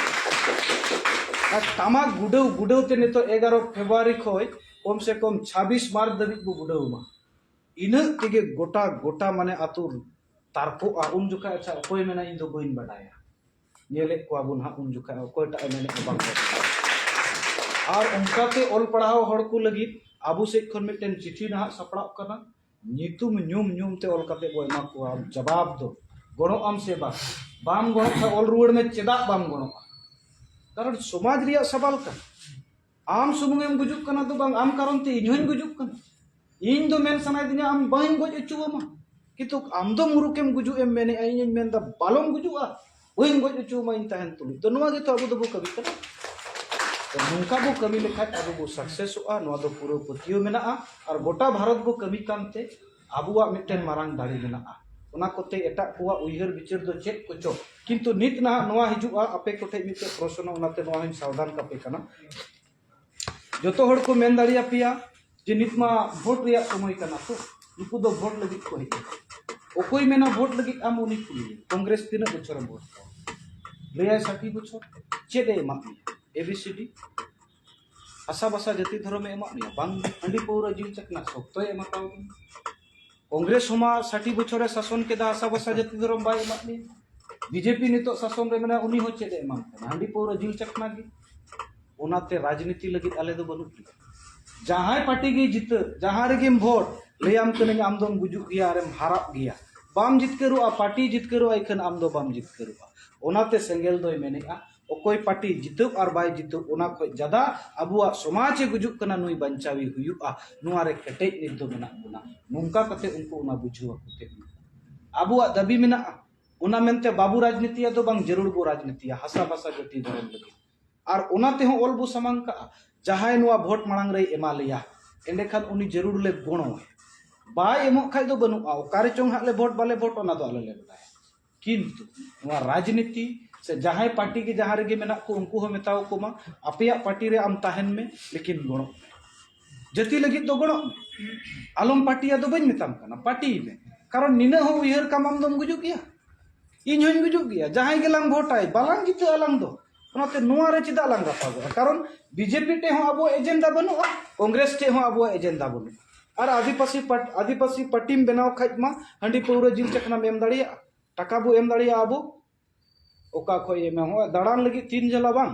ᱟᱨ ᱴᱟᱢᱟᱠ ᱜᱩᱰᱟᱹᱣ ᱜᱩᱰᱟᱹᱣ ᱛᱮ ᱱᱤᱛᱚᱜ ᱮᱜᱟᱨᱚ ᱯᱷᱮᱵᱽᱨᱩᱣᱟᱨᱤ ᱠᱷᱚᱡ ᱠᱚᱢ ᱥᱮ ᱠᱚᱢ ᱪᱷᱟᱵᱵᱤᱥ ᱢᱟᱨᱪ ᱫᱷᱟᱹᱵᱤᱡ ᱵᱚ ᱜᱩᱰᱟᱹᱣ ᱢᱟ᱾ ᱤᱱᱟᱹᱜ ᱛᱮᱜᱮ ᱜᱚᱴᱟ ᱜᱚᱴᱟ ᱢᱟᱱᱮ ᱟᱹᱛᱩ ᱛᱟᱨᱠᱚᱜᱼᱟ᱾ ᱩᱱ ᱡᱚᱠᱷᱟᱡ ᱟᱪᱪᱷᱟ ᱚᱠᱚᱭ ᱢᱮᱱᱟ ᱤᱧ ᱫᱚ ᱵᱟᱹᱧ ᱵᱟᱰᱟᱭᱟ? ᱧᱮᱞᱮᱫ ᱠᱚᱣᱟ ᱵᱚᱱ ᱦᱟᱸᱜ ᱩᱱ ᱡᱚᱠᱷᱟᱡ ᱚᱠᱚᱭᱴᱟᱜ ᱮ ᱢᱮᱱᱮᱫᱼᱟ ᱵᱟᱝ ᱵᱟᱰᱟᱭᱟ᱾ ᱟᱨ ᱚᱱᱠᱟᱛᱮ ᱚᱞ ᱯᱟᱲᱦᱟᱣ ᱦᱚᱲ ᱠᱚ ᱞᱟᱹᱜᱤᱫ ᱟᱵᱚ ᱥᱮᱫ ᱠᱷᱚᱱ ᱢᱤᱫᱴᱮᱱ ᱪᱤᱴᱷᱤ ᱱᱟᱦᱟᱜ ᱥᱟᱯᱲᱟᱜ ᱠᱟᱱᱟ᱾ ᱧᱩᱛᱩᱢ ᱧᱩᱢ ᱧᱩᱢ ᱛᱮ ᱚᱞ ᱠᱟᱛᱮ ᱵᱚ ᱮᱢᱟ ᱠᱚᱣᱟ᱾ ᱡᱟᱵᱟᱵ ᱫᱚ ᱜᱚᱲᱚᱜ ᱟᱢ ᱥᱮ ᱵᱟᱝ? ᱵᱟᱢ ᱜᱚᱲᱚᱜ ᱠᱷᱟᱱ ᱚᱞ ᱨᱩᱣᱟᱹᱲ ᱢᱮ, ᱪᱮᱫᱟᱜ ᱵᱟᱢ ᱜᱚᱲᱚᱜᱼᱟ? ᱠᱟᱨᱚᱱ ᱥᱚᱢᱟᱡᱽ ᱨᱮᱭᱟᱜ ᱥᱟᱵᱟᱞ ᱠᱟᱱᱟ᱾ ᱟᱢ ᱥᱩᱢᱩᱝ ᱮᱢ ᱜᱩᱡᱩᱜ ᱠᱟᱱᱟ ᱫᱚ ᱵᱟᱝ, ᱟᱢ ᱠᱟᱨᱚᱱ ᱛᱮ ᱤᱧ ᱦᱚᱧ ᱜᱩᱡᱩᱜ ᱠᱟᱱᱟ᱾ ᱤᱧ ᱫᱚ ᱢᱮᱱ ᱥᱟᱱᱟᱭᱮᱫᱤᱧᱟ ᱟᱢ ᱵᱟᱹᱧ ᱜᱚᱡ ᱦᱚᱪᱚ ᱟᱢᱟ, ᱠᱤᱱᱛᱩ ᱟᱢ ᱫᱚ ᱢᱩᱨᱩᱠᱮᱢ ᱜᱩᱡᱩᱜ ᱮᱢ ᱢᱮᱱᱮᱫᱼᱟ, ᱤᱧᱤᱧ ᱢᱮᱱᱫᱟ ᱵᱟᱞᱚᱢ ᱜᱩᱡᱩᱜᱼᱟ, ᱵᱟᱹᱧ ᱜᱚᱡ ᱦᱚᱪᱚ ᱟᱢᱟ ᱤᱧ ᱛᱟᱦᱮᱱ ᱛᱩᱞᱩᱡ᱾ ᱛᱚ ᱱᱚᱣᱟ ᱜᱮᱛᱚ ᱟᱵᱚ ᱫᱚᱵᱚ ᱠᱟᱹᱢᱤ ᱠᱟᱱᱟ᱾ ᱛᱚ ᱱᱚᱝᱠᱟ ᱵᱚ ᱠᱟᱹᱢᱤ ᱞᱮᱠᱷᱟᱡ ᱟᱵᱚ ᱵᱚ ᱥᱟᱠᱥᱮᱥᱚᱜᱼᱟ, ᱱᱚᱣᱟ ᱫᱚ ᱯᱩᱨᱟᱹ ᱯᱟᱹᱛᱭᱟᱹᱣ ᱢᱮᱱᱟᱜᱼᱟ᱾ ᱟᱨ ᱜᱚᱴᱟ ᱵᱷᱟᱨᱚᱛ ᱵᱚ ᱠᱟᱹᱢᱤ ᱠᱟᱱᱛᱮ ᱟᱵᱚᱣᱟᱜ ᱢᱤᱫᱴᱮᱱ ᱢᱟᱨᱟᱝ ᱫᱟᱲᱮ ᱢᱮᱱᱟᱜᱼᱟ᱾ ᱚᱱᱟ ᱠᱚᱛᱮ ᱮᱴᱟᱜ ᱠᱚᱣᱟᱜ ᱩᱭᱦᱟᱹᱨ ᱵᱤᱪᱟᱹᱨ ᱫᱚ ᱪᱮᱫ ᱠᱚᱪᱚ᱾ ᱠᱤᱱᱛᱩ ᱱᱤᱛ ᱱᱟᱦᱟᱜ ᱱᱚᱣᱟ ᱦᱤᱡᱩᱜᱼᱟ, ᱟᱯᱮ ᱠᱚᱴᱷᱮᱱ ᱢᱤᱫᱴᱮᱡ ᱯᱨᱚᱥᱱᱚ, ᱚᱱᱟᱛᱮ ᱱᱚᱣᱟ ᱦᱚᱸᱧ ᱥᱟᱵᱫᱷᱟᱱ ᱠᱟᱯᱮ ᱠᱟᱱᱟ᱾ ᱡᱚᱛᱚ ᱦᱚᱲ ᱠᱚ ᱢᱮᱱ ᱫᱟᱲᱮᱭᱟᱯᱮᱭᱟ ᱡᱮ ᱱᱤᱛ ᱢᱟ ᱵᱷᱳᱴ ᱨᱮᱭᱟᱜ ᱥᱚᱢᱚᱭ ᱠᱟᱱᱟ, ᱛᱚ ᱱᱩᱠᱩ ᱫᱚ ᱵᱷᱳᱴ ᱞᱟᱹᱜᱤᱫ ᱠᱚ ᱦᱮᱡ ᱟᱠᱟᱱᱟ᱾ ᱚᱠᱚᱭ ᱢᱮᱱᱟ ᱵᱷᱳᱴ ᱞᱟᱹᱜᱤᱫ, ᱟᱢ ᱩᱱᱤ ᱠᱩᱞᱤᱭᱮᱢ, ᱠᱚᱝᱜᱨᱮᱥ ᱛᱤᱱᱟᱹᱜ ᱵᱚᱪᱷᱚᱨᱮᱢ ᱵᱷᱳᱴ ᱠᱟᱜᱼᱟ? ᱞᱟᱹᱭᱟᱭ ᱥᱟᱴᱤ ᱵᱚᱪᱷᱚᱨ᱾ ᱪᱮᱫ ᱮ ᱮᱢᱟᱫ ᱢᱮᱭᱟ? ᱮ ᱵᱤ ᱥᱤ ᱰᱤ? ᱦᱟᱥᱟ ᱵᱷᱟᱥᱟ ᱡᱟᱹᱛᱤ ᱫᱷᱚᱨᱚᱢ ᱮ ᱮᱢᱟᱫ ᱢᱮᱭᱟ? ᱵᱟᱝ᱾ ᱦᱟᱺᱰᱤ ᱯᱟᱹᱣᱨᱟᱹ ᱡᱤᱞ ᱪᱟᱠᱷᱱᱟ ᱥᱚᱠᱛᱚᱭ ᱮᱢ ᱟᱠᱟᱣ ᱫᱤᱧᱟ᱾ ᱠᱚᱝᱜᱨᱮᱥ ᱦᱚᱸ ᱢᱟ ᱥᱟᱴᱤ ᱵᱚᱪᱷᱚᱨᱮ ᱥᱟᱥᱚᱱ ᱠᱮᱫᱟ, ᱦᱟᱥᱟ ᱵᱷᱟᱥᱟ ᱡᱟᱹᱛᱤ ᱫᱷᱚᱨᱚᱢ ᱵᱟᱭ ᱮᱢᱟᱫ ᱢᱮᱭᱟ᱾ ᱵᱤ ᱡᱮ ᱯᱤ ᱱᱤᱛᱚᱜ ᱥᱟᱥᱚᱱ ᱨᱮ ᱢᱮᱱᱟᱜᱼᱟ, ᱩᱱᱤ ᱦᱚᱸ ᱪᱮᱫ ᱮ ᱮᱢᱟᱢ ᱠᱟᱱᱟ? ᱦᱟᱺᱰᱤ ᱯᱟᱹᱣᱨᱟᱹ ᱡᱤᱞ ᱪᱟᱠᱷᱱᱟ ᱜᱮ᱾ ᱚᱱᱟᱛᱮ ᱨᱟᱡᱽᱱᱤᱛᱤ ᱞᱟᱹᱜᱤᱫ ᱟᱞᱮ ᱫᱚ ᱵᱟᱹᱱᱩᱜ ᱞᱮᱭᱟ᱾ ᱡᱟᱦᱟᱸᱭ ᱯᱟᱨᱴᱤ ᱜᱮ ᱡᱤᱛᱟᱹ, ᱡᱟᱦᱟᱸ ᱨᱮᱜᱮᱢ ᱵᱷᱳᱴ, ᱞᱟᱹᱭᱟᱢ ᱠᱟᱹᱱᱟᱹᱧ ᱟᱢ ᱫᱚᱢ ᱜᱩᱡᱩᱜ ᱜᱮᱭᱟ ᱟᱨᱮᱢ ᱦᱟᱨᱟᱜ ᱜᱮᱭᱟ᱾ ᱵᱟᱢ ᱡᱤᱛᱠᱟᱹᱨᱚᱜᱼᱟ, ᱯᱟᱨᱴᱤ ᱡᱤᱛᱠᱟᱹᱨᱚᱜᱼᱟ, ᱤᱠᱷᱟᱹᱱ ᱟᱢ ᱫᱚ ᱵᱟᱢ ᱡᱤᱛᱠᱟᱹᱨᱚᱜᱼᱟ᱾ ᱚᱱᱟᱛᱮ ᱥᱮᱸᱜᱮᱞ ᱫᱚᱭ ᱢᱮᱱᱮᱜᱼᱟ, ᱚᱠᱚᱭ ᱯᱟᱨᱴᱤ ᱡᱤᱛᱟᱹᱣ ᱟᱨ ᱵᱟᱭ ᱡᱤᱛᱟᱹᱣ, ᱚᱱᱟ ᱠᱷᱚᱡ ᱡᱟᱫᱟ ᱟᱵᱚᱣᱟᱜ ᱥᱚᱢᱟᱡᱽ ᱮ ᱜᱩᱡᱩᱜ ᱠᱟᱱᱟ, ᱱᱩᱭ ᱵᱟᱧᱪᱟᱣᱤ ᱦᱩᱭᱩᱜᱼᱟ, ᱱᱚᱣᱟ ᱨᱮ ᱠᱮᱴᱮᱡ ᱱᱤᱛ ᱫᱚ ᱢᱮᱱᱟᱜ ᱵᱚᱱᱟ᱾ ᱱᱚᱝᱠᱟ ᱠᱟᱛᱮ ᱩᱱᱠᱩ ᱚᱱᱟ ᱵᱩᱡᱷᱟᱹᱣ ᱟᱠᱚ ᱛᱮ ᱦᱩᱭᱩᱜᱼᱟ᱾ ᱟᱵᱚᱣᱟᱜ ᱫᱟᱹᱵᱤ ᱢᱮᱱᱟᱜᱼᱟ, ᱚᱱᱟ ᱢᱮᱱᱛᱮ ᱵᱟᱵᱚ ᱨᱟᱡᱽᱱᱤᱛᱤᱭᱟ ᱫᱚ ᱵᱟᱝ, ᱡᱟᱹᱨᱩᱲ ᱵᱚ ᱨᱟᱡᱽᱱᱤᱛᱤᱭᱟ ᱦᱟᱥᱟ ᱵᱷᱟᱥᱟ ᱡᱟᱹᱛᱤ ᱫᱷᱚᱨᱚᱢ ᱞᱟᱹᱜᱤᱫ᱾ ᱟᱨ ᱚᱱᱟ ᱛᱮᱦᱚᱸ ᱚᱞ ᱵᱚ ᱥᱟᱢᱟᱝ ᱠᱟᱜᱼᱟ, ᱡᱟᱦᱟᱸᱭ ᱱᱚᱣᱟ ᱵᱷᱳᱴ ᱢᱟᱲᱟᱝ ᱨᱮᱭ ᱮᱢᱟ ᱞᱮᱭᱟ, ᱮᱸᱰᱮᱠᱷᱟᱱ ᱩᱱᱤ ᱡᱟᱹᱨᱩᱲ ᱞᱮ ᱜᱚᱲᱚᱣᱟᱭᱟ᱾ ᱵᱟᱭ ᱮᱢᱚᱜ ᱠᱷᱟᱡ ᱫᱚ ᱵᱟᱹᱱᱩᱜᱼᱟ, ᱚᱠᱟᱨᱮ ᱪᱚᱝ ᱦᱟᱸᱜ ᱞᱮ ᱵᱷᱳᱴ ᱵᱟᱞᱮ ᱵᱷᱳᱴ, ᱚᱱᱟ ᱫᱚ ᱟᱞᱮ ᱞᱮ ᱵᱟᱰᱟᱭᱟ᱾ ᱠᱤᱱᱛᱩ ᱱᱚᱣᱟ ᱨᱟᱡᱽᱱᱤᱛᱤ ᱥᱮ ᱡᱟᱦᱟᱸᱭ ᱯᱟᱨᱴᱤ ᱜᱮ ᱡᱟᱦᱟᱸ ᱨᱮᱜᱮ ᱢᱮᱱᱟᱜ ᱠᱚ, ᱩᱱᱠᱩ ᱦᱚᱸ ᱢᱮᱛᱟᱣ ᱠᱚ ᱢᱟ, ᱟᱯᱮᱭᱟᱜ ᱯᱟᱨᱴᱤ ᱨᱮ ᱟᱢ ᱛᱟᱦᱮᱱ ᱢᱮ, ᱞᱮᱠᱤᱱ ᱜᱚᱲᱚᱜ ᱢᱮ᱾ ᱡᱟᱹᱛᱤ ᱞᱟᱹᱜᱤᱫ ᱫᱚ ᱜᱚᱲᱚᱜ ᱢᱮ, ᱟᱞᱚᱢ ᱯᱟᱨᱴᱤᱭᱟ ᱫᱚ ᱵᱟᱹᱧ ᱢᱮᱛᱟᱢ ᱠᱟᱱᱟ, ᱯᱟᱨᱴᱤᱭ ᱢᱮ᱾ ᱠᱟᱨᱚᱱ ᱱᱤᱱᱟᱹᱜ ᱦᱚᱸ ᱩᱭᱦᱟᱹᱨ ᱠᱟᱢ, ᱟᱢ ᱫᱚᱢ ᱜᱩᱡᱩᱜ ᱜᱮᱭᱟ, ᱤᱧ ᱦᱚᱸᱧ ᱜᱩᱡᱩᱜ ᱜᱮᱭᱟ, ᱡᱟᱦᱟᱸᱭ ᱜᱮᱞᱟᱝ ᱵᱷᱳᱴᱟᱭ ᱵᱟᱞᱟᱝ ᱡᱤᱛᱟᱹᱜ ᱟᱞᱟᱝ ᱫᱚ᱾ ᱚᱱᱟᱛᱮ ᱱᱚᱣᱟ ᱨᱮ ᱪᱮᱫᱟᱜ ᱞᱟᱝ ᱨᱟᱯᱟᱜᱚᱜᱼᱟ? ᱠᱟᱨᱚᱱ ᱵᱤ ᱡᱮ ᱯᱤ ᱴᱷᱮᱡ ᱦᱚᱸ ᱟᱵᱚᱣᱟᱜ ᱮᱡᱮᱱᱰᱟ ᱵᱟᱹᱱᱩᱜᱼᱟ, ᱠᱚᱝᱜᱨᱮᱥ ᱴᱷᱮᱡ ᱦᱚᱸ ᱟᱵᱚᱣᱟᱜ ᱮᱡᱮᱱᱰᱟ ᱵᱟᱹᱱᱩᱜᱼᱟ᱾ ᱟᱨ ᱟᱹᱫᱤᱵᱟᱹᱥᱤ ᱯᱟᱴ-, ᱟᱹᱫᱤᱵᱟᱹᱥᱤ ᱯᱟᱨᱴᱤᱢ ᱵᱮᱱᱟᱣ ᱠᱷᱟᱡ ᱢᱟ ᱦᱟᱺᱰᱤ ᱯᱟᱹᱣᱨᱟᱹ ᱡᱤᱞ ᱪᱟᱠᱷᱱᱟᱢ ᱮᱢ ᱫᱟᱲᱮᱭᱟᱜᱼᱟ, ᱴᱟᱠᱟ ᱵᱚ ᱮᱢ ᱫᱟᱲᱮᱭᱟᱜᱼᱟ ᱟᱵᱚ᱾ ᱚᱠᱟ ᱠᱷᱚᱡ ᱮᱢᱟ? ᱦᱚᱸᱜᱼᱚᱭ ᱫᱟᱬᱟᱱ ᱞᱟᱹᱜᱤᱫ ᱛᱤᱱ ᱡᱟᱞᱟ ᱵᱟᱝ?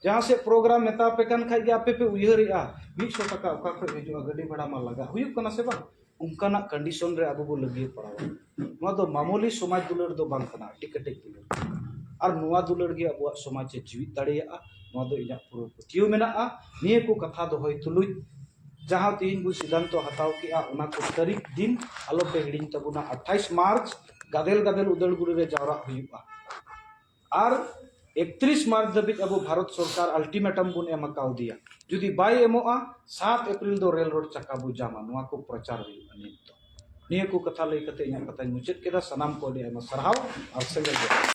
ᱡᱟᱦᱟᱸ ᱥᱮᱫ ᱯᱨᱳᱜᱨᱟᱢ ᱢᱮᱛᱟ ᱯᱮ ᱠᱟᱱ ᱠᱷᱟᱡ ᱜᱮ ᱟᱯᱮ ᱯᱮ ᱩᱭᱦᱟᱹᱨᱮᱜᱼᱟ, ᱢᱤᱫ ᱥᱚ ᱴᱟᱠᱟ ᱚᱠᱟ ᱠᱷᱚᱡ ᱦᱤᱡᱩᱜᱼᱟ, ᱜᱟᱹᱰᱤ ᱵᱷᱟᱲᱟ ᱢᱟ ᱞᱟᱜᱟᱜ ᱦᱩᱭᱩᱜ ᱠᱟᱱᱟ ᱥᱮ ᱵᱟᱝ? ᱚᱱᱠᱟᱱᱟᱜ ᱠᱚᱱᱰᱤᱥᱚᱱ ᱨᱮ ᱟᱵᱚ ᱵᱚ ᱞᱟᱹᱜᱤᱭᱟᱹ ᱯᱟᱲᱟᱣᱟ᱾ ᱱᱚᱣᱟ ᱫᱚ ᱢᱟᱢᱩᱞᱤ ᱥᱚᱢᱟᱡᱽ ᱫᱩᱞᱟᱹᱲ ᱫᱚ ᱵᱟᱝ ᱠᱟᱱᱟ, ᱟᱹᱰᱤ ᱠᱮᱴᱮᱡ ᱫᱩᱞᱟᱹᱲ ᱠᱟᱱᱟ᱾ ᱟᱨ ᱱᱚᱣᱟ ᱫᱩᱞᱟᱹᱲ ᱜᱮ ᱟᱵᱚᱣᱟᱜ ᱥᱚᱢᱟᱡᱽ ᱮ ᱡᱤᱣᱤᱫ ᱫᱟᱲᱮᱭᱟᱜᱼᱟ, ᱱᱚᱣᱟ ᱫᱚ ᱤᱧᱟᱹᱜ ᱯᱩᱨᱟᱹ ᱯᱟᱹᱛᱭᱟᱹᱣ ᱢᱮᱱᱟᱜᱼᱟ᱾ ᱱᱤᱭᱟᱹ ᱠᱚ ᱠᱟᱛᱷᱟ ᱫᱚᱦᱚᱭ ᱛᱩᱞᱩᱡ ᱡᱟᱦᱟᱸ ᱛᱮᱦᱮᱧ ᱵᱚ ᱥᱤᱫᱷᱟᱱᱛᱚ ᱦᱟᱛᱟᱣ ᱠᱮᱜᱼᱟ, ᱚᱱᱟ ᱠᱚ ᱛᱟᱹᱨᱤᱠᱷ ᱫᱤᱱ ᱟᱞᱚ ᱯᱮ ᱦᱤᱲᱤᱧ ᱛᱟᱵᱚᱱᱟ᱾ ᱟᱴᱷᱟᱭᱤᱥ ᱢᱟᱨᱪ ᱜᱟᱫᱮᱞ ᱜᱟᱫᱮᱞ ᱩᱫᱟᱹᱲᱜᱩᱲᱤ ᱨᱮ ᱡᱟᱣᱨᱟᱜ ᱦᱩᱭᱩᱜᱼᱟ᱾ ᱟᱨ ᱮᱠᱛᱨᱤᱥ ᱢᱟᱨᱪ ᱫᱷᱟᱹᱵᱤᱡ ᱟᱵᱚ ᱵᱷᱟᱨᱚᱛ ᱥᱚᱨᱠᱟᱨ ᱟᱞᱴᱤᱢᱮᱴᱟᱢ ᱵᱚᱱ ᱮᱢ ᱟᱠᱟᱣᱫᱮᱭᱟ᱾ ᱡᱩᱫᱤ ᱵᱟᱭ ᱮᱢᱚᱜᱼᱟ, ᱥᱟᱛ ᱮᱯᱨᱤᱞ ᱫᱚ ᱨᱮᱞ ᱨᱳᱰ ᱪᱟᱠᱟ ᱵᱚ ᱡᱟᱢᱟ᱾ ᱱᱚᱣᱟ ᱠᱚ ᱯᱨᱚᱪᱟᱨ ᱦᱩᱭᱩᱜᱼᱟ ᱱᱤᱛ ᱫᱚ᱾ ᱱᱤᱭᱟᱹ ᱠᱚ ᱠᱟᱛᱷᱟ ᱞᱟᱹᱭ ᱠᱟᱛᱮ ᱤᱧᱟᱹᱜ ᱠᱟᱛᱷᱟᱧ ᱢᱩᱪᱟᱹᱫ ᱠᱮᱫᱟ᱾ ᱥᱟᱱᱟᱢ ᱠᱚ ᱟᱹᱰᱤ ᱟᱭᱢᱟ ᱥᱟᱨᱦᱟᱣ ᱟᱨ ᱥᱟᱹᱜᱩᱱ ᱡᱚᱦᱟᱨ᱾